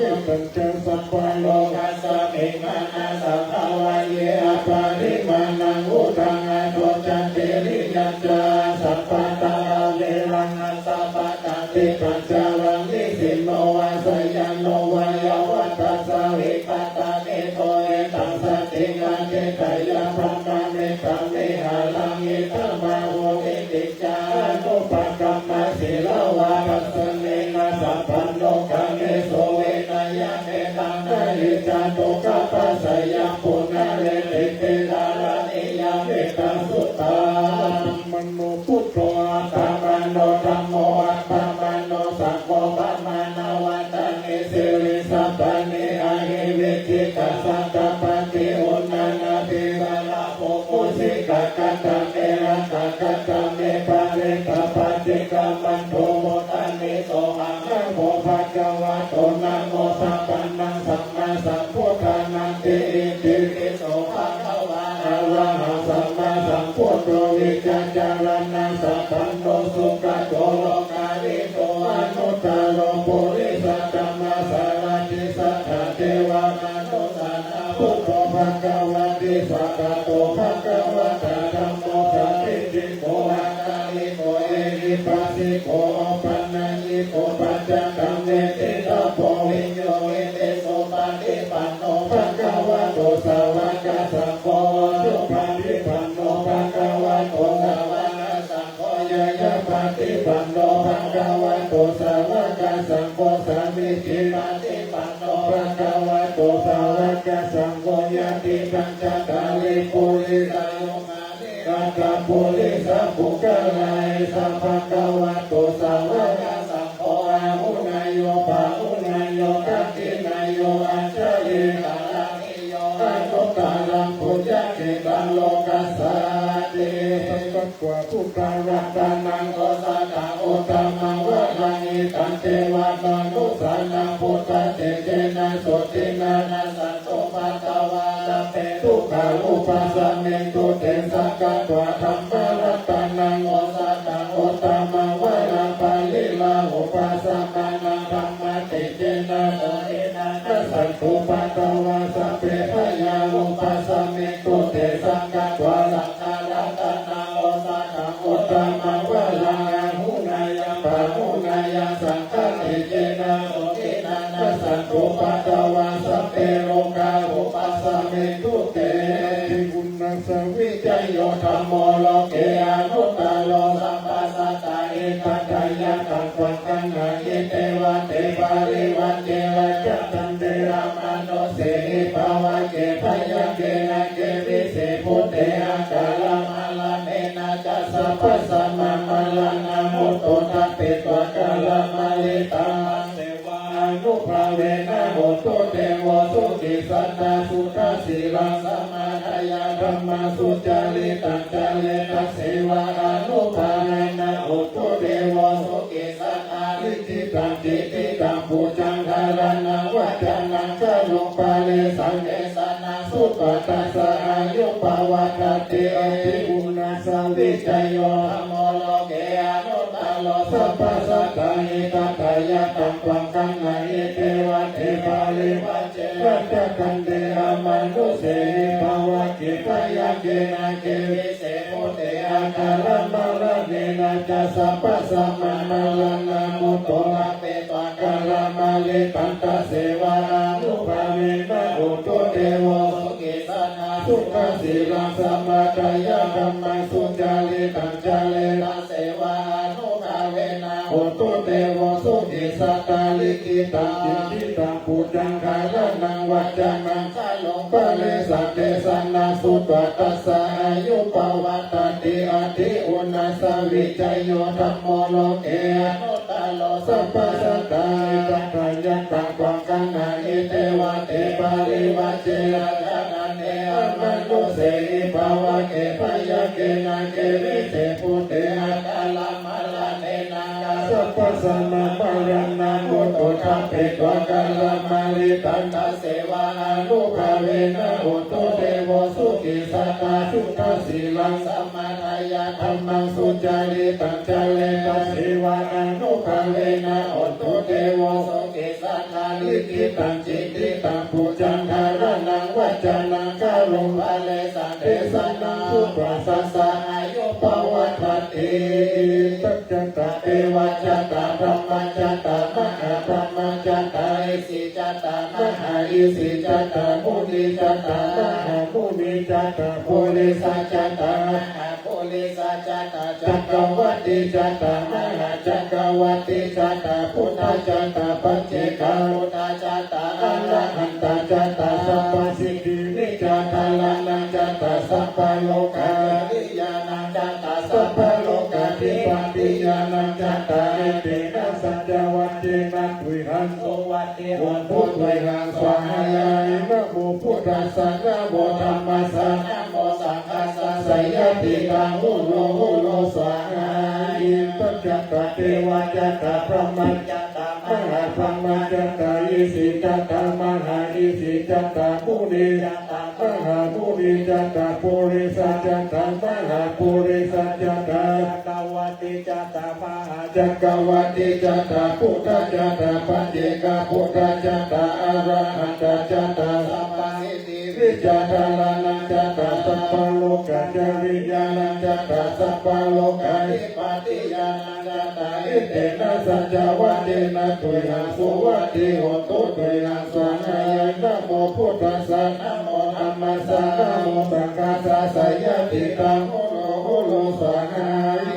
Mettañca sabbalokasmiṃ mānasam bhāvaye aparimāṇaṃ uddhaṃ adho ca tiriyañca asambādhaṃ averaṃ asapattaṃ. Tiṭṭhañcaraṃ nisinno vā sayāno vā yāvatassa vigatamiddho etaṃ satiṃ adhiṭṭheyya brahmametaṃ vihāraṃ idhamāhu. Diṭṭhiñca anupagamma sīlavā dassanena sampanno kāmesu vineyya gedhaṃ na hi jātu gabbhaseyyaṃ punaretīti. Karaṇīyā mettasuttā. Appamāṇo buddho appamāṇo dhammo appamāṇo saṅgho pamāṇavantāni sirīsapāni ahi vicchikā satapadī uṇṇānābhī sarabū mūsikā. Katā me rakkhā katā me parittā paṭi Pannaṃ sammāsambuddhānanti. Itipi so bhagavā arahaṃ sammāsambuddho vijjācaraṇasampanno sugato lokavidū anuttaro purisadammasārathi satthā devamanussānaṃ buddho bhagavāti. Svākkhāto bhagavatā dhammo sandiṭṭhiko akāliko ehipassiko opanayiko paccattaṃ veditabbo viññūhīti. Supaṭipanno bhagavato sāvakasaṅgho, ujupaṭipanno bhagavato sāvakasaṅgho, ñāyapaṭipanno bhagavato sāvakasaṅgho, sāmīcipaṭipanno bhagavato sāvakasaṅgho, yadidaṃ cattāri purisayugāni aṭṭha purisapuggalā, esa bhagavato sāvakasaṅgho, āhuneyyo pāhuneyyo dakkhiṇeyyo añjalikaraṇīyo anuttaraṃ puññakkhettaṃ lokassāti. Sakkatvā buddharatanaṃ osathaṃ uttamaṃ varaṃ hitaṃ devamanussānaṃ buddhatejena sotthinā nassantupaddavā sabbe dukkhā vūpasamentu te. Sakkatvā dhammaratanaṃ osathaṃ uttamaṃ varaṃ pariḷāhūpasamanaṃ dhammatejena sotthinā nassantupaddavā sabbe bhayā vūpasamentu te. Sakkatvā saṅgharatanaṃ osathaṃ uttamaṃ varaṃ āhuneyyaṃ pāhuneyyaṃ saṅghatejena sotthinā nassantupaddavā sabbe rogā vūpasamentu te. Ādiunnassavijayo dhammo loke anuttaro sabbasatthāhi tathāgataṃ vanaṃ iti vā te parivaje rājadaṇḍe amanussehi pāvake byagghe nāge vise bhūte akāramaraṇena ca sabbasammāmaraṇā mutto ṭhapetvā kālamāritaṃ. Tasseva ānubhāvena hotu devo sukhī sadā suddhasīlaṃ samādāya dhammaṃ sucaritaṃ care. Tasseva ānubhāvena hotu devo sukhī sadā likkhitaṃ cintitaṃ pūjaṃ dhāraṇaṃ vācanaṃ kāruṃ pāresaṃ desanaṃ sutvā tassa āyu pavaḍḍhatīti. Ādiunnassavijayo dhammo loke anuttaro sabbasatthāhi tathāgataṃ vanaṃ iti vā te parivaje rājadaṇḍe amanussehi pāvake byagghe nāge vise bhūte akāramaraṇena ca sabbasammāmaraṇā mutto ṭhapetvā kālamāritaṃ. Tasseva ānubhāvena hotu devo sukhī sadā suddhasīlaṃ samādāya dhammaṃ sucaritaṃ care. Tasseva ānubhāvena hotu devo sukhī sadā likkhitaṃ cintitaṃ pūjaṃ dhāraṇaṃ vācanaṃ kāruṃ pāresaṃ desanaṃ sutvā tassa āyu pavaḍḍhatīti. Ādiunnassavijayo dhammo loke anuttaro sabbasatthāhi tathāgataṃ vanaṃ iti vā te parivaje rājadaṇḍe amanussehi pāvake byagghe nāge vise bhūte akāramaraṇena ca sabbasammāmaraṇā mutto ṭhapetvā kālamāritaṃ. Tasseva ānubhāvena hotu devo sukhī sadā suddhasīlaṃ samādāya dhammaṃ sucaritaṃ care. Tasseva ānubhāvena hotu devo sukhī sadā likkhitaṃ cintitaṃ pūjaṃ dhāraṇaṃ vācanaṃ kāruṃ pāresaṃ desanaṃ sutvā tassa āyu pavaḍḍhatīti. Ittacca tā devā jātā brahmā jātā mahābrahmā jātā isi jātā mahāisi jātā munī jātā mahāmunī jātā purisā jātā mahāpurisā jātā cakkavatī jātā mahācakkavatī jātā buddhā jātā paccekabuddhā jātā arahantā jātā sabbasiddhī nicchādāraṇā jātā sabbalokā ñātā sabbalokādhipatiyānaṃ jātā etena saccavajjena tuyhaṃ suvatthi hotu tuyhaṃ svāhāya. Namo buddhassa namo dhammassa namo saṅghassa jayasiddhaṃ hotu hotu svāhā. Ittacca tā devā jātā brahmā jātā มหาพรหมจัตตา อิสิจัตตามหาอิสิจัตตา มุนีจัตตามหามุนีจัตตา ปุริสจัตตามหาปุริสจัตตา จักรวัติจัตตามหาจักรวัติจัตตา พุทธจัตตา ปัจเจกพุทธจัตตา อรหันตจัตตา สัพพสิทธิ วิชาจารณจัตตา สัพพโลกาจริยาณจัตตา สัพพโลกาธิปติญาณจัตตา เอเตนะสัจจวัจเจนะ ตุยังสุวัตติโหตุ ตุยังสวาหายะ นะโมพุทธัสสะ นะโมธัมมัสสะ นะโมสังฆัสสะ สะยะติตัง โหโล โหโล สวาหา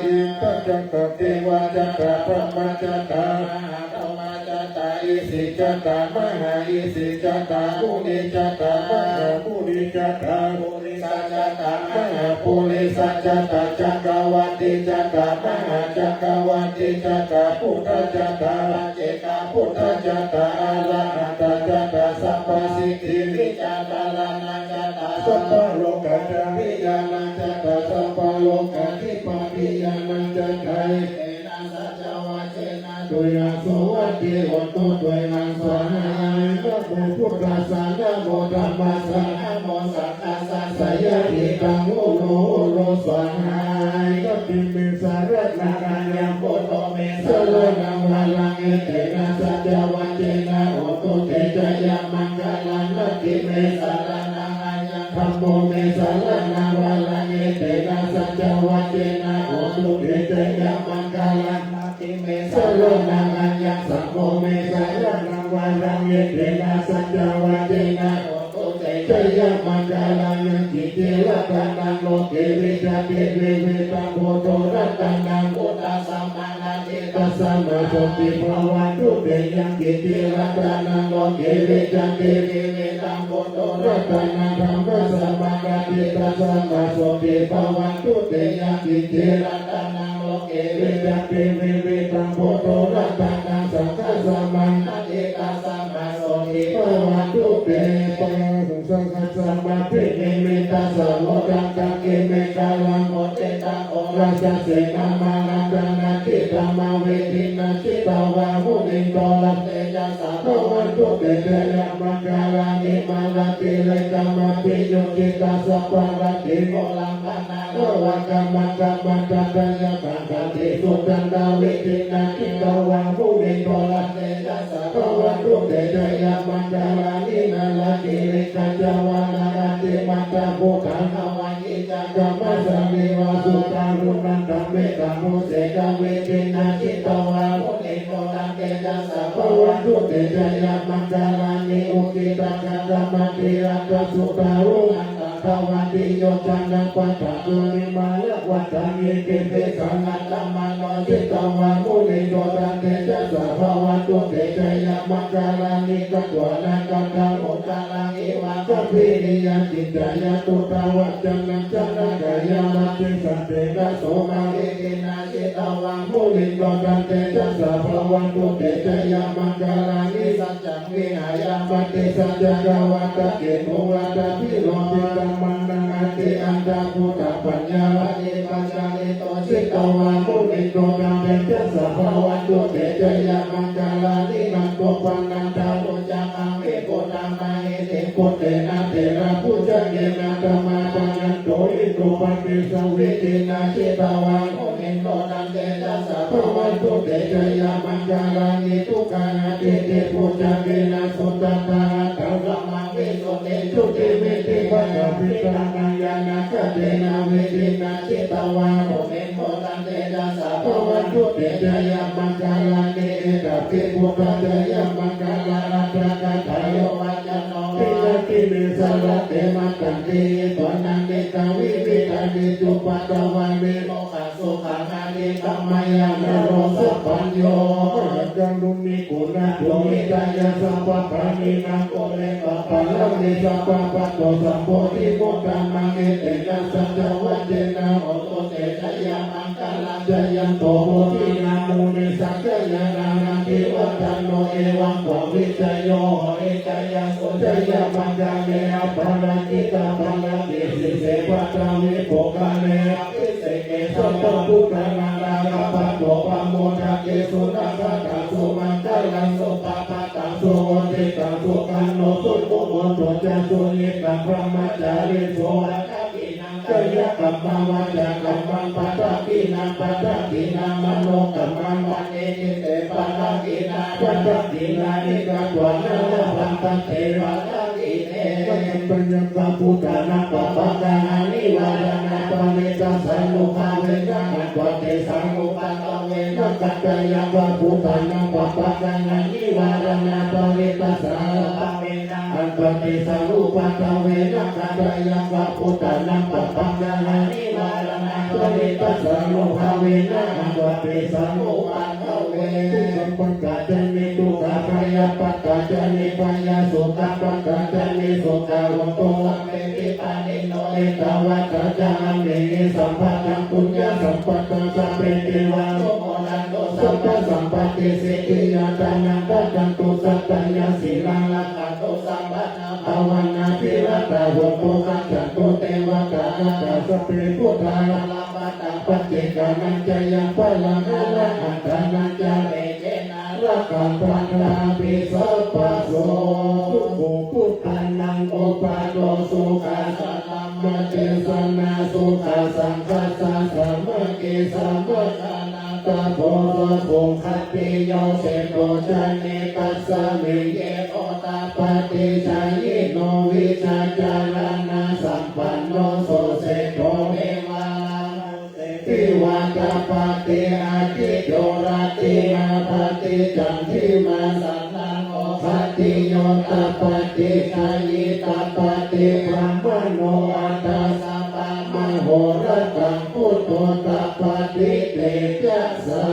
อิทัจจัตตา เทวจัตตา พรหมจัตตา มหาพรหมจัตตา อิสิจัตตามหาอิสิจัตตา มุนิจัตตามหามุนิจัตตา ปุริสจัตตามหาปุริสจัตตา จักรวัติจัตตามหาจักรวัติจัตตา พุทธจัตตา ปัจเจกพุทธจัตตา อรหันตจัตตา สัพพสิทธิวิชาจารณจัตตา สัพพโลกาจริยาณจัตตา สัพพโลกาธิปติญาณจัตตา เอเตนะสัจจวัจเจนะ ตุยังสุวัตติโหตุ ตุยังสวาหายะ นะโมพุทธัสสะ นะโมธัมมัสสะ นะโมสังฆัสสะ สะยะติตัง โหโล โหโล สวาหายะ นะติเมสะระณังอัญญัง พุทโธเมสะระณังวรัง เอเตนะสัจจวัจเจนะ โหตุเตจะยะมังคะลัง นะติเมสะระณังอัญญัง ธัมโมเมสะระณังวรัง เอเตนะสัจจวัจเจนะ โหตุเตจะยะมังคะลัง นะติเมสะระณังอัญญัง สังโฆเมสะระณังวรัง เอเตนะสัจจวัจเจนะ โหตุเตจะยะมังคะลัง ยังกิญจิรัตนังโลเก วิชาติวิวิธัง พุทโธรัตนัง พุทธัสสะมา นะ เต ตัสสะมา โสติภะวันตุเต ยังกิญจิรัตนังโลเก วิชาติวิวิธัง พุทโธรัตนัง ธัมมัสสะมา นะ เต ตัสสะมา โสติภะวันตุเต ยังกิญจิรัตนังโลเก วิชาติวิวิธัง พุทโธรัตนัง สังฆัสสะมา นะ เต ตัสสะมา โสติภะวันตุเต สังฆัสสะมา ภินมิตตัสสะโลกัง กังกิเมฆะลัง โมเทตัง โอราชเสนะ มารัง กัณฑิตา มาเวทินัง จิตวา มุนินโด รัตเตจะสสะ ภะวันตุเตจะยะมังคะลานิ มาลาติเรกัง อภิโยจิตัสสะ ปะระติโกลัง ปะนะระวะกัง มัคคะมัตตะยะถะ ขันติสุทันตะวิธินัง จิตวา มุนินโด รัตเตจะสสะ ภะวันตุเตจะยะมังคะลานิ นาลาคิริกัจจวะนะ อัตติมัตตะภูตะ ภะวันติ จักขัง มัสสานิวา สุตารุณันตะ เมตตามุเสกะ วิธินัง จิตวา มุนินโด รัตเตจะสสะ ภะวันตุเตจะยะมังคะลานิ อุกขิตะขันธะ มัตติยัตถะ สุตารุณันตะ ภะวันติ โยจะนะปัตถะ มัคคิมา ยะวัฏฏานิ กิตติสะ อัตตะมะโน จิตวา มุนินโด รัตเตจะสสะ ภะวันตุเตจะยะมังคะลานิ กัตถานะ กัณฑะ โมคคัลลัง อิวะ สัพพีติยะ จิตตะยะ ปุทธะวะจะนะ จะนะกะยะ มัตติสันตินะ โสมะ วิธินัง จิตวา มุนินโด รัตเตจะสสะ ภะวันตุเตจะยะมังคะลานิ สัจจัง วิหายะ ปะฏิสัจจะ กะวาทะ เขมุวัตตะ ภิโรพิตะ มะนะ อะติอันทะ ภูตะปัญญา ปะฏิปัจจาริโต จิตวา มุนินโด รัตเตจะสสะ ภะวันตุเตจะยะมังคะลานิ นันโทปะนันทะ ปุจจะคัง วิปุลลัง มะหิทธิ ปุตเตนะ เถระปุจจะเกนะ สะมาปะยันโต อิโตปะเทสะ วิธินัง จิตวา มุนินโด รัตเตจะสสะ ภะวันตุเตจะยะมังคะลานิ ทุกขาณาทิฏฐิ ปุจจะเกนะ สุทัตถะ อัตถัง สัมมัง วิสุทธิ จุติ นิบบิทะ ปัญญา ญาณะ ขัตเถนะ วิธินัง จิตวา มุนินโด รัตเตจะสสะ ภะวันตุเตจะยะมังคะลานิ เอตะปิ พุทธัสสะ ยะมังคะละอัตถะกะถา โย วะจะโน วิรัตติเมสะระเต มะตันติ หิตวานัง เนกัง วิวิธานิ จุปปะทะวานิ โมกขะ สุขัง อะทิกะมะยะ นะโร สัพพัญญู มหาการุณิโก นาโถ หิตายะ สัพพะปาณินัง ปูเร ปะปะลานิ สะพะปะโต สัมโพธิมุตตะมัง เอเตนะ สัจจะวัจเจนะ โหตุเตจะยะมังคะลัง จะยันโต โพธิยามุนี สักกายานัง อภิวัตถันโต เอวัม ตะ วิจโย โหติ จะยะสุ จะยะมังคะเม อะปะราจิตะ ปะระติ สิเส ปะทะวี ปุคคะเล อะภิเสเก Sabbabuddhānaṃ aggappatto pamodati. Sunakkhattaṃ sumaṅgalaṃ supabhātaṃ suhuṭṭhitaṃ sukhaṇo sumuhutto ca suyiṭṭhaṃ brahmacārisu. Padakkhiṇaṃ kāyakammaṃ vācākammaṃ padakkhiṇaṃ padakkhiṇaṃ manokammaṃ paṇidhī te padakkhiṇā. Padakkhiṇāni katvāna labhantatthe padakkhiṇe. Sabbaññaṅkabuddhānaṃ pāpaggahaṃ nivāraṇā parittassānubhāvena hantvā tesaṃ upaddave. Nakkhattaññaṅkabuddhānaṃ pāpaggahaṃ nivāraṇā parittassānubhāvena hantvā tesaṃ upaddave. Nakkhattaññaṅkabuddhānaṃ pāpaggahaṃ nivāraṇā parittassānubhāvena hantvā tesaṃ upaddave. Dukkhappattā ca niddukkhā bhayappattā ca nibbhayā sokappattā ca nissokā hontu sabbepi pāṇino. Ettāvatā ca amhehi sambhataṃ puññasampadaṃ sabbe devānumodantu sabbasampattisiddhiyā. Dānaṃ dadantu saddhāya sīlaṃ rakkhantu sabbadā bhāvanābhiratā hontu gacchantu devatāgatā. Sabbe buddhā balappattā paccekānañca yaṃ balaṃ arahantānañca tejena rakkhaṃ bandhāmi sabbaso. Sukho buddhānaṃ uppādo sukhā saddhammadesanā sukhā saṅghassa sāmaggī sammajānātappo sukho khattiyo seṭṭho jānatassa viye otappaṭicchāyino vijjācaraṇasampanno suseṭṭho mevalā musepi vātapatī aggi jotinābhātī candimā sannaddho khattiyo tapati jhāyī tapati brāhmaṇo atha sabbamahorattaṃ buddho tapati tejasā.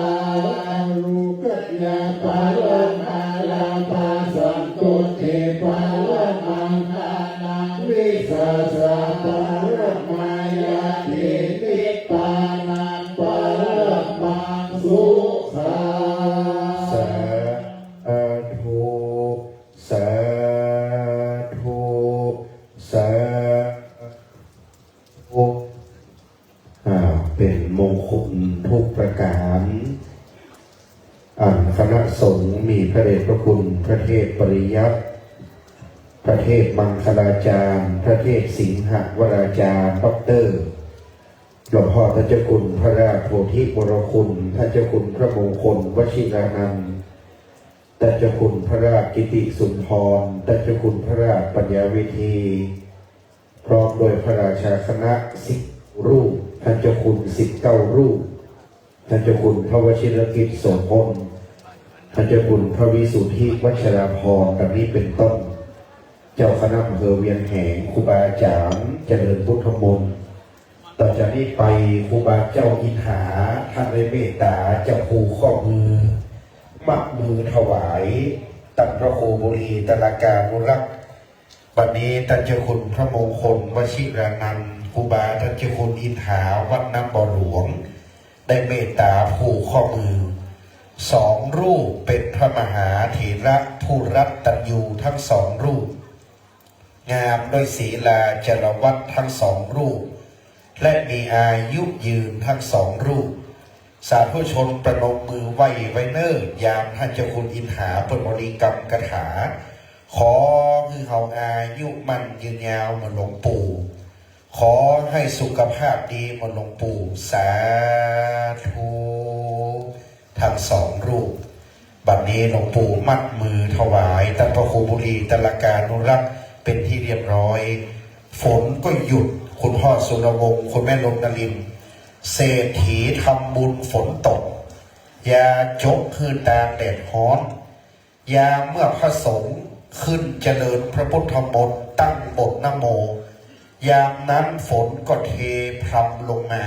Ārogyaparamalābhā santuṭṭhiparamaṃ dhanaṃ vissāsaparamā ñāti nibbānaṃ paramaṃ sukhaṃ. Sādhu, sādhu, sādhu. อ่า เป๋นมงคลกู้ประก๋าน อันคณะสงฆ์มีพระเดชพระคุณพระเทพปริยัติ พระเทพมังคลาจารย์ พระเทพสิงหวราจารย์ ด็อกเตอร์ หลวงพ่อต้านเจ้าคุณพระราชโพธิวรคุณ ต้านเจ้าคุณพระมงคลวชิรานันท์ ต้านเจ้าคุณพระราชกิติสุนทร ต้านเจ้าคุณพระราชปัญญาเวที พร้อมด้วยพระราชาคณะสิบรูป ต้านเจ้าคุณสิบเก้ารูป ต้านเจ้าคุณพระวชิรกิจโสภณ ต้านเจ้าคุณพระวิสุทธิวัชราภรณ์ ดังนี้เป๋นต้น เจ้าคณะอำเภอเวียงแหง ครูบาอาจ๋ารย์ เจริญพุทธมนต์ ต่อจากนี้ไปครูบาเจ้าอินหา ต้านได้เมตต๋าจับผูกข้อมือ มัดมือถวาย ต้านพระครูบุรีตรากานุรักษ์ บัดนี้ต้านเจ้าคุณพระมงคลวชิรานันท์ ครูบาต้านเจ้าคุณอินหา วัดน้ำบ่อหลวง ได้เมตต๋าผูกข้อมือ สองรูปเป๋นพระมหาเถระผู้รัตตัญญูทั้งสองรูป งามด้วยศีลาจารวัตรทั้งสองรูป และมีอายุยืนทั้งสองรูป สาธุชนประนมมือไหว้ไว้เน่อ ยามต้านเจ้าคุณอินหาเปิ้นบริกรรมคาถา ขอหื้อเฮาอายุมั่นยืนยาวเหมือนหลวงปู่ ขอหื้อสุขภาพดีเหมือนหลวงปู่ สาธุ ทั้งสองรูป บัดนี้หลวงปู่มัดมือถวายต้านพระครูบุรีตรากานุรักษ์เป๋นที่เรียบร้อย ฝนก็หยุด คุณพ่อสุรวงศ์ คุณแม่ลมนลิน เศรษฐีทำบุญฝนตก อย่าจกหื้อตากแดดฮ้อน ยามเมื่อพระสงฆ์ขึ้นเจริญพระพุทธมนต์ตั้งบทนะโม ยามนั้นฝนก็เทพรำลงมา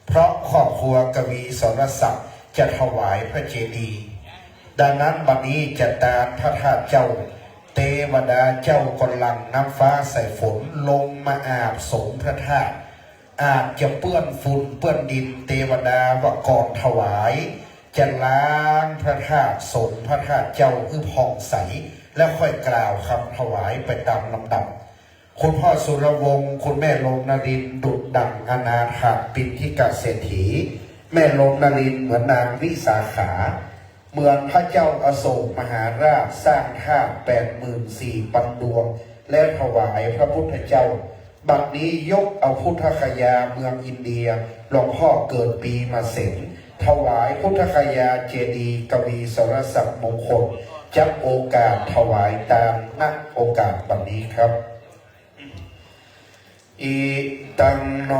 เพราะครอบครัวกวีสรศักดิ์จะถวายพระเจดีย์ ดังนั้นบัดนี้จะตานพระธาตุเจ้า เตวดาเจ้าก็หลั่งน้ำฟ้าใส่ฝนลงมาอาบสงฆ์พระธาตุ อาจจะเปื้อนฝุ่นเปื้อนดิน เตวดาว่าก่อนถวาย จะล้างพระธาตุสงฆ์พระธาตุเจ้าหื้อผ่องใส แล้วค่อยกล่าวคำถวายไปตามลำดับ คุณพ่อสุรวงศ์ คุณแม่โรมนรินทร์ ดุจดั่งอนาถปิณฑิกเศรษฐี แม่โรมนรินทร์เหมือนนางวิสาขา เหมือนพระเจ้าอโศกมหาราชสร้างธาตุแปดหมื่นสี่พันดวง และถวายพระพุทธเจ้า บัดนี้ยกเอาพุทธคยาเมืองอินเดีย หลวงพ่อเกิดปีมะเสง ถวายพุทธคยาเจดีย์กวีสรศักดิ์มงคล จักโอกาสถวายตาม ณ โอกาสบัดนี้ครับ อิตัง โน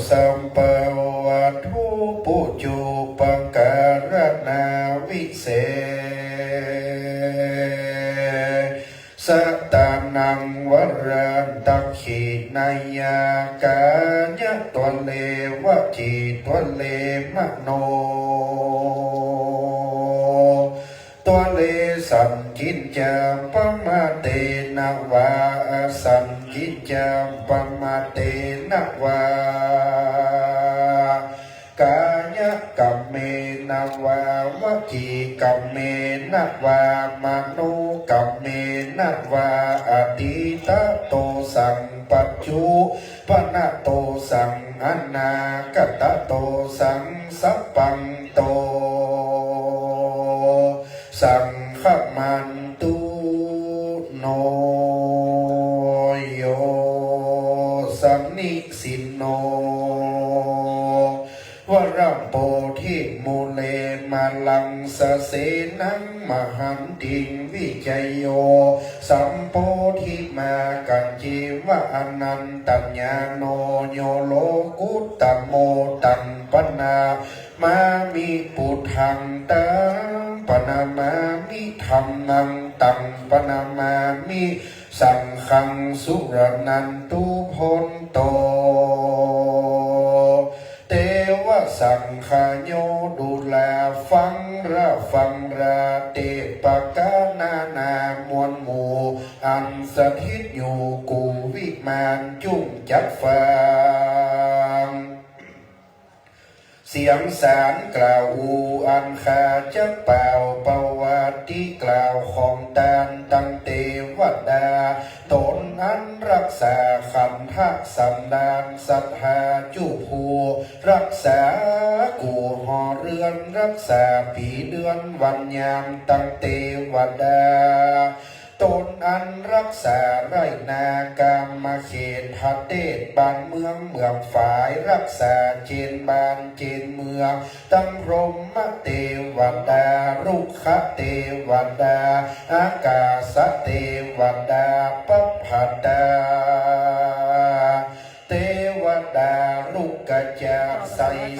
สัพพะวัตถุ ปูจุปะกะระณาวิเศษ สะตานัง วะรันตักขิณายากายะ ตวะเล วจี ตวะเล มโน ตวะเล สังกิญจา ปะมะเตนะวา อสังกิญจา ปะมะเตนะวา กายะกัมเมนะวา วจีกัมเมนะวา มโนกัมเมนะวา อะตีตะโตสัง ปัจจุปะนะโตสัง อนาคตะโตสัง สัพพันโตสัง ฆะมันตุ โน โย สะนิสินโน วะระโพธิมูเล มาลังสะเสนัง มหันติง วิจโย สัมโพธิมา กัจเจวะ อนันตัญญาโณ โย โลกุตโต ตัง ปะนามามิ ปุทธัง ตัง ปะนามามิ ธัมมัง ตัง ปะนามามิ สังฆัง สุรณันตุ โพนโต เตวะสังคโย ดูราฟังราฟังรา เตปะกะนานา มวลหมู่ อันสถิตอยู่กู่วิมาน จุ่งจักฟัง เสียงสารกล่าวอู้ อันข้าจักเป่า ปวัตติกล่าวของตาน ตัง เตวะดา ตนอันรักษาขันธะสันดาน สัตถาจุผู้รักษากู่หอเรือน รักษาปี๋เดือนวันยาม ตัง เตวะดา ตนอันรักษาไร่นากามเขต ประเทศบ้านเมืองเมืองฝาย รักษาเจนบ้านเจนเมือง ตังพรหมเตวะดา รุกขเตวะดา อากาสเตวะดา ปัพพะตา เตวะดา รุกขจักไส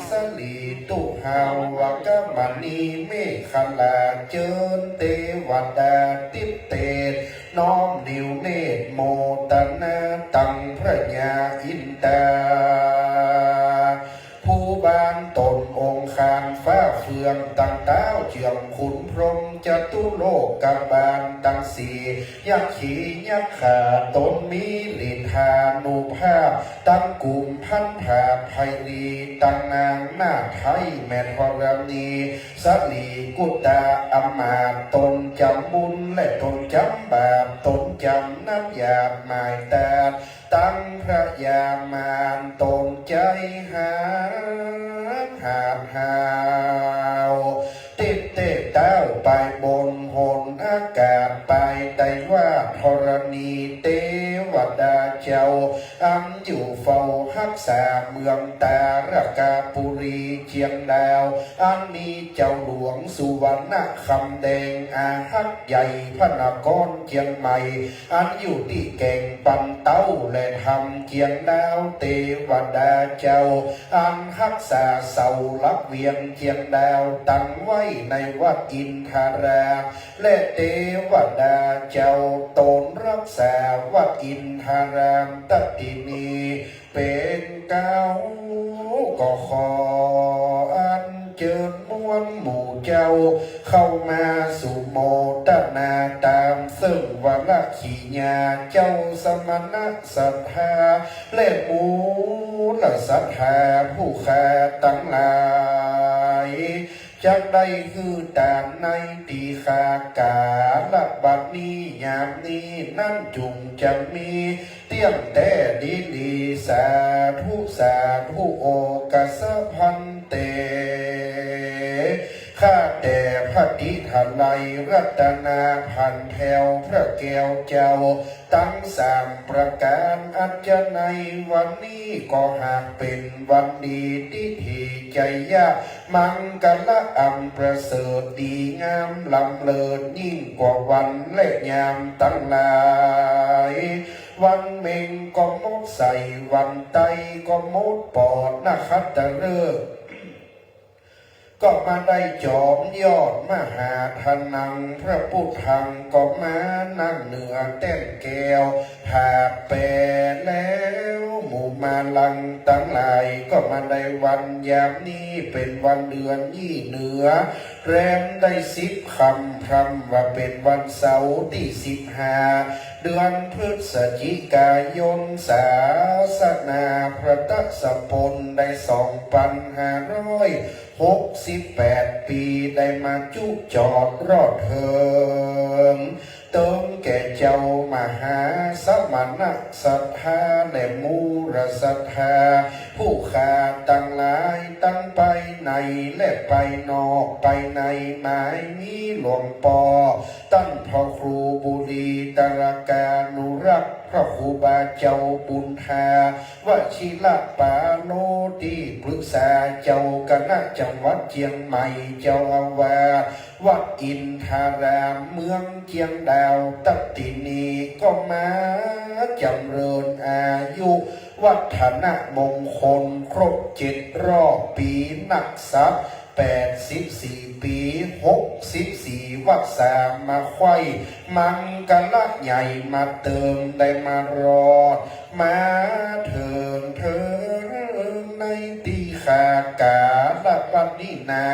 สลี ตุหาวกมณี เมขลา เจิญเตวะดา ติเตส น้อมนิวเนตร โมตนา ตังพระยาอินทา ผู้บ้านตนองคารฟ้าเฟือง ตังต๊าวเจืองขุนพรหม จตุโลกบาลตังสี่ ยักขียักขา ตนมีฤทธานุภาพ ตังกุมภัณฑ์ผาไพรี ตังนางนาฏไทยแม่ธรณี สลีกุตตาอำมาตย์ ตนจ๋ำบุญและตนจ๋ำบาป ตนจ๋ำน้ำหยาดหมายตาด ตังพระยามารตนใจ๋หาดหาดหาว ติดเตะเต้าไปบนหนอากาศ ไปไตว่าธรณี เตวดาเจ้า อันอยู่เฝ้าฮักษาเมืองตาระกะปุรีเจียงดาว อันมีเจ้าหลวงสุวรรณคำแดง อาฮักใหญ่พระนครเจียงใหม่ อันอยู่ตี้แก่งปันเต้าและถ้ำเจียงดาว เตวดาเจ้า อันฮักษาเสาหลักเวียงเจียงดาว ตังไว้ในวัดอินทาราม และเตวดาเจ้าตนฮักษาวัดอินทารามตะตี้นี้ เป๋นเก๊า ก็ขออัญเจิญมวลหมู่เจ้า เข้ามาสุโมตนาต๋าม เซิ่งวรขียาเจ้าสมณะศรัทธา และมูลศรัทธาผู้ข้าตังหลาย จักได้หื้อตานในตี้ข้ากา ละบัดนี้ยามนี้นั้นจุ่งจะมี เตี้ยงแต๊ดีหลี สาธุ สาธุ โอกาสะภันเต ข้าแต่พระติถไลยรัตนาพันแถวพระแก้วเจ้า ตังสามประก๋าน อันจะในวันนี้ก็หากเป๋นวันดี ติถิจยะ มังคละอันประเสริฐ ดีงามล้ำเลิศยิ่งกว่าวันและยามตังหลาย วันเม็งก็หมดใส วันไตก็หมดปอด นขัตตฤกษ์ ก็มาได้จอมยอดมหาธนัง พระพุทธังก็มานั่งเหนือแต้นแก้ว หากแปลแล้วหมู่มาลังตังหลาย ก็มาได้วันยามนี้เป๋นวันเดือนยี่เหนือ แรมได้สิบค่ำ พร่ำว่าเป๋นวันเสาร์ตี้สิบห้า เดือนพฤศจิกายน ศาสนาพระทศพลได้สองปันห้าร้อยหกสิบแปดปี๋ ได้มาจุจอดรอดเถิง เติมแก่เจ้ามหาสมณะศรัทธาและมูลศรัทธา ผู้ข้าตังหลายตังไปในและไปนอก ไปในหมายมีหลวงป้อต้านพระครูบุรีตรากานุรักษ์ พระครูบาเจ้าบุญทา วชิรปาโล ตี้ปรึกษาเจ้าคณะจังหวัดเจียงใหม่ เจ้าอาวาสวัดอินทารามเมืองเจียงดาว ตั๊ดตี้นี้ก็มาจ๋ำเริญอายุวัฒนมงคลครบเจ็ดรอบปี๋ นักษัตริย์แปดสิบสี่ปี๋ หกสิบสี่วัสสามาไขว้ มังคละใหญ่มาเติม ได้มารอดมาเถิงเถิงในตี้ข้ากา ละบัดนี้นา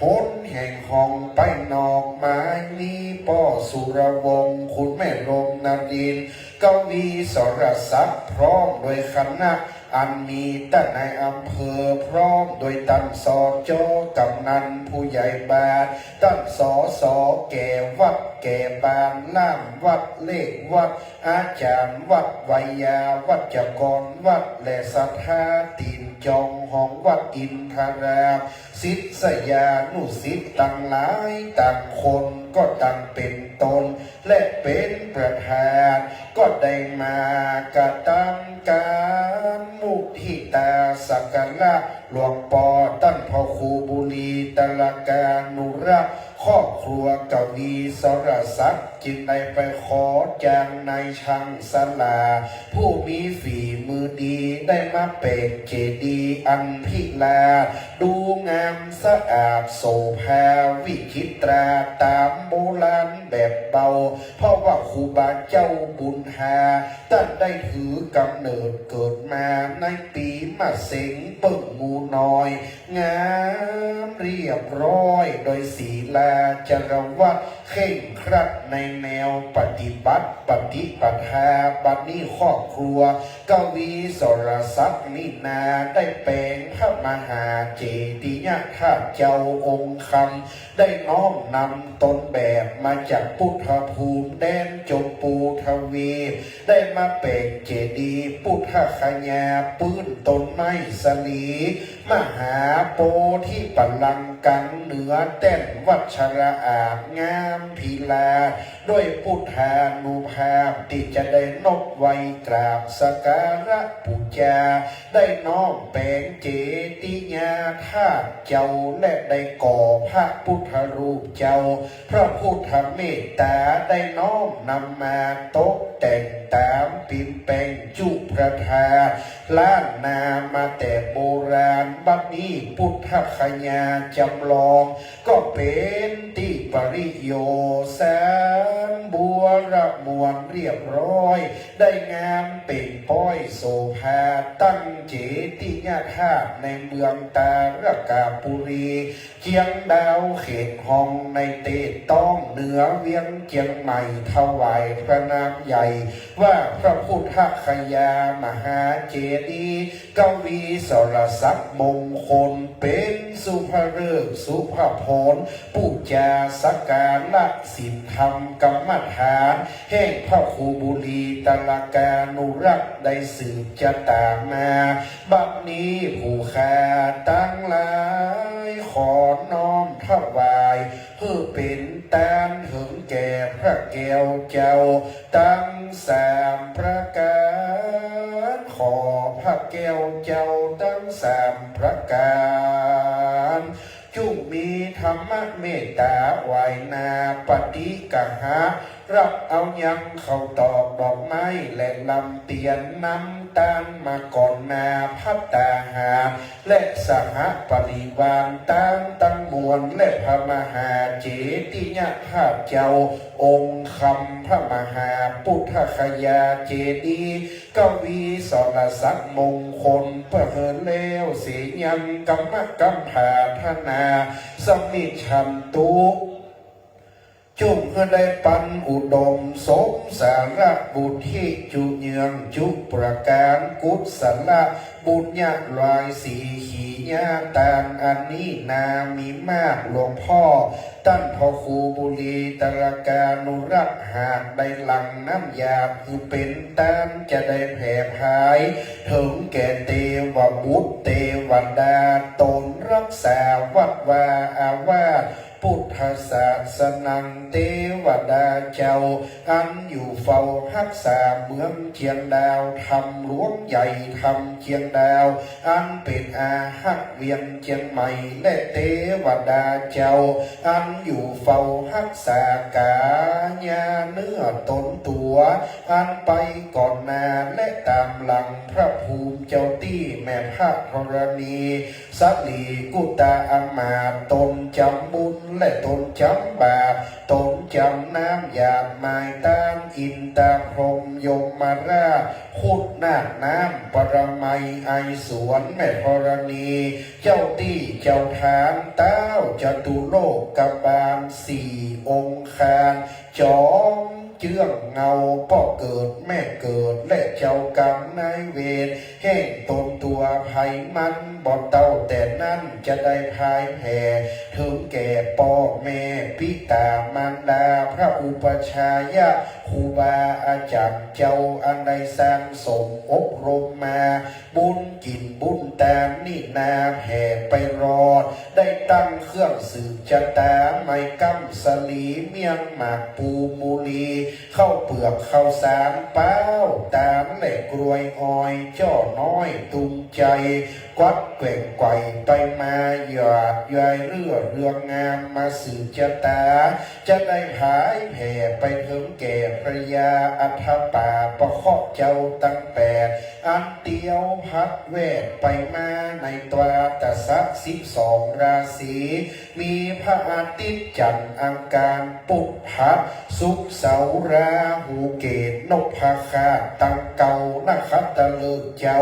หนแห่งห้องไปนอก หมายมีป้อสุรวงศ์ คุณแม่ลมนรินทร์ กวีสรศักดิ์ พร้อมด้วยคณะ อันมีต้านนายอำเภอ พร้อมด้วยต้าน สจ กำนัน ผู้ใหญ่บ้าน ต้าน สส แก่วัดแก่บ้าน ล่ามวัด เลขวัด อาจ๋ารย์วัด ไวยาวัจกรวัด และศรัทธาตี๋นจองห้องวัดอินทาราม ศิษยานุศิษย์ตังหลายต่างคน ก็ต่างเป๋นตน และเป๋นประธาน ก็ได้มากระตำก๋านมุทิตาสักการะหลวงป้อต้านพระครูบุรีตรากานุรักษ์ ครอบครัวกวีสรศักดิ์ จึงได้ไปขอจ้างนายช่างสลา ผู้มีฝีมือดี ได้มาแป๋งเจดีย์อันพิราศ ดูงามสะอาดโสภาวิจิตรา ต๋ามโบราณแบบเบา เพราะว่าครูบาเจ้าบุญทา ต้านได้ถือกำเนิดเกิดมาในปี๋มะเสง เปิ้งหมู่น้อย งามเรียบร้อย โดยศีลาจารวัตร เคร่งครัดในแนวปฏิบัติปฏิปทา บัดนี้ครอบครัวกวีสรศักดิ์นี่นา ได้แป๋งพระมหาเจติยธาตุเจ้าองค์คำ ได้น้อมนำตนแบบมาจากพุทธภูมิแดนจมพูทวีป ได้มาแป๋งเจดีย์พุทธคยา ปื้นต้นไม้สะหลี มหาโพธิปัลลังกัง เหนือแต้นวัชระอาสน์ งามพิราศ ด้วยพุทธานุภาพ ตี้จะได้นบไหว้กราบสักการะปู๋จา ได้น้อมแป๋งเจติยธาตุเจ้า และได้ก่อพระพุทธรูปเจ้า พระพุทธเมตต๋า ได้น้อมนำมาตกแต่งต๋ามปิ่มแป๋งจุพระธาตุ ล้านนามาแต่โบราณ บัดนี้พุทธคยาจำลอง ก็เป๋นตี้ปริโยชน์สารบัว ระมวลเรียบร้อย ได้งามเปล่งป๊อยโสภา ตั้งเจติยธาตุในเมืองตาละกะบุรี เจียงดาวเขตฮองในเตดต้องเหนือเวียงเจียงใหม่ ถวายพระนามใหญ่ว่าพระพุทธคยามหาเจดีย์ กวีสรศักดิ์มงคล เป๋นสุภฤกษ์สุภผล ปู๋จาสักการะศีลธรรมกรรมฐาน แห่งพระครูบุรีตรากานุรักษ์ได้สืบจะต๋ามมา บัดนี้ผู้ข้าตังหลาย ขอน้อมถวาย หื้อเป๋นตานเถิงแก่พระแก้วเจ้าตังสามประก๋าน ขอพระแก้วเจ้าตังสามประก๋าน จุ่งมีธรรมเมตต๋าไหว้หน้าปฏิกหะ รับเอายังข้าวตอกดอกไม้และลำเตียนน้ำตาลมาก่อนหน้าภัตตาหาร และสหปริวารตานตังมวล และพระมหาเจติยธาตุเจ้าองค์คำ พระมหาพุทธคยาเจดีย์ กวีสรศักดิ์มงคล เปื้อหื้อแล้วเสร็จยังกรรมกำผาธนา สมิชชันตุ จุ่งหื้อได้ปันอุดมสมสารบุญที่จุเยืองจุประก๋าน กุศลบุญญาลายสีขีญาตานอันนี้นามีมาก หลวงพ่อต้านพระครูบุรีตรากานุรักษ์ หากได้หลั่งน้ำหยาดหื้อเป๋นตาน จะได้แผ่ผายเถิงแก่เตวบุตรเตวดา ต๋นรักษาวัดวาอาวาส พุทธศาสนัง เตวดาเจ้า อันอยู่เฝ้าฮักษาเมืองเจียงดาว ถ้ำหลวงใหญ่ถ้ำเจียงดาว อันเป๋นอาฮักเวียงเจียงใหม่ และเตวดาเจ้า อันอยู่เฝ้าฮักษากายาเนื้อต๋นตั๋ว อันไปก่อนหน้าและต๋ามหลัง พระภูมิเจ้าตี้แม่พระธรณี สลีกุตาอมาตย์ ต๋นจ๋ำบุญและต๋นจ๋ำบาป ต๋นจ๋ำน้ำหยาดหมายตาน อินทร์พรหมยมราช คุดนาถน้ำปรมัย ไอสวนแม่ธรณี เจ้าตี้เจ้าฐาน ต๊าวจตุโลกบาล สี่องคาร จ๋อมเจื้องเงา ป้อเกิดแม่เกิด และเจ้ากรรมนายเวร แห่งต๋นตั๋วไผมัน บ่เต้าแต่นั้นจะได้พายแผ่เถิงแก่ป้อแม่ปิต๋ามารดา พระอุปัชฌายะครูบาอาจ๋ารย์เจ้า อันได้สั่งสมอบรมมา บุญกิ๋นบุญตานนี้นาแผ่ไปรอด ได้ตั้งเครื่องสืบจะต๋า ไม้กั้มสะหลี เมี่ยงหมากปูมูลี ข้าวเปือกข้าวสาร ป๊าวต๋าลและกล้วยอ้อย จ้อน้อยตุงใจ๋ กวัดแกว่งไกว่ไปมา หยาดยายเรื่อเรืองงาม มาสืบจะต๋า จะได้ผายแผ่ไปเถิงแก่พญาอัฏฐปาปเคราะห์เจ้าตังแปด อันเตียวพัดแวดไปมาในตวาตะสะสิบสองราศี มีพระอาทิตย์ จันทร์ อังคาร พุธ พฤหัส ศุกร์ เสาร์ ราหู เกตุ นพเคราะห์ตังเก้า นขัตตฤกษ์เจ้า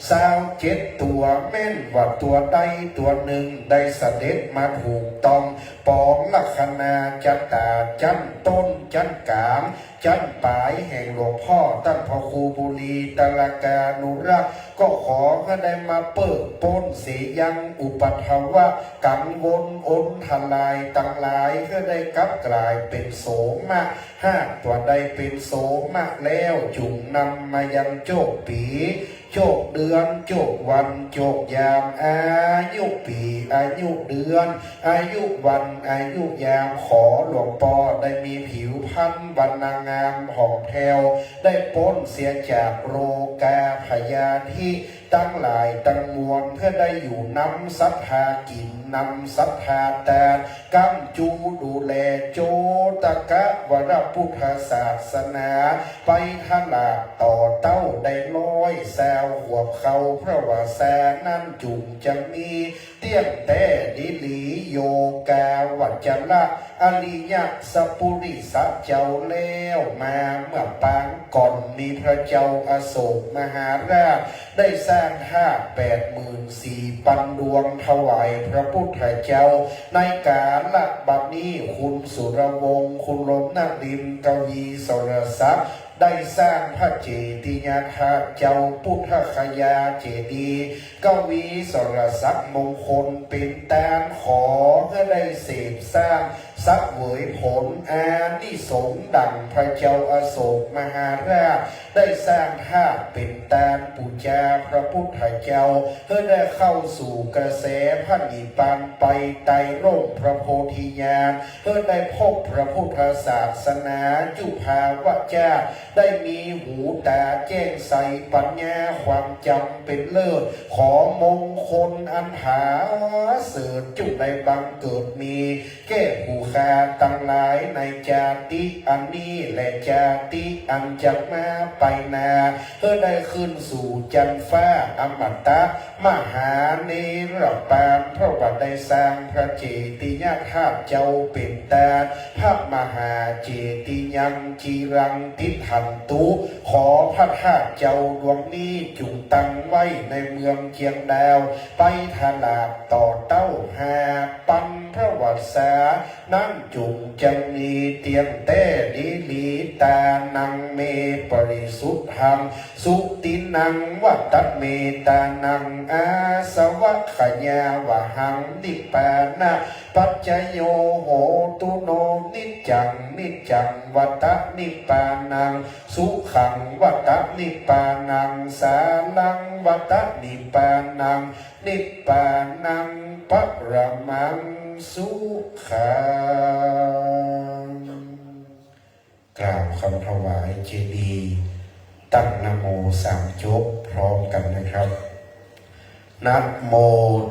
ซาวเจ็ดตั๋ว แม่นว่าตั๋วใดตั๋วนึ่งได้เสด็จมาถูกต้อง ปองลักขณาจะต๋า จั๊นต้น จั๊นก๋าง จั๊นป๋าย แห่งหลวงพ่อต้านพระครูบุรีตรากานุรักษ์ ก็ขอหื้อได้มาเปิ้งป๊นเสียยังอุปัทวะกังวลอนทรายตังหลาย หื้อได้กลับก๋ายเป๋นโสมะ หากตั๋วใดเป๋นโสมะแล้ว จุ่งนำมายังโจคปี๋ โจคเดือน โจควัน โจคยาม อายุปี๋ อายุเดือน อายุวัน อายุยาม ขอหลวงป้อได้มีผิวพรรณวรรณะงามผ่องแผ้ว ได้ป๊นเสียจากโรคาพยาธิ ตังหลายตังมวล หื้อได้อยู่นำศรัทธากิ๋น นำศรัทธาตาน ก้ำจูดูแลโจตกะวรพุทธศาสนา ไปตลอดต่อเต้าได้ร้อยซาวขวบเข้าพรรษานั้นจุ่งจักมี เตี้ยงแต๊ดีหลี โยคาวัจจะอริยะสัพปุริสะเจ้าแล้วมา เมื่อปางก่อนนี้พระเจ้าอโศกมหาราช ได้สร้างธาตุแปดหมื่นสี่ปันดวงถวายพระพุทธเจ้า ในกาละบัดนี้คุณสุรวงศ์ คุณลมนรินทร์ กวีสรศักดิ์ ได้สร้างพระเจติยธาตุเจ้า พุทธคยาเจดีย์ กวีสรศักดิ์มงคล เป๋นตาน ขอหื้อได้เสพสร้าง เสวยผลอานิสงส์ดั่งพระเจ้าอโศกมหาราช ได้สร้างธาตุเป๋นตานปู๋จาพระพุทธเจ้า หื้อได้เข้าสู่กระแสพระนิพพานไปใต้ร่มพระโพธิญาณ หื้อได้พบพระพุทธศาสนาจุฑาวาส ได้มีหูต๋าแจ้งใส ปัญญาความจ๋ำเป๋นเลิศ ขอมงคลอันผาเสริฐจุ่งได้บังเกิดมี แก่ผู้ข้าตังหลายในจาติอันนี้และจาติอันจักมาไปหน้า หื้อได้ขึ้นสู่จั๊นฟ้าอมตะ มหานิรปาน เพราะว่าได้สร้างพระเจติยธาตุเจ้าเป๋นตาน พระมหาเจติยังจิรังติฏฐันตุ ขอพระธาตุเจ้าดวงนี้จุ่งตั้งไว้ในเมืองเจียงดาว ไปตลอดต่อเต้าห้าปันพรรษา นั้นจุ่งจักมีเตี้ยงแต๊ดีหลี ทานังเม ปริสุทธัง สุตินัง วัตเม ทานัง อาสวะขยาวหัง นิพพานะปัจจโย โหตุโน นิจจัง นิจจัง วัตนิพพานัง สุขัง วัตนิพพานัง สารัง วัตนิพพานัง นิพพานัง ปรมัง สุขัง กล่าวกำถวายเจดีย์ ตั้งนะโมสามจบพร้อมกั๋นนะครับ นะโม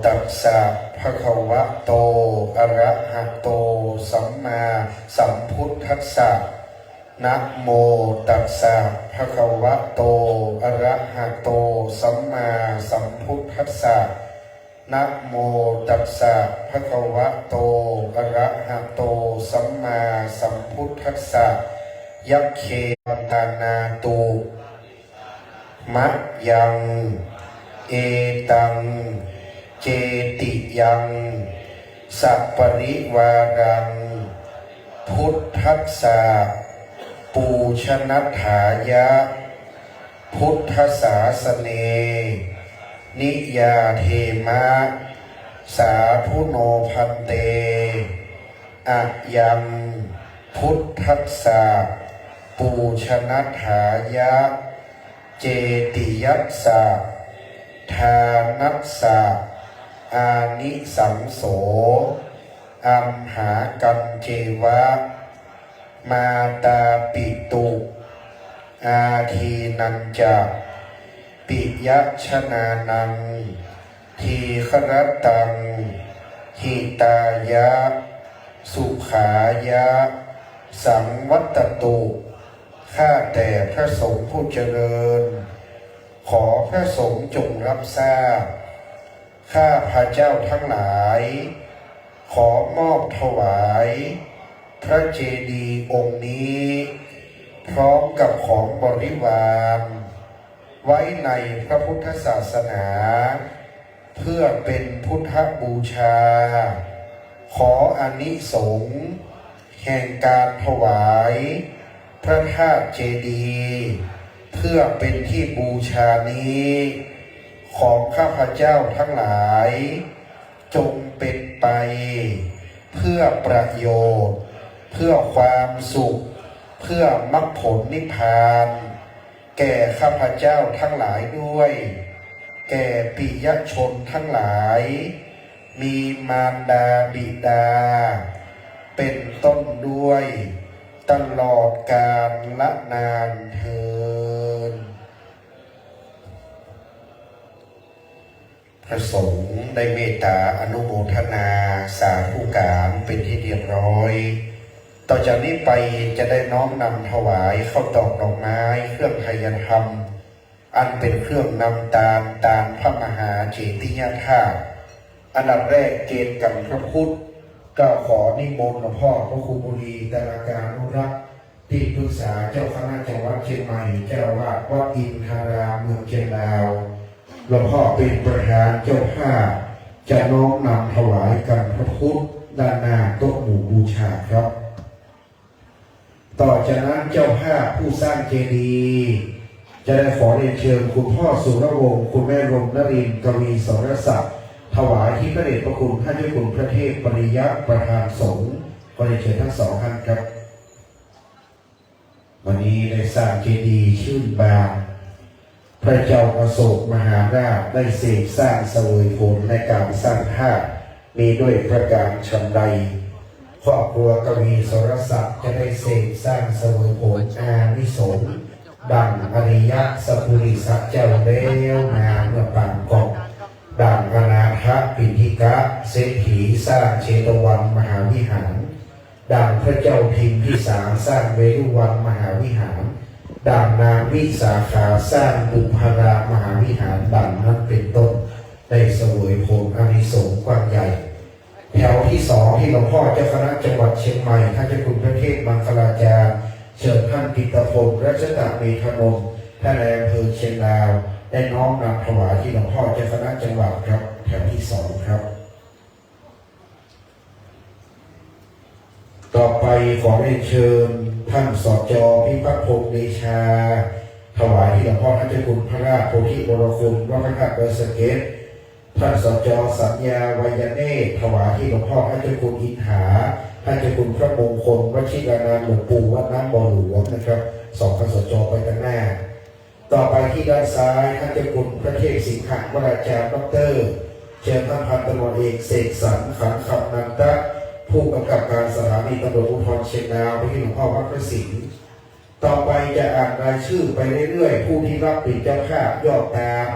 ตัสสะ ภะคะวะโต อะระหะโต สัมมาสัมพุทธัสสะ นะโมตัสสะ ภะคะวะโต อะระหะโต สัมมาสัมพุทธัสสะ นะโมตัสสะ ภะคะวะโต อะระหะโต สัมมาสัมพุทธัสสะ ยัคเค วัตตานาตุ มะยัง เอตัง เจติยัง สะปะริวารัง พุทธัสสะ ปูชนัฏฐายะ พุทธสาสเน นิยาเทมะ สาธุโน ภันเต อะยัง พุทธัสสะ ปูชนัฏฐายะ เจติยัสสะ ทานัสสะ อานิสังโส อัมหากัญเจวะ มาตาปิตุ อาทีนัญจะ ปิยะชนานัง ทีฆะรัตตัง หิตายะ สุขายะ สังวัตตตุ ข้าแต่พระสงฆ์ผู้เจริญ ขอพระสงฆ์จงรับทราบ ข้าพระเจ้าทั้งหลาย ขอมอบถวาย พระเจดีย์องค์นี้ พร้อมกับของบริวาร ไว้ในพระพุทธศาสนา เพื่อเป็นพุทธบูชา ขออานิสงส์แห่งการถวาย พระธาตุเจดีย์ เพื่อเป็นที่บูชานี้ ของข้าพเจ้าทั้งหลาย จงเป็นไป เพื่อประโยชน์ เพื่อความสุข เพื่อมรรคผลนิพพาน แก่ข้าพเจ้าทั้งหลายด้วย แก่ปิยชนทั้งหลาย มีมารดาบิดา เป็นต้นด้วย ตลอดกาลนานเทอญ สงฆ์ได้เมตตาอนุโมทนาสาธุการเป็นที่เรียบร้อย ต่อจากนี้ไปจะได้น้อมนำถวายข้าวตอกดอกไม้เครื่องไทยธรรม อันเป็นเครื่องนำตาน ตานพระมหาเจติยธาตุ อันดับแรกเจนกันพระพุทธ ก็ขอนิมนต์หลวงพ่อพระครูบุรี ตาราการุรักษ์ ที่ปรึกษาเจ้าคณะจังหวัดเชียงใหม่ เจ้าอาวาสวัดอินทารามเมืองเชียงดาว หลวงพ่อเป็นประธานเจ้าภาพ จะน้อมนำถวายกันพระพุทธด้านหน้าโต๊ะหมู่บูชาครับ ต่อจากนั้นเจ้าภาพผู้สร้างเจดีย์ จะได้ขอเรียนเชิญคุณพ่อสุรวงศ์ คุณแม่รมนรินทร์ กวีสรศักดิ์ ถวายที่พระเดชพระคุณท่านเจ้าคุณพระเทพปริยะประธานสงฆ์ ขอเรียนเชิญทั้งสองท่านครับ วันนี้ได้สร้างเจดีย์ชื่นบาน พระเจ้าอโศกมหาราชได้เสกสร้างเสวยผลในการสร้างธาตุนี้ด้วยประการฉันใด ครอบครัวกวีสรศักดิ์จะได้เสกสร้างเสวยผลอานิสงส์ ดังอริยะสปุริสะเจ้าแล้วมาเมื่อปางก่อน ดังอนาถปิณฑิกะเศรษฐีสร้างเชตวันมหาวิหาร ดังพระเจ้าพิมพิสารสร้างเวฬุวันมหาวิหาร ดังนางวิสาขาสร้างบุพพารามมหาวิหาร ดังนั้นเป็นต้น ได้เสวยผลอานิสงส์กว้างใหญ่ แถวที่สองที่หลวงพ่อเจ้าคณะจังหวัดเชียงใหม่ ท่านเจ้าคุณพระเทพมังคลาจารย์ เชิญท่านกิตติพล รัชตะเมธานนท์ ท่านนายอำเภอเชียงดาว ได้น้อมนำถวายที่หลวงพ่อเจ้าคณะจังหวัดครับ แถวที่สองครับ ต่อไปขอเรียนเชิญท่าน สจ พิพัฒน์พงษ์เดชา ถวายที่หลวงพ่อท่านเจ้าคุณพระราชโพธิวรคุณ วัดพระธาตุดอยสะเก็ด ท่าน สจ สัญญา ไวยเนตร ถวายที่หลวงพ่อท่านเจ้าคุณอินทา ท่านเจ้าคุณพระมงคลวชิรานาม หลวงปู่วัดน้ำบ่อหลวงนะครับ สองท่าน สจ ไปตังหน้า ต่อไปที่ด้านซ้าย ท่านเจ้าคุณพระเทพสิงหะวราจารย์ ด็อกเตอร์ เชิญท่านพันตำรวจเอกเสกสรร ขันธนันทะ ผู้กำกับการสถานีตำรวจภูธรเชียงดาว ไปที่หลวงพ่อวัดพระสิงห์ ต่อไปจะอ่านรายชื่อไปเรื่อยๆ ผู้ที่รับเป็นเจ้าภาพยอดตาม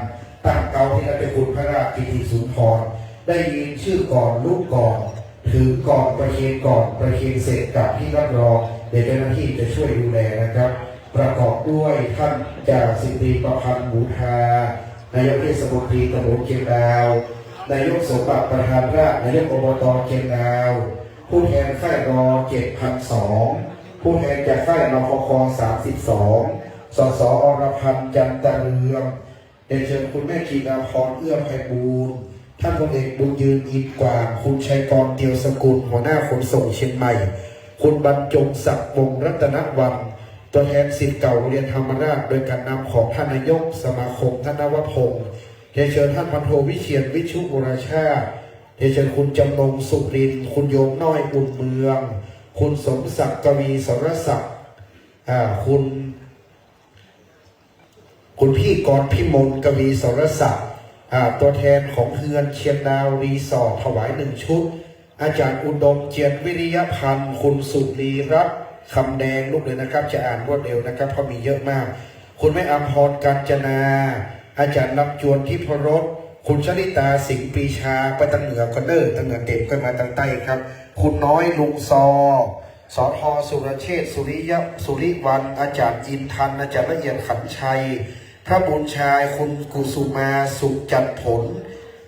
ตั้งเก๊าที่ท่านเจ้าคุณพระราชกิติสุนทร ได้ยินชื่อก่อนลุกก่อน ถือก่อนประเคนก่อน ประเคนเสร็จกลับที่รับรอง เดี๋ยวเจ้าหน้าที่จะช่วยดูแลนะครับ ประกอบด้วยท่านจ่าสิบตรีประพันธ์ หมูทา นายกเทศมนตรีตำบลเชียงดาว นายกสมบัติประธานราษฎร์ นายก อบต เชียงดาว ผู้แทนค่าย ร.เจ็ดพันสอง ผู้แทนจากค่าย นคค สามสิบสอง สส อรพันธ์ จันทร์เรือง เรียนเชิญคุณแม่จินดาพร เอื้อไพบูลย์ ท่านพลเอกบุญยืน อินกว้าง คุณชัยกร เตียวสกุล หัวหน้าขนส่งเชียงใหม่ คุณบรรจงศักดิ์ วงศ์รัตนวรรณ ตัวแทนศิษย์เก่าโรงเรียนธรรมราษฎร์ โดยการนำของท่านนายกสมาคม ท่านนวพงศ์ เรียนเชิญท่านพันโทวิเชียร วิชุวรชาติ เรียนเชิญคุณจำนง สุรินทร์ คุณโยมน้อย อุ่นเมือง คุณสมศักดิ์ กวีสรศักดิ์ อ่า คุณ คุณพี่กรพิมล กวีสรศักดิ์ อ่า ตัวแทนของเฮือนเชียงดาวรีสอร์ท ถวายหนึ่งชุด อาจารย์อุดม เจียรวิริยพันธ์ คุณสุรีรัตน์ คำแดง ลูกเลยนะครับ จะอ่านรวดเร็วนะครับ เพราะมีเยอะมาก คุณแม่อำพร กาญจนา อาจารย์ลำจวน ทิพรส คุณชลิตา สิงห์ปรีชา ไปตังเหนือก่อนเด้อ ตังเหนือเต็มก็มาตังใต้ครับ คุณน้อย ลุงซอ สท สุรเชษฐ์ สุริยะ สุริวัลย์ อาจารย์อินทัน อาจารย์ละเอียด ขันชัย พระบุญชาย คุณกุสุมา สุขจันทร์ผล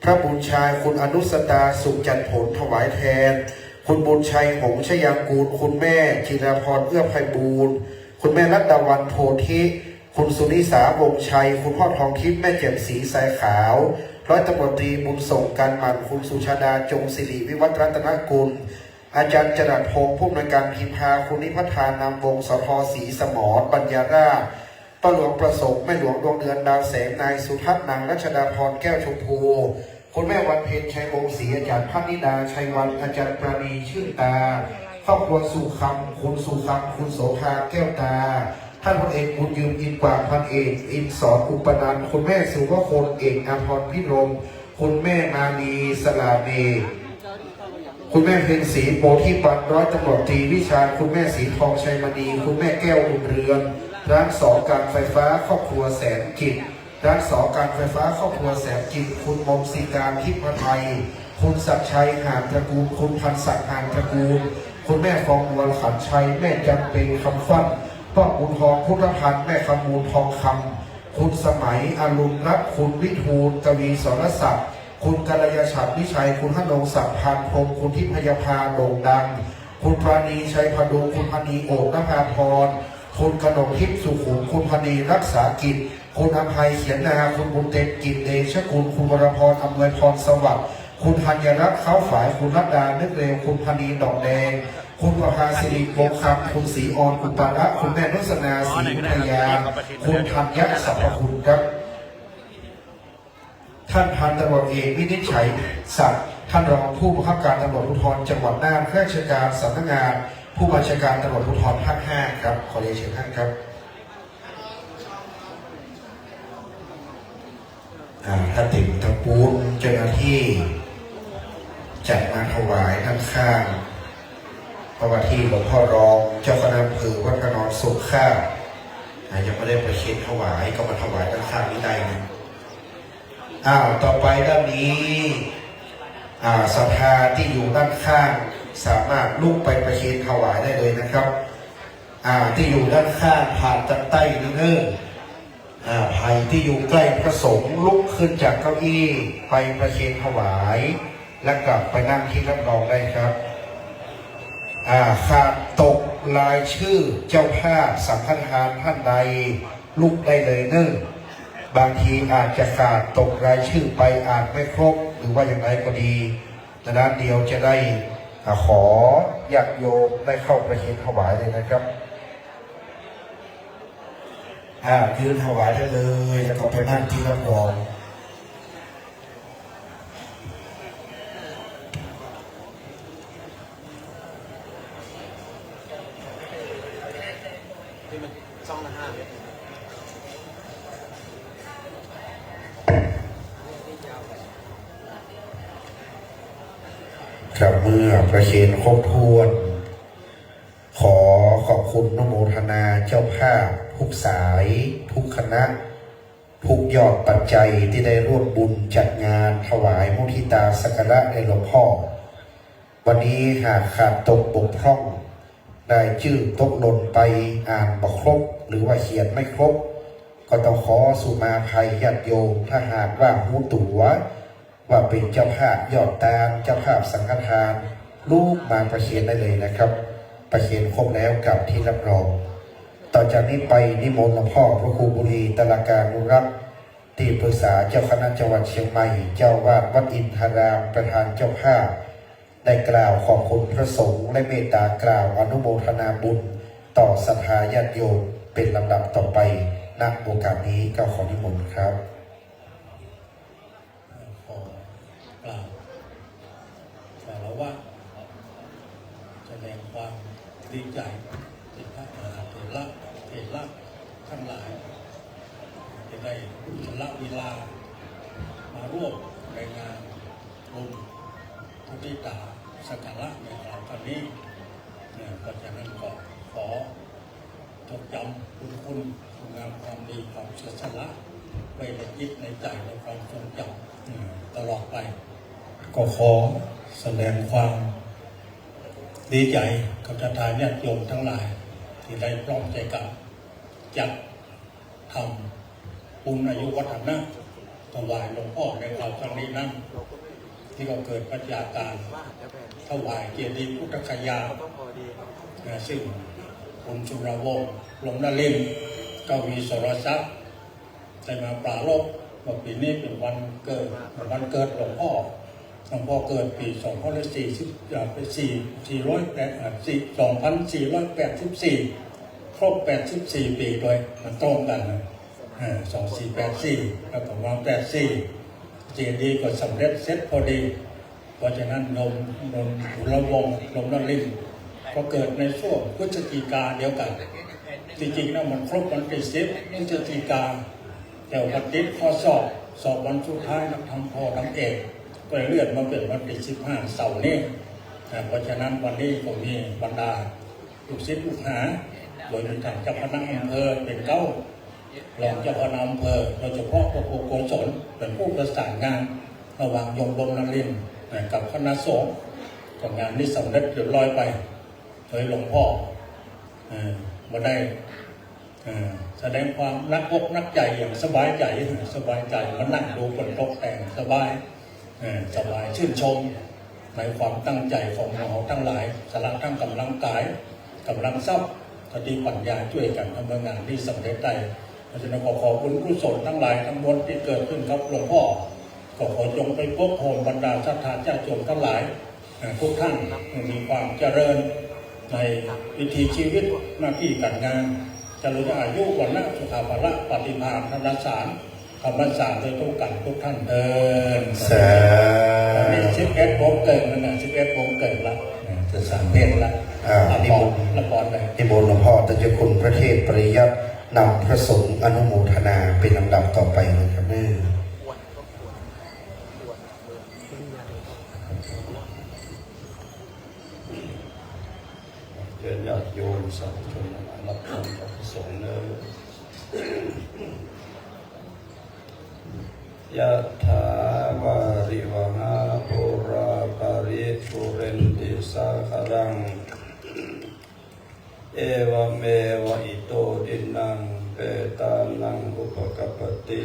พระบุญชาย คุณอนุสตา สุขจันทร์ผล ถวายแทน คุณบุญชัย หงส์ชยางกูล คุณแม่จิราพร เอื้อไพบูลย์ คุณแม่รัตดาวัลย์ โพธิ คุณสุนิสา วงศ์ชัย คุณพ่อทองทิพย์ แม่แจ่มศรี สายขาว ร้อยตำรวจตรีบุญส่ง การหมั่น คุณสุชาดา จงสิริวิวัฒน์ รัตนกุล อาจารย์จรัสพงษ์ ผู้อำนวยการพิมพา คุณนิพัฒนา นามวงศ์ สท ศรีสมร ปัญญาราษฎร์ ป้าหลวงประสงค์ แม่หลวงดวงเดือน ดาวแสง นายสุทัศน์ นางรัชดาพร แก้วชมพู คุณแม่วันเพ็ญ ชัยวงศ์ศรี อาจารย์พัฒนิดา ชัยวัลย์ อาจารย์ปราณี ชื่นตา ครอบครัวสุคำ คุณสุคำ คุณโสภา แก้วตา ท่านพลเอกบุญยืน อินกว้าง พันเอก อินสอน อุปนันท์ คุณแม่สุวคล เอกอาภรณ์ พิรม คุณแม่มาลี สลาเม คุณแม่เพ็ญศรี โพธิปัน ร้อยตำรวจตรีวิชาญ คุณแม่สีทอง ชัยมณี คุณแม่แก้ว อุ่นเรือน ร้านสองการไฟฟ้า ครอบครัวแสนจิต ด้านสอง การไฟฟ้าครอบครัวแสนกิจ คุณมนต์สิการ ทิพย์ไทย คุณศักดิ์ชัย หานตระกูล คุณพันศักดิ์ หานตระกูล คุณแม่ฟองบัว ขันชัย แม่จำเป็น คำฟั่น ป้อมบุญทอง พุทธพันธ์ แม่คำมูล ทองคำ คุณสมัย อรุณรัตน์ คุณวิทูล กวี สรศักดิ์ คุณกัลยาฉัตร วิชัย คุณธนงศักดิ์ พานพรหม คุณทิพยภา โด่งดัง คุณปราณี ชัยพดุง คุณพนี โอดนภาพร คุณกนกทิพย์ สุขุม คุณพนี รักษากิจ คุณอภัย เขียนนา คุณบุญเต็ม กิจเดชกุล คุณวรพร อำนวยพรสวัสดิ์ คุณธัญรัตน์ เข้าฝาย คุณรัตดา นึกเร็ว คุณพนี ดอกแดง คุณประภาสิริ วงศ์คำ คุณศรีออน อุปาละ คุณแม่นุสนา ศรีพยา คุณธัญญะ สรรพคุณครับ ท่านพันตำรวจเอก วินิจฉัยศักดิ์ ท่านรองผู้บังคับการตำรวจภูธรจังหวัดน่าน ข้าราชการสำนักงานผู้บัญชาการตำรวจภูธรภาคห้าครับ ขอเรียนเชิญท่านครับ อ่า ถ้าเถิงตะปูนเจ้าหน้าตี้จะมาถวายด้านข้าง เพราะว่าตี้หลวงพ่อรองเจ้าคณะอำเภอวัดพระนอนทรงข้า อ่า ยังบ่ได้ประเคนถวาย ก็มาถวายด้านข้างนี้ได้นะ อ้าว ต่อไปด้านนี้ อ่า ศรัทธาตี้อยู่ด้านข้าง สามารถลุกไปประเคนถวายได้เลยนะครับ อ่า ตี้อยู่ด้านข้างผ่านตางใต้นี้เน่อ อ่า ใผตี้อยู่ใก้พระสงฆ์ลุกขึ้นจากเก้าอี้ไปประเคนถวาย และกลับไปนั่งตี้รับรองได้ครับ อ่า ขาดตกรายชื่อเจ้าภาพสังฆทานท่านใดลุกได้เลยเน่อ บางทีอาจจะขาดตกรายชื่อไปอ่านไม่ครบ หรือว่าอย่างไรก็ดี ดังนั้นเดี๋ยวจะได้ อ่า ขอญาติโยมได้เข้าประเคนถวายเลยนะครับ อ่า ยืนถวายได้เลย แล้วก็ไปนั่งตี้รับรอง ครับ เมื่อประเคนครบถ้วน ขอขอบคุณอนุโมทนาเจ้าภาพทุกสาย ทุกคณะ ทุกยอดปัจจัยตี้ได้ร่วมบุญจัดงานถวายมุทิตาสักการะแด่หลวงพ่อ วันนี้หากขาดตกบกพร่อง รายจื้อตกหล่นไปอ่านบ่ครบ หรือว่าเขียนไม่ครบ ก็ต้องขอสุมาภัยญาติโยม ถ้าหากว่าฮู้ตั๋ว ว่าเป๋นเจ้าภาพยอดตาน เจ้าภาพสังฆทาน ลุกมาประเคนได้เลยนะครับ ประเคนครบแล้วกลับตี้รับรอง ต่อจากนี้ไปนิมนต์หลวงพ่อพระครูบุรี ตลาการนุรักษ์ ตี้ปรึกษาเจ้าคณะจังหวัดเชียงใหม่ เจ้าอาวาสวัดอินทาราม ประธานเจ้าภาพ ได้กล่าวขอบคุณพระสงฆ์ และเมตตากล่าวอนุโมทนาบุญต่อศรัทธาญาติโยมเป็นลำดับต่อไป ณ โอกาสนี้ก็ขอนิมนต์ครับ ขอกล่าวคารวะ แสดงความดีใจ๋ เถระมหาเถระ เถระทั้งหลาย จะได้สละเวลามาร่วมในงานบุญมุทิตาสักการะในคราวครั้งนี้ เนี่ย เพราะฉะนั้นก็ขอ จดจำบุญคุณ คุณงามความดี ความเสียสละ ไว้ในจิตในใจ๋ ในความทรงจำ อืม ตลอดไป ก็ขอแสดงความดีใจ๋กับศรัทธาญาติโยมทั้งหลาย ตี้ได้พร้อมใจ๋กั๋นจัดทำบุญอายุวัฒนะ ถวายหลวงพ่อในคราวครั้งนี้นั้น ตี้ก็เกิดปัจจัยการถวายเจดีย์พุทธคยา นะ ซึ่งคุณสุรวงศ์ พรหมนรินทร์ กวี สรศักดิ์ ได้มาปรารภว่าปี๋นี้เป๋นวันเกิด วันเกิดหลวงพ่อ หลวงพ่อเกิดปี๋สองพันสี่สิบ เอ่อ เป๋นสี่ สี่ร้อยแปด เอ่อ สี่ สองพันสี่ร้อยแปดสิบสี่ ครบแปดสิบสี่ปี๋โดย มันตรงกั๋นนะ เออ สองสี่แปดสี่ แล้วก็วางแปดสี่ เจดีย์ก็สำเร็จเสร็จพอดี เพราะฉะนั้นโยม โยมสุรวงศ์ พรหมนรินทร์ ก็เกิดในช่วงพฤศจิกาเดียวกั๋น ตี้จริงแล้วมันครบวันตี้สิบพฤศจิกา แต่วันติดข้อสอบ สอบวันสุดท้ายนักธรรมปอ ธรรมเอก ก็เลยเลื่อนมาเป๋นวันตี้สิบห้า เสาร์นี้ อ่า เพราะฉะนั้นวันนี้ก็มีบรรดาลูกศิษย์ลูกหา โดยมีต้านเจ้าคณะอำเภอเป๋นเก๊า รองเจ้าคณะอำเภอ โดยเฉพาะพระครูโกศล เป๋นผู้ประสานงานระหว่างโยมบรมนรินทร์ นะ กับคณะสงฆ์ ก็งานนี้สำเร็จเรียบร้อยไป โดยหลวงพ่อ เอ่อ บ่ได้ เอ่อ แสดงความหนักอกหนักใจ๋อย่างสบายใจ๋ สบายใจ๋ มานั่งดูเปิ้นตกแต่งสบาย เอ่อ สบาย ชื่นชมในความตั้งใจ๋ของหมู่เฮาตังหลาย สละตังก๋ำลังกาย ก๋ำลังทรัพย์ สติปัญญาจ้วยกั๋น ทำให้งานนี้สำเร็จได้ เพราะฉะนั้นก็ขอบุญกุศลตังหลายตังมวลตี้เกิดขึ้นกับหลวงพ่อ ก็ขอจงไปปกโฮมบรรดาศรัทธาญาติโยมตังหลาย เอ่อ ทุกท่านมีความเจริญในวิถีชีวิต หน้าตี้ก๋านงาน เจริญอายุ วรรณะ สุขะ พละ ปาฏิภาณ ธนสาร ธรรมสาร โดยทั่วกั๋นทุกท่านเทอญ สาธุ วันนี้สิบเอ็ดโมงเกิ่งแล้วนะ สิบเอ็ดโมงเกิ่งละ จะฉันเพลละ อ่า อ่ะ นิมนต์ ละก่อนเลย นิมนต์หลวงพ่อ ต้านเจ้าคุณพระเทพปริยัติ นำพระสงฆ์อนุโมทนาเป๋นลำดับต่อไปนะครับเน้อ เชิญญาติโยมสาธุชนทั้งหลายรับพรจากพระสงฆ์เน้อ ยะถา วาริวหา ปูรา ปะริปูเรนติ สาคะรัง เอวะเมวะ อิโต ทินนัง เปตานัง อุปะกัปปะติ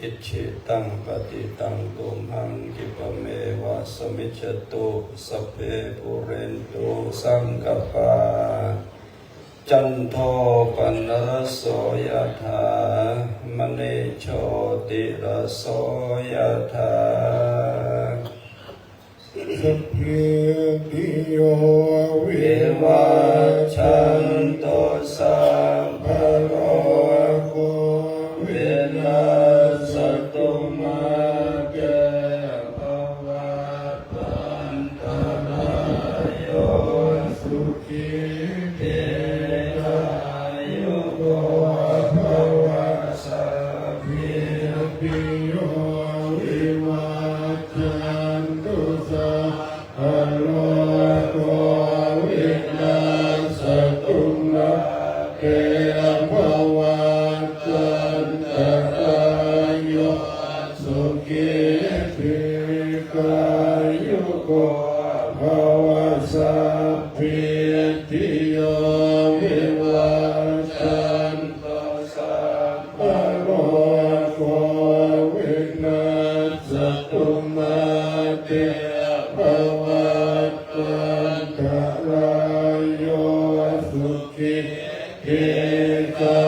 อิจฉิตัง ปะฏิตัง ตุมหัง คิปะเมวะ สะมิจจตุ สัพเพ ปูเรนตุ สังกัปปา จันโท ปะนะระโส ยะถา มะณิ โชติระโส ยะถา สัพพีติโย วิวัชชันตุ สัพพะโรโค วินัสสะตุ มา เต ภะวัตวันตะราโย สุขี ทีฆายุโก ภะวะ สัพพีติโย วิวัชชันตุ สัพพะโรโค วินัสสะตุ มา เต ภะวัตวันตะราโย สุขี ทีฆายุโก ภะวะ สัพพีติโย วิวัชชันตุ สัพพะโรโค วินัสสะตุ มา เต ภะวัตวันตะราโย สุขี ทีฆา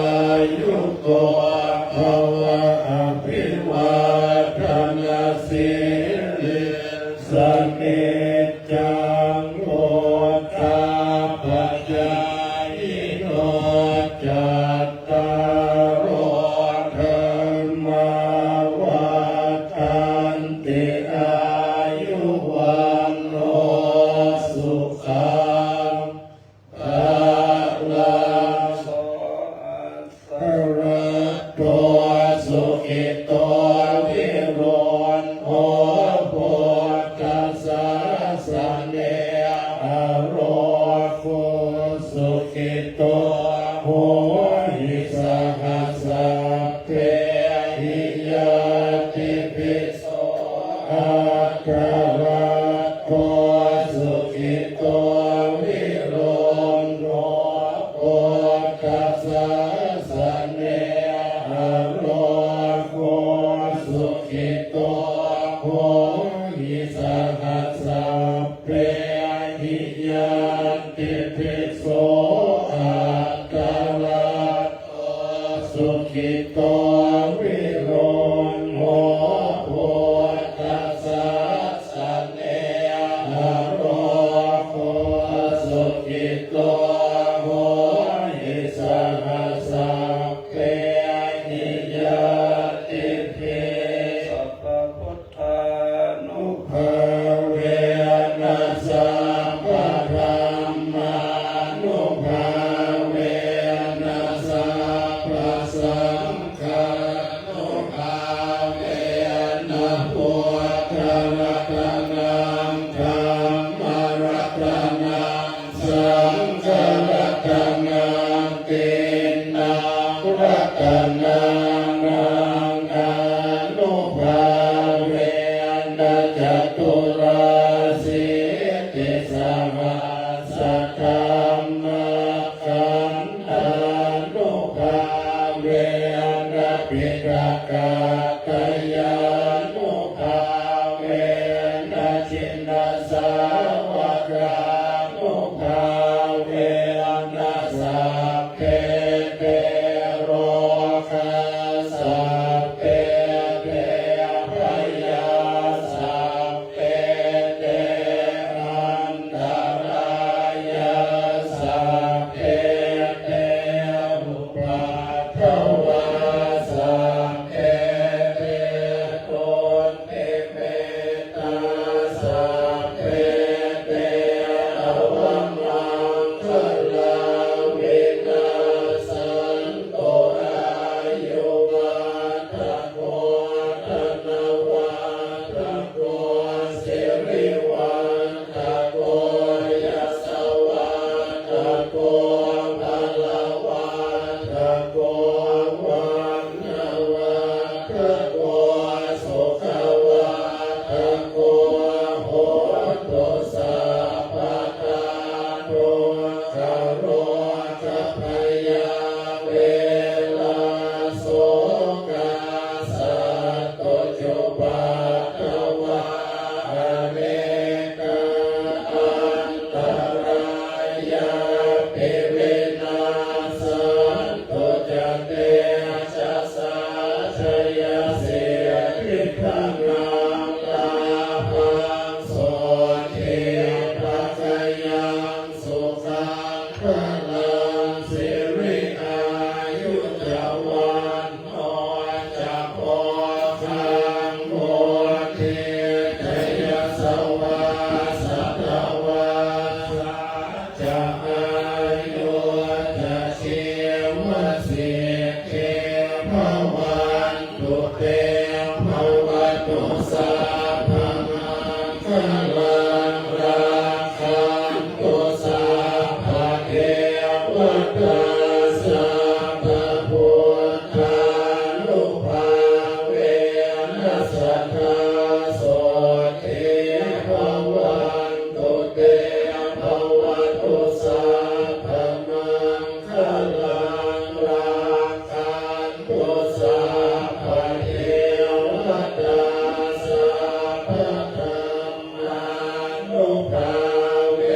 ยุโก ภะวะ อะภิวาทะนะสีลิสสะ นิจจัง วุฑฒาปะจายิโน จัตตาโร ธัมมา วัฑฒันติ อายุ วัณโณ สุขัง พะลัง โส อัตถะ รัตโต สุขิโต วิรุฑโภ พุทธศาสะเน อะโรโค สุขิโต โหหิ สะหะ สัพเพหิ ญาติภิ โส อัตถะ รัตโต สุขิโต วิรุฑโภ พุทธศาสะเน อะโรโค สุขิโต โหหิ สะหะ สัพเพหิ ญาติภิ โส อัตถะ รัตโต สุขิโต วิรุฑโภ พุทธศาสะเน อะโรโค สุขิโต โหหิ สะหะ สัพเพหิ ญาติภิ สัพพะพุท ธานุภาเวนะ สัพพะธัมมานุภาเวนะ สัพพะสังฆา kattayānubhāvena jinnasāvakānubhāvena sabbe te rogā sabbe te bhayā sabbe te antarāyā sabbe te upaddavā sabbe te dunimittāni sabbe te avamaṅgalā vinassantu. Āyuvaḍḍhako dhanavaḍḍhako sirivaḍḍhako yasavaḍḍhako balavaḍḍhako vaṇṇavaḍḍhako sukhavaḍḍhako hotu sabbadā. Dukkharogabhayā verā sokā sattu cupaddavā anekā antarāyāpi vinassantu ca tejasā. Jayasiddhi dhanaṃ lābhaṃ sotthi bhāgyaṃ sukhaṃ balaṃ siri āyu ca vaṇṇo ca bhogaṃ vuḍḍhī ca yasavā satavassā ca āyū ca jīvasiddhī bhavantu te. Bhavatu sabbamaṅgalaṃ rakkhantu sabbadevatā sabbabuddhānubhāvena sadā sotthī bhavantu te. Bhavatu sabbamaṅgalaṃ rakkhantu sabbadevatā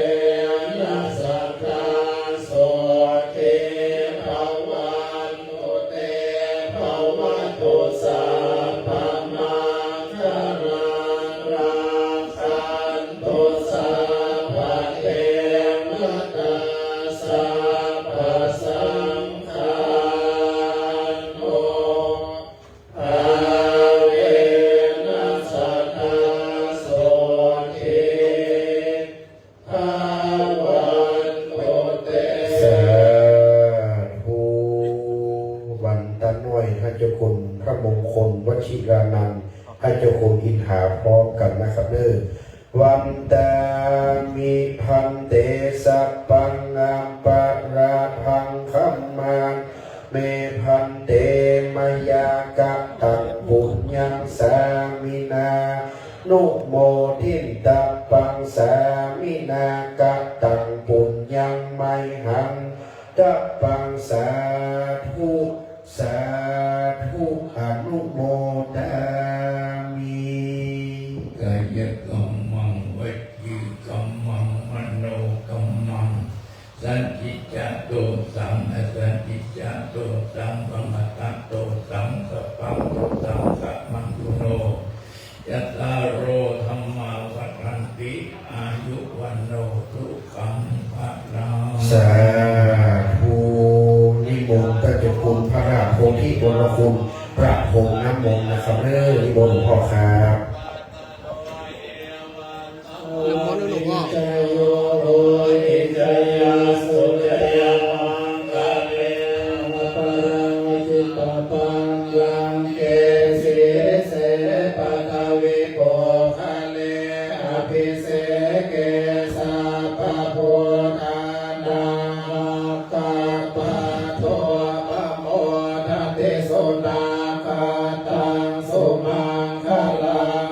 sabbadhammānubhāvena sadā sotthī bhavan tu te. Bhavatu sabbamaṅgalaṃ rakkhantu sabbadevatā sabbasaṅghānubhāvena sadā sotthī bhavantu te. สาธุ วันตาน้อย ให้เจ้าคุณพระมงคลวชิรานันท์ ให้เจ้าคุณอินทาพร้อมกันนะครับเด้อ Vandāmi bhante sabbaṃ aparādhaṃ khamatha me bhante mayā kataṃ puññaṃ sāminā numoditabbaṃ sāminā kataṃ puññaṃ mayhaṃ dabbaṃ sādhu sādhu anumodāmi. Kāyakammaṃ vacīkammaṃ manokammaṃ sancicca dosaṃ asancicca dosaṃ pamādato saṃ sabbaṃ dosaṃ khamattu no cattāro dhammā vaḍḍhanti āyu vaṇṇo sukhaṃ balaṃ. สาธุ นิมนต์พระเจ้าคุณพระราชโพธิวรคุณประพรมน้ำมนต์นะครับเด้อ นิมนต์หลวงพ่อครับ นิมนต์หลวงพ่อ Jayassu jayamaṅgale aparājitapallaṅke sīse paṭhavipokkhare abhiseke sabbabuddhānaṃ aggappatto pamodati. Sunakkhattaṃ sumaṅgalaṃ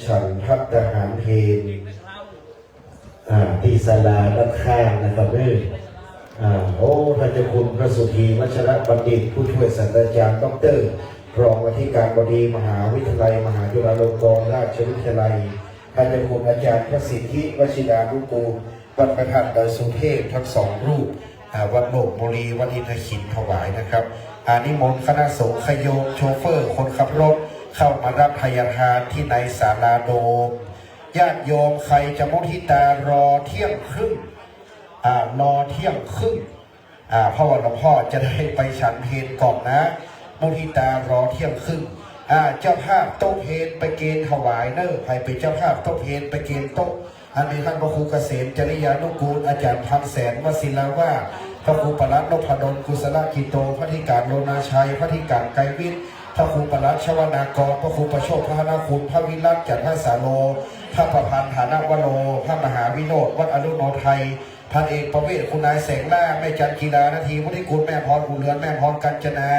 ฉันภัตตาหารเพล อ่า ตี้ศาลาด้านข้างนะครับเด้อ อ่า โอ้ ท่านเจ้าคุณพระสุธีวัชรบัณฑิต ผู้ช่วยศาสตราจารย์ด็อกเตอร์ รองอธิการบดีมหาวิทยาลัยมหาจุฬาลงกรณราชวิทยาลัย ท่านเจ้าคุณอาจารย์พระสิทธิวชิรานุกูล วัดพระธาตุดอยสุเทพทั้งสองรูป อ่า วัดโลกบุรี วัดอินทขิลถวายนะครับ อ่า นิมนต์คณะสงฆ์ ญาติโยม โชเฟอร์ คนขับรถ เข้ามารับไทยทานที่ในศาลาโดม ญาติโยมใครจะมุทิตารอเที่ยงครึ่ง อ่า รอเที่ยงครึ่ง อ่า เพราะว่าหลวงพ่อจะได้ไปฉันเพลก่อนนะ มุทิตารอเที่ยงครึ่ง อ่า เจ้าภาพโต๊ะเพลไปเกณฑ์ถวายเน่อ ใผเป๋นเจ้าภาพโต๊ะเพลไปเกณฑ์โต๊ะ อันนี้ท่านพระครูเกษมจริยานุกูล อาจารย์พันแสน วศิลาวาส พระครูปลัดนพดล กุศลกิตโต พระอธิการโลนาชัย พระอธิการไกรวิทย์ พระครูปลัดชวนากร พระครูประโชค พระนคุณ พระวิรัต จันทสาโล พระประพันธ์ ฐานวโร พระมหาวิโรจน์ วัดอรุโนไทย พันเอกประเวศ คุณนายแสงล่า แม่จันกีฬา นาทีวุฒิกุล แม่พร บุญเรือน แม่พร กัญจนา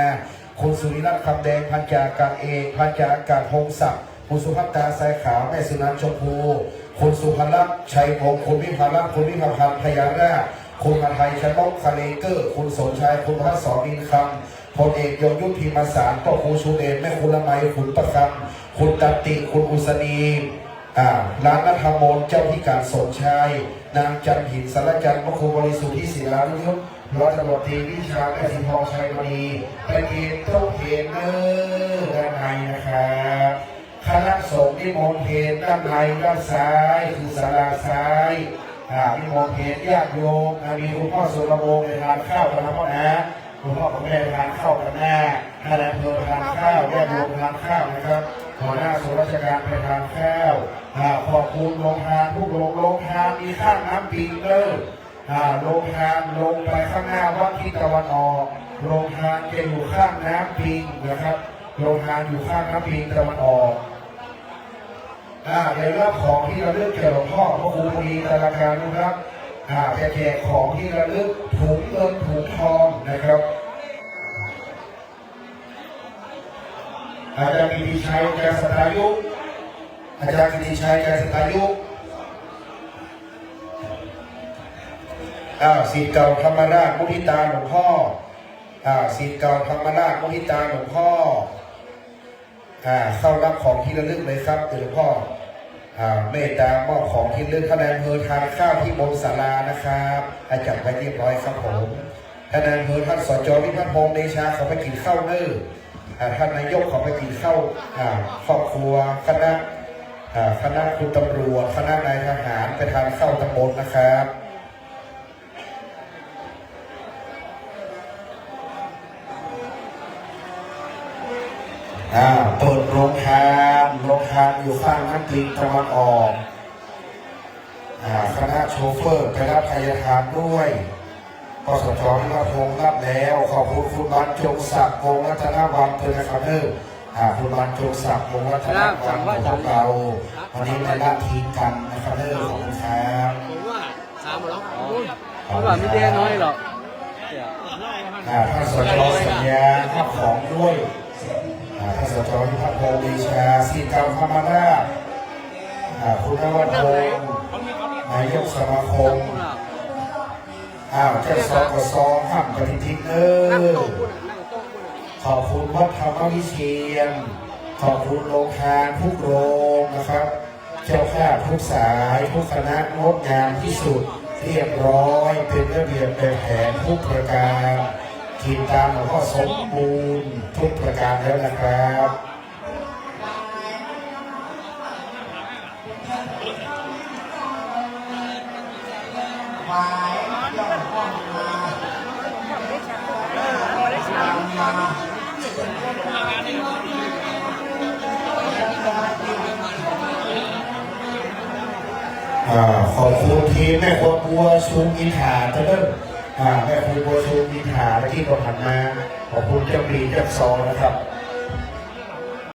คุณสุริรัตน์ คำแดง พันจ่าอากาศเอก พันจ่าอากาศพงศักดิ์ คุณสุภัตตา ทรายขาว แม่สุนันท์ ชมพู คุณสุภลักษณ์ ชัยวงศ์ คุณวิภาลักษณ์ คุณวิภาพันธ์ พญาราช คุณหทัย ชนก คาเลเกอร์ คุณสมชาย คุณพัฒน์ สอนนินคำ พลเอกยงยุทธ พิมพสาร พ่อครูชูเดช แม่ครูละไม ขุนประคำ คุณตันติ คุณอุศนี อ่า ร้านนัทมนต์ เจ้าอธิการสมชาย นางจันหิน สารจันทร์ พระครูบริสุทธิ ศิลานุยุทธ ร้อยตำรวจตรีวิชา แม่สีทอง ชัยมณี ไปเกณฑ์โต๊ะเพลเน่อด้านในนะครับ คณะสงฆ์นิมนต์เพลด้านในด้านซ้าย คือศาลาซ้าย อ่า นิมนต์เพลญาติโยม อ่า มีคุณพ่อสุรวงศ์ไปทานข้าวกับหลวงพ่อนะ คุณพ่อคุณแม่ไปทานข้าวกันหน้า ท่านนายอำเภอไปทานข้าว ญาติโยมไปทานข้าวนะครับ หัวหน้าส่วนราชการไปทานข้าว อ่า ขอบคุณโรงทานทุกโรง โรงทานมีข้างน้ำปิงเน่อ อ่า โรงทานลงไปข้างหน้าวัดทิศตะวันออก โรงทานจะอยู่ข้างน้ำปิงนะครับ โรงทานอยู่ข้างน้ำปิงตะวันออก อ่า เดี๋ยวรับของที่ระลึกจากหลวงพ่อ พระครูมณี ตาลาการุณรัตน์ อ่า จะแจกของที่ระลึก ถุงเงินถุงทองนะครับ อาจารย์กิติชัย อาจารย์สตายุ อาจารย์กิติชัย อาจารย์สตายุ อ่า ศิษย์เก่าธรรมราช มุทิตาหลวงพ่อ อ่า ศิษย์เก่าธรรมราช มุทิตาหลวงพ่อ อ่า เข้ารับของที่ระลึกเลยครับ หลวงพ่อ อ่า เมตตามอบของที่ระลึก ท่านนายอำเภอทานข้าวที่บนศาลานะครับ ให้จัดไว้เรียบร้อยครับผม ท่านนายอำเภอ ท่าน สจ วิพัฒน์พงษ์เดชา เขาไปกิ๋นข้าวเน่อ อ่า ท่านนายกเขาไปกิ๋นข้าว อ่า ครอบครัว คณะ อ่า คณะคุณตำรวจ คณะนายทหาร ไปทานข้าวตำบลนะครับ อ่า เปิดโรงทาน โรงทานอยู่ข้างน้ำปิงตะวันออก อ่า คณะโชเฟอร์ไปรับไทยทานด้วย ปสจ วิวัฒน์พงษ์รับแล้ว ขอบคุณคุณบรรจงศักดิ์ วงศ์รัตนวรรณด้วยนะครับเด้อ อ่า คุณบรรจงศักดิ์ วงศ์รัตนวรรณของพวกเรา วันนี้ไม่ละทิ้งกันนะครับเด้อ ขอบคุณครับ ผมว่าสามหมดแล้ว เพราะว่ามีเด็กน้อยหรอก อ่า ท่าน สจ สัญญา รับของด้วย อ่า ท่าน สจ วิพัฒน์พงษ์เดชา ศิษย์เก่าธรรมราช อ่า คุณนวัฒน์พงษ์ นายกสมาคม อ้าว เจ้า สกส ห้ามปฏิทินเด้อ ขอบคุณวัดธรรมวิเชียร ขอบคุณโรงทานทุกโรงนะครับ เจ้าภาพทุกสาย ทุกคณะ งดงามที่สุด เรียบร้อย เป็นระเบียบแบบแผนทุกประการ กิ๋นตามหลวงพ่อสมบูรณ์ทุกประการแล้วนะครับ อ่า ขอบคุณทีมแม่ครัวบัวชูอินทราเด้อ อ่า แม่ครัวบัวชูอินทรา เมื่อกี้ก็ผ่านมา ขอบคุณเจ้าปีเจ้าซอนะครับ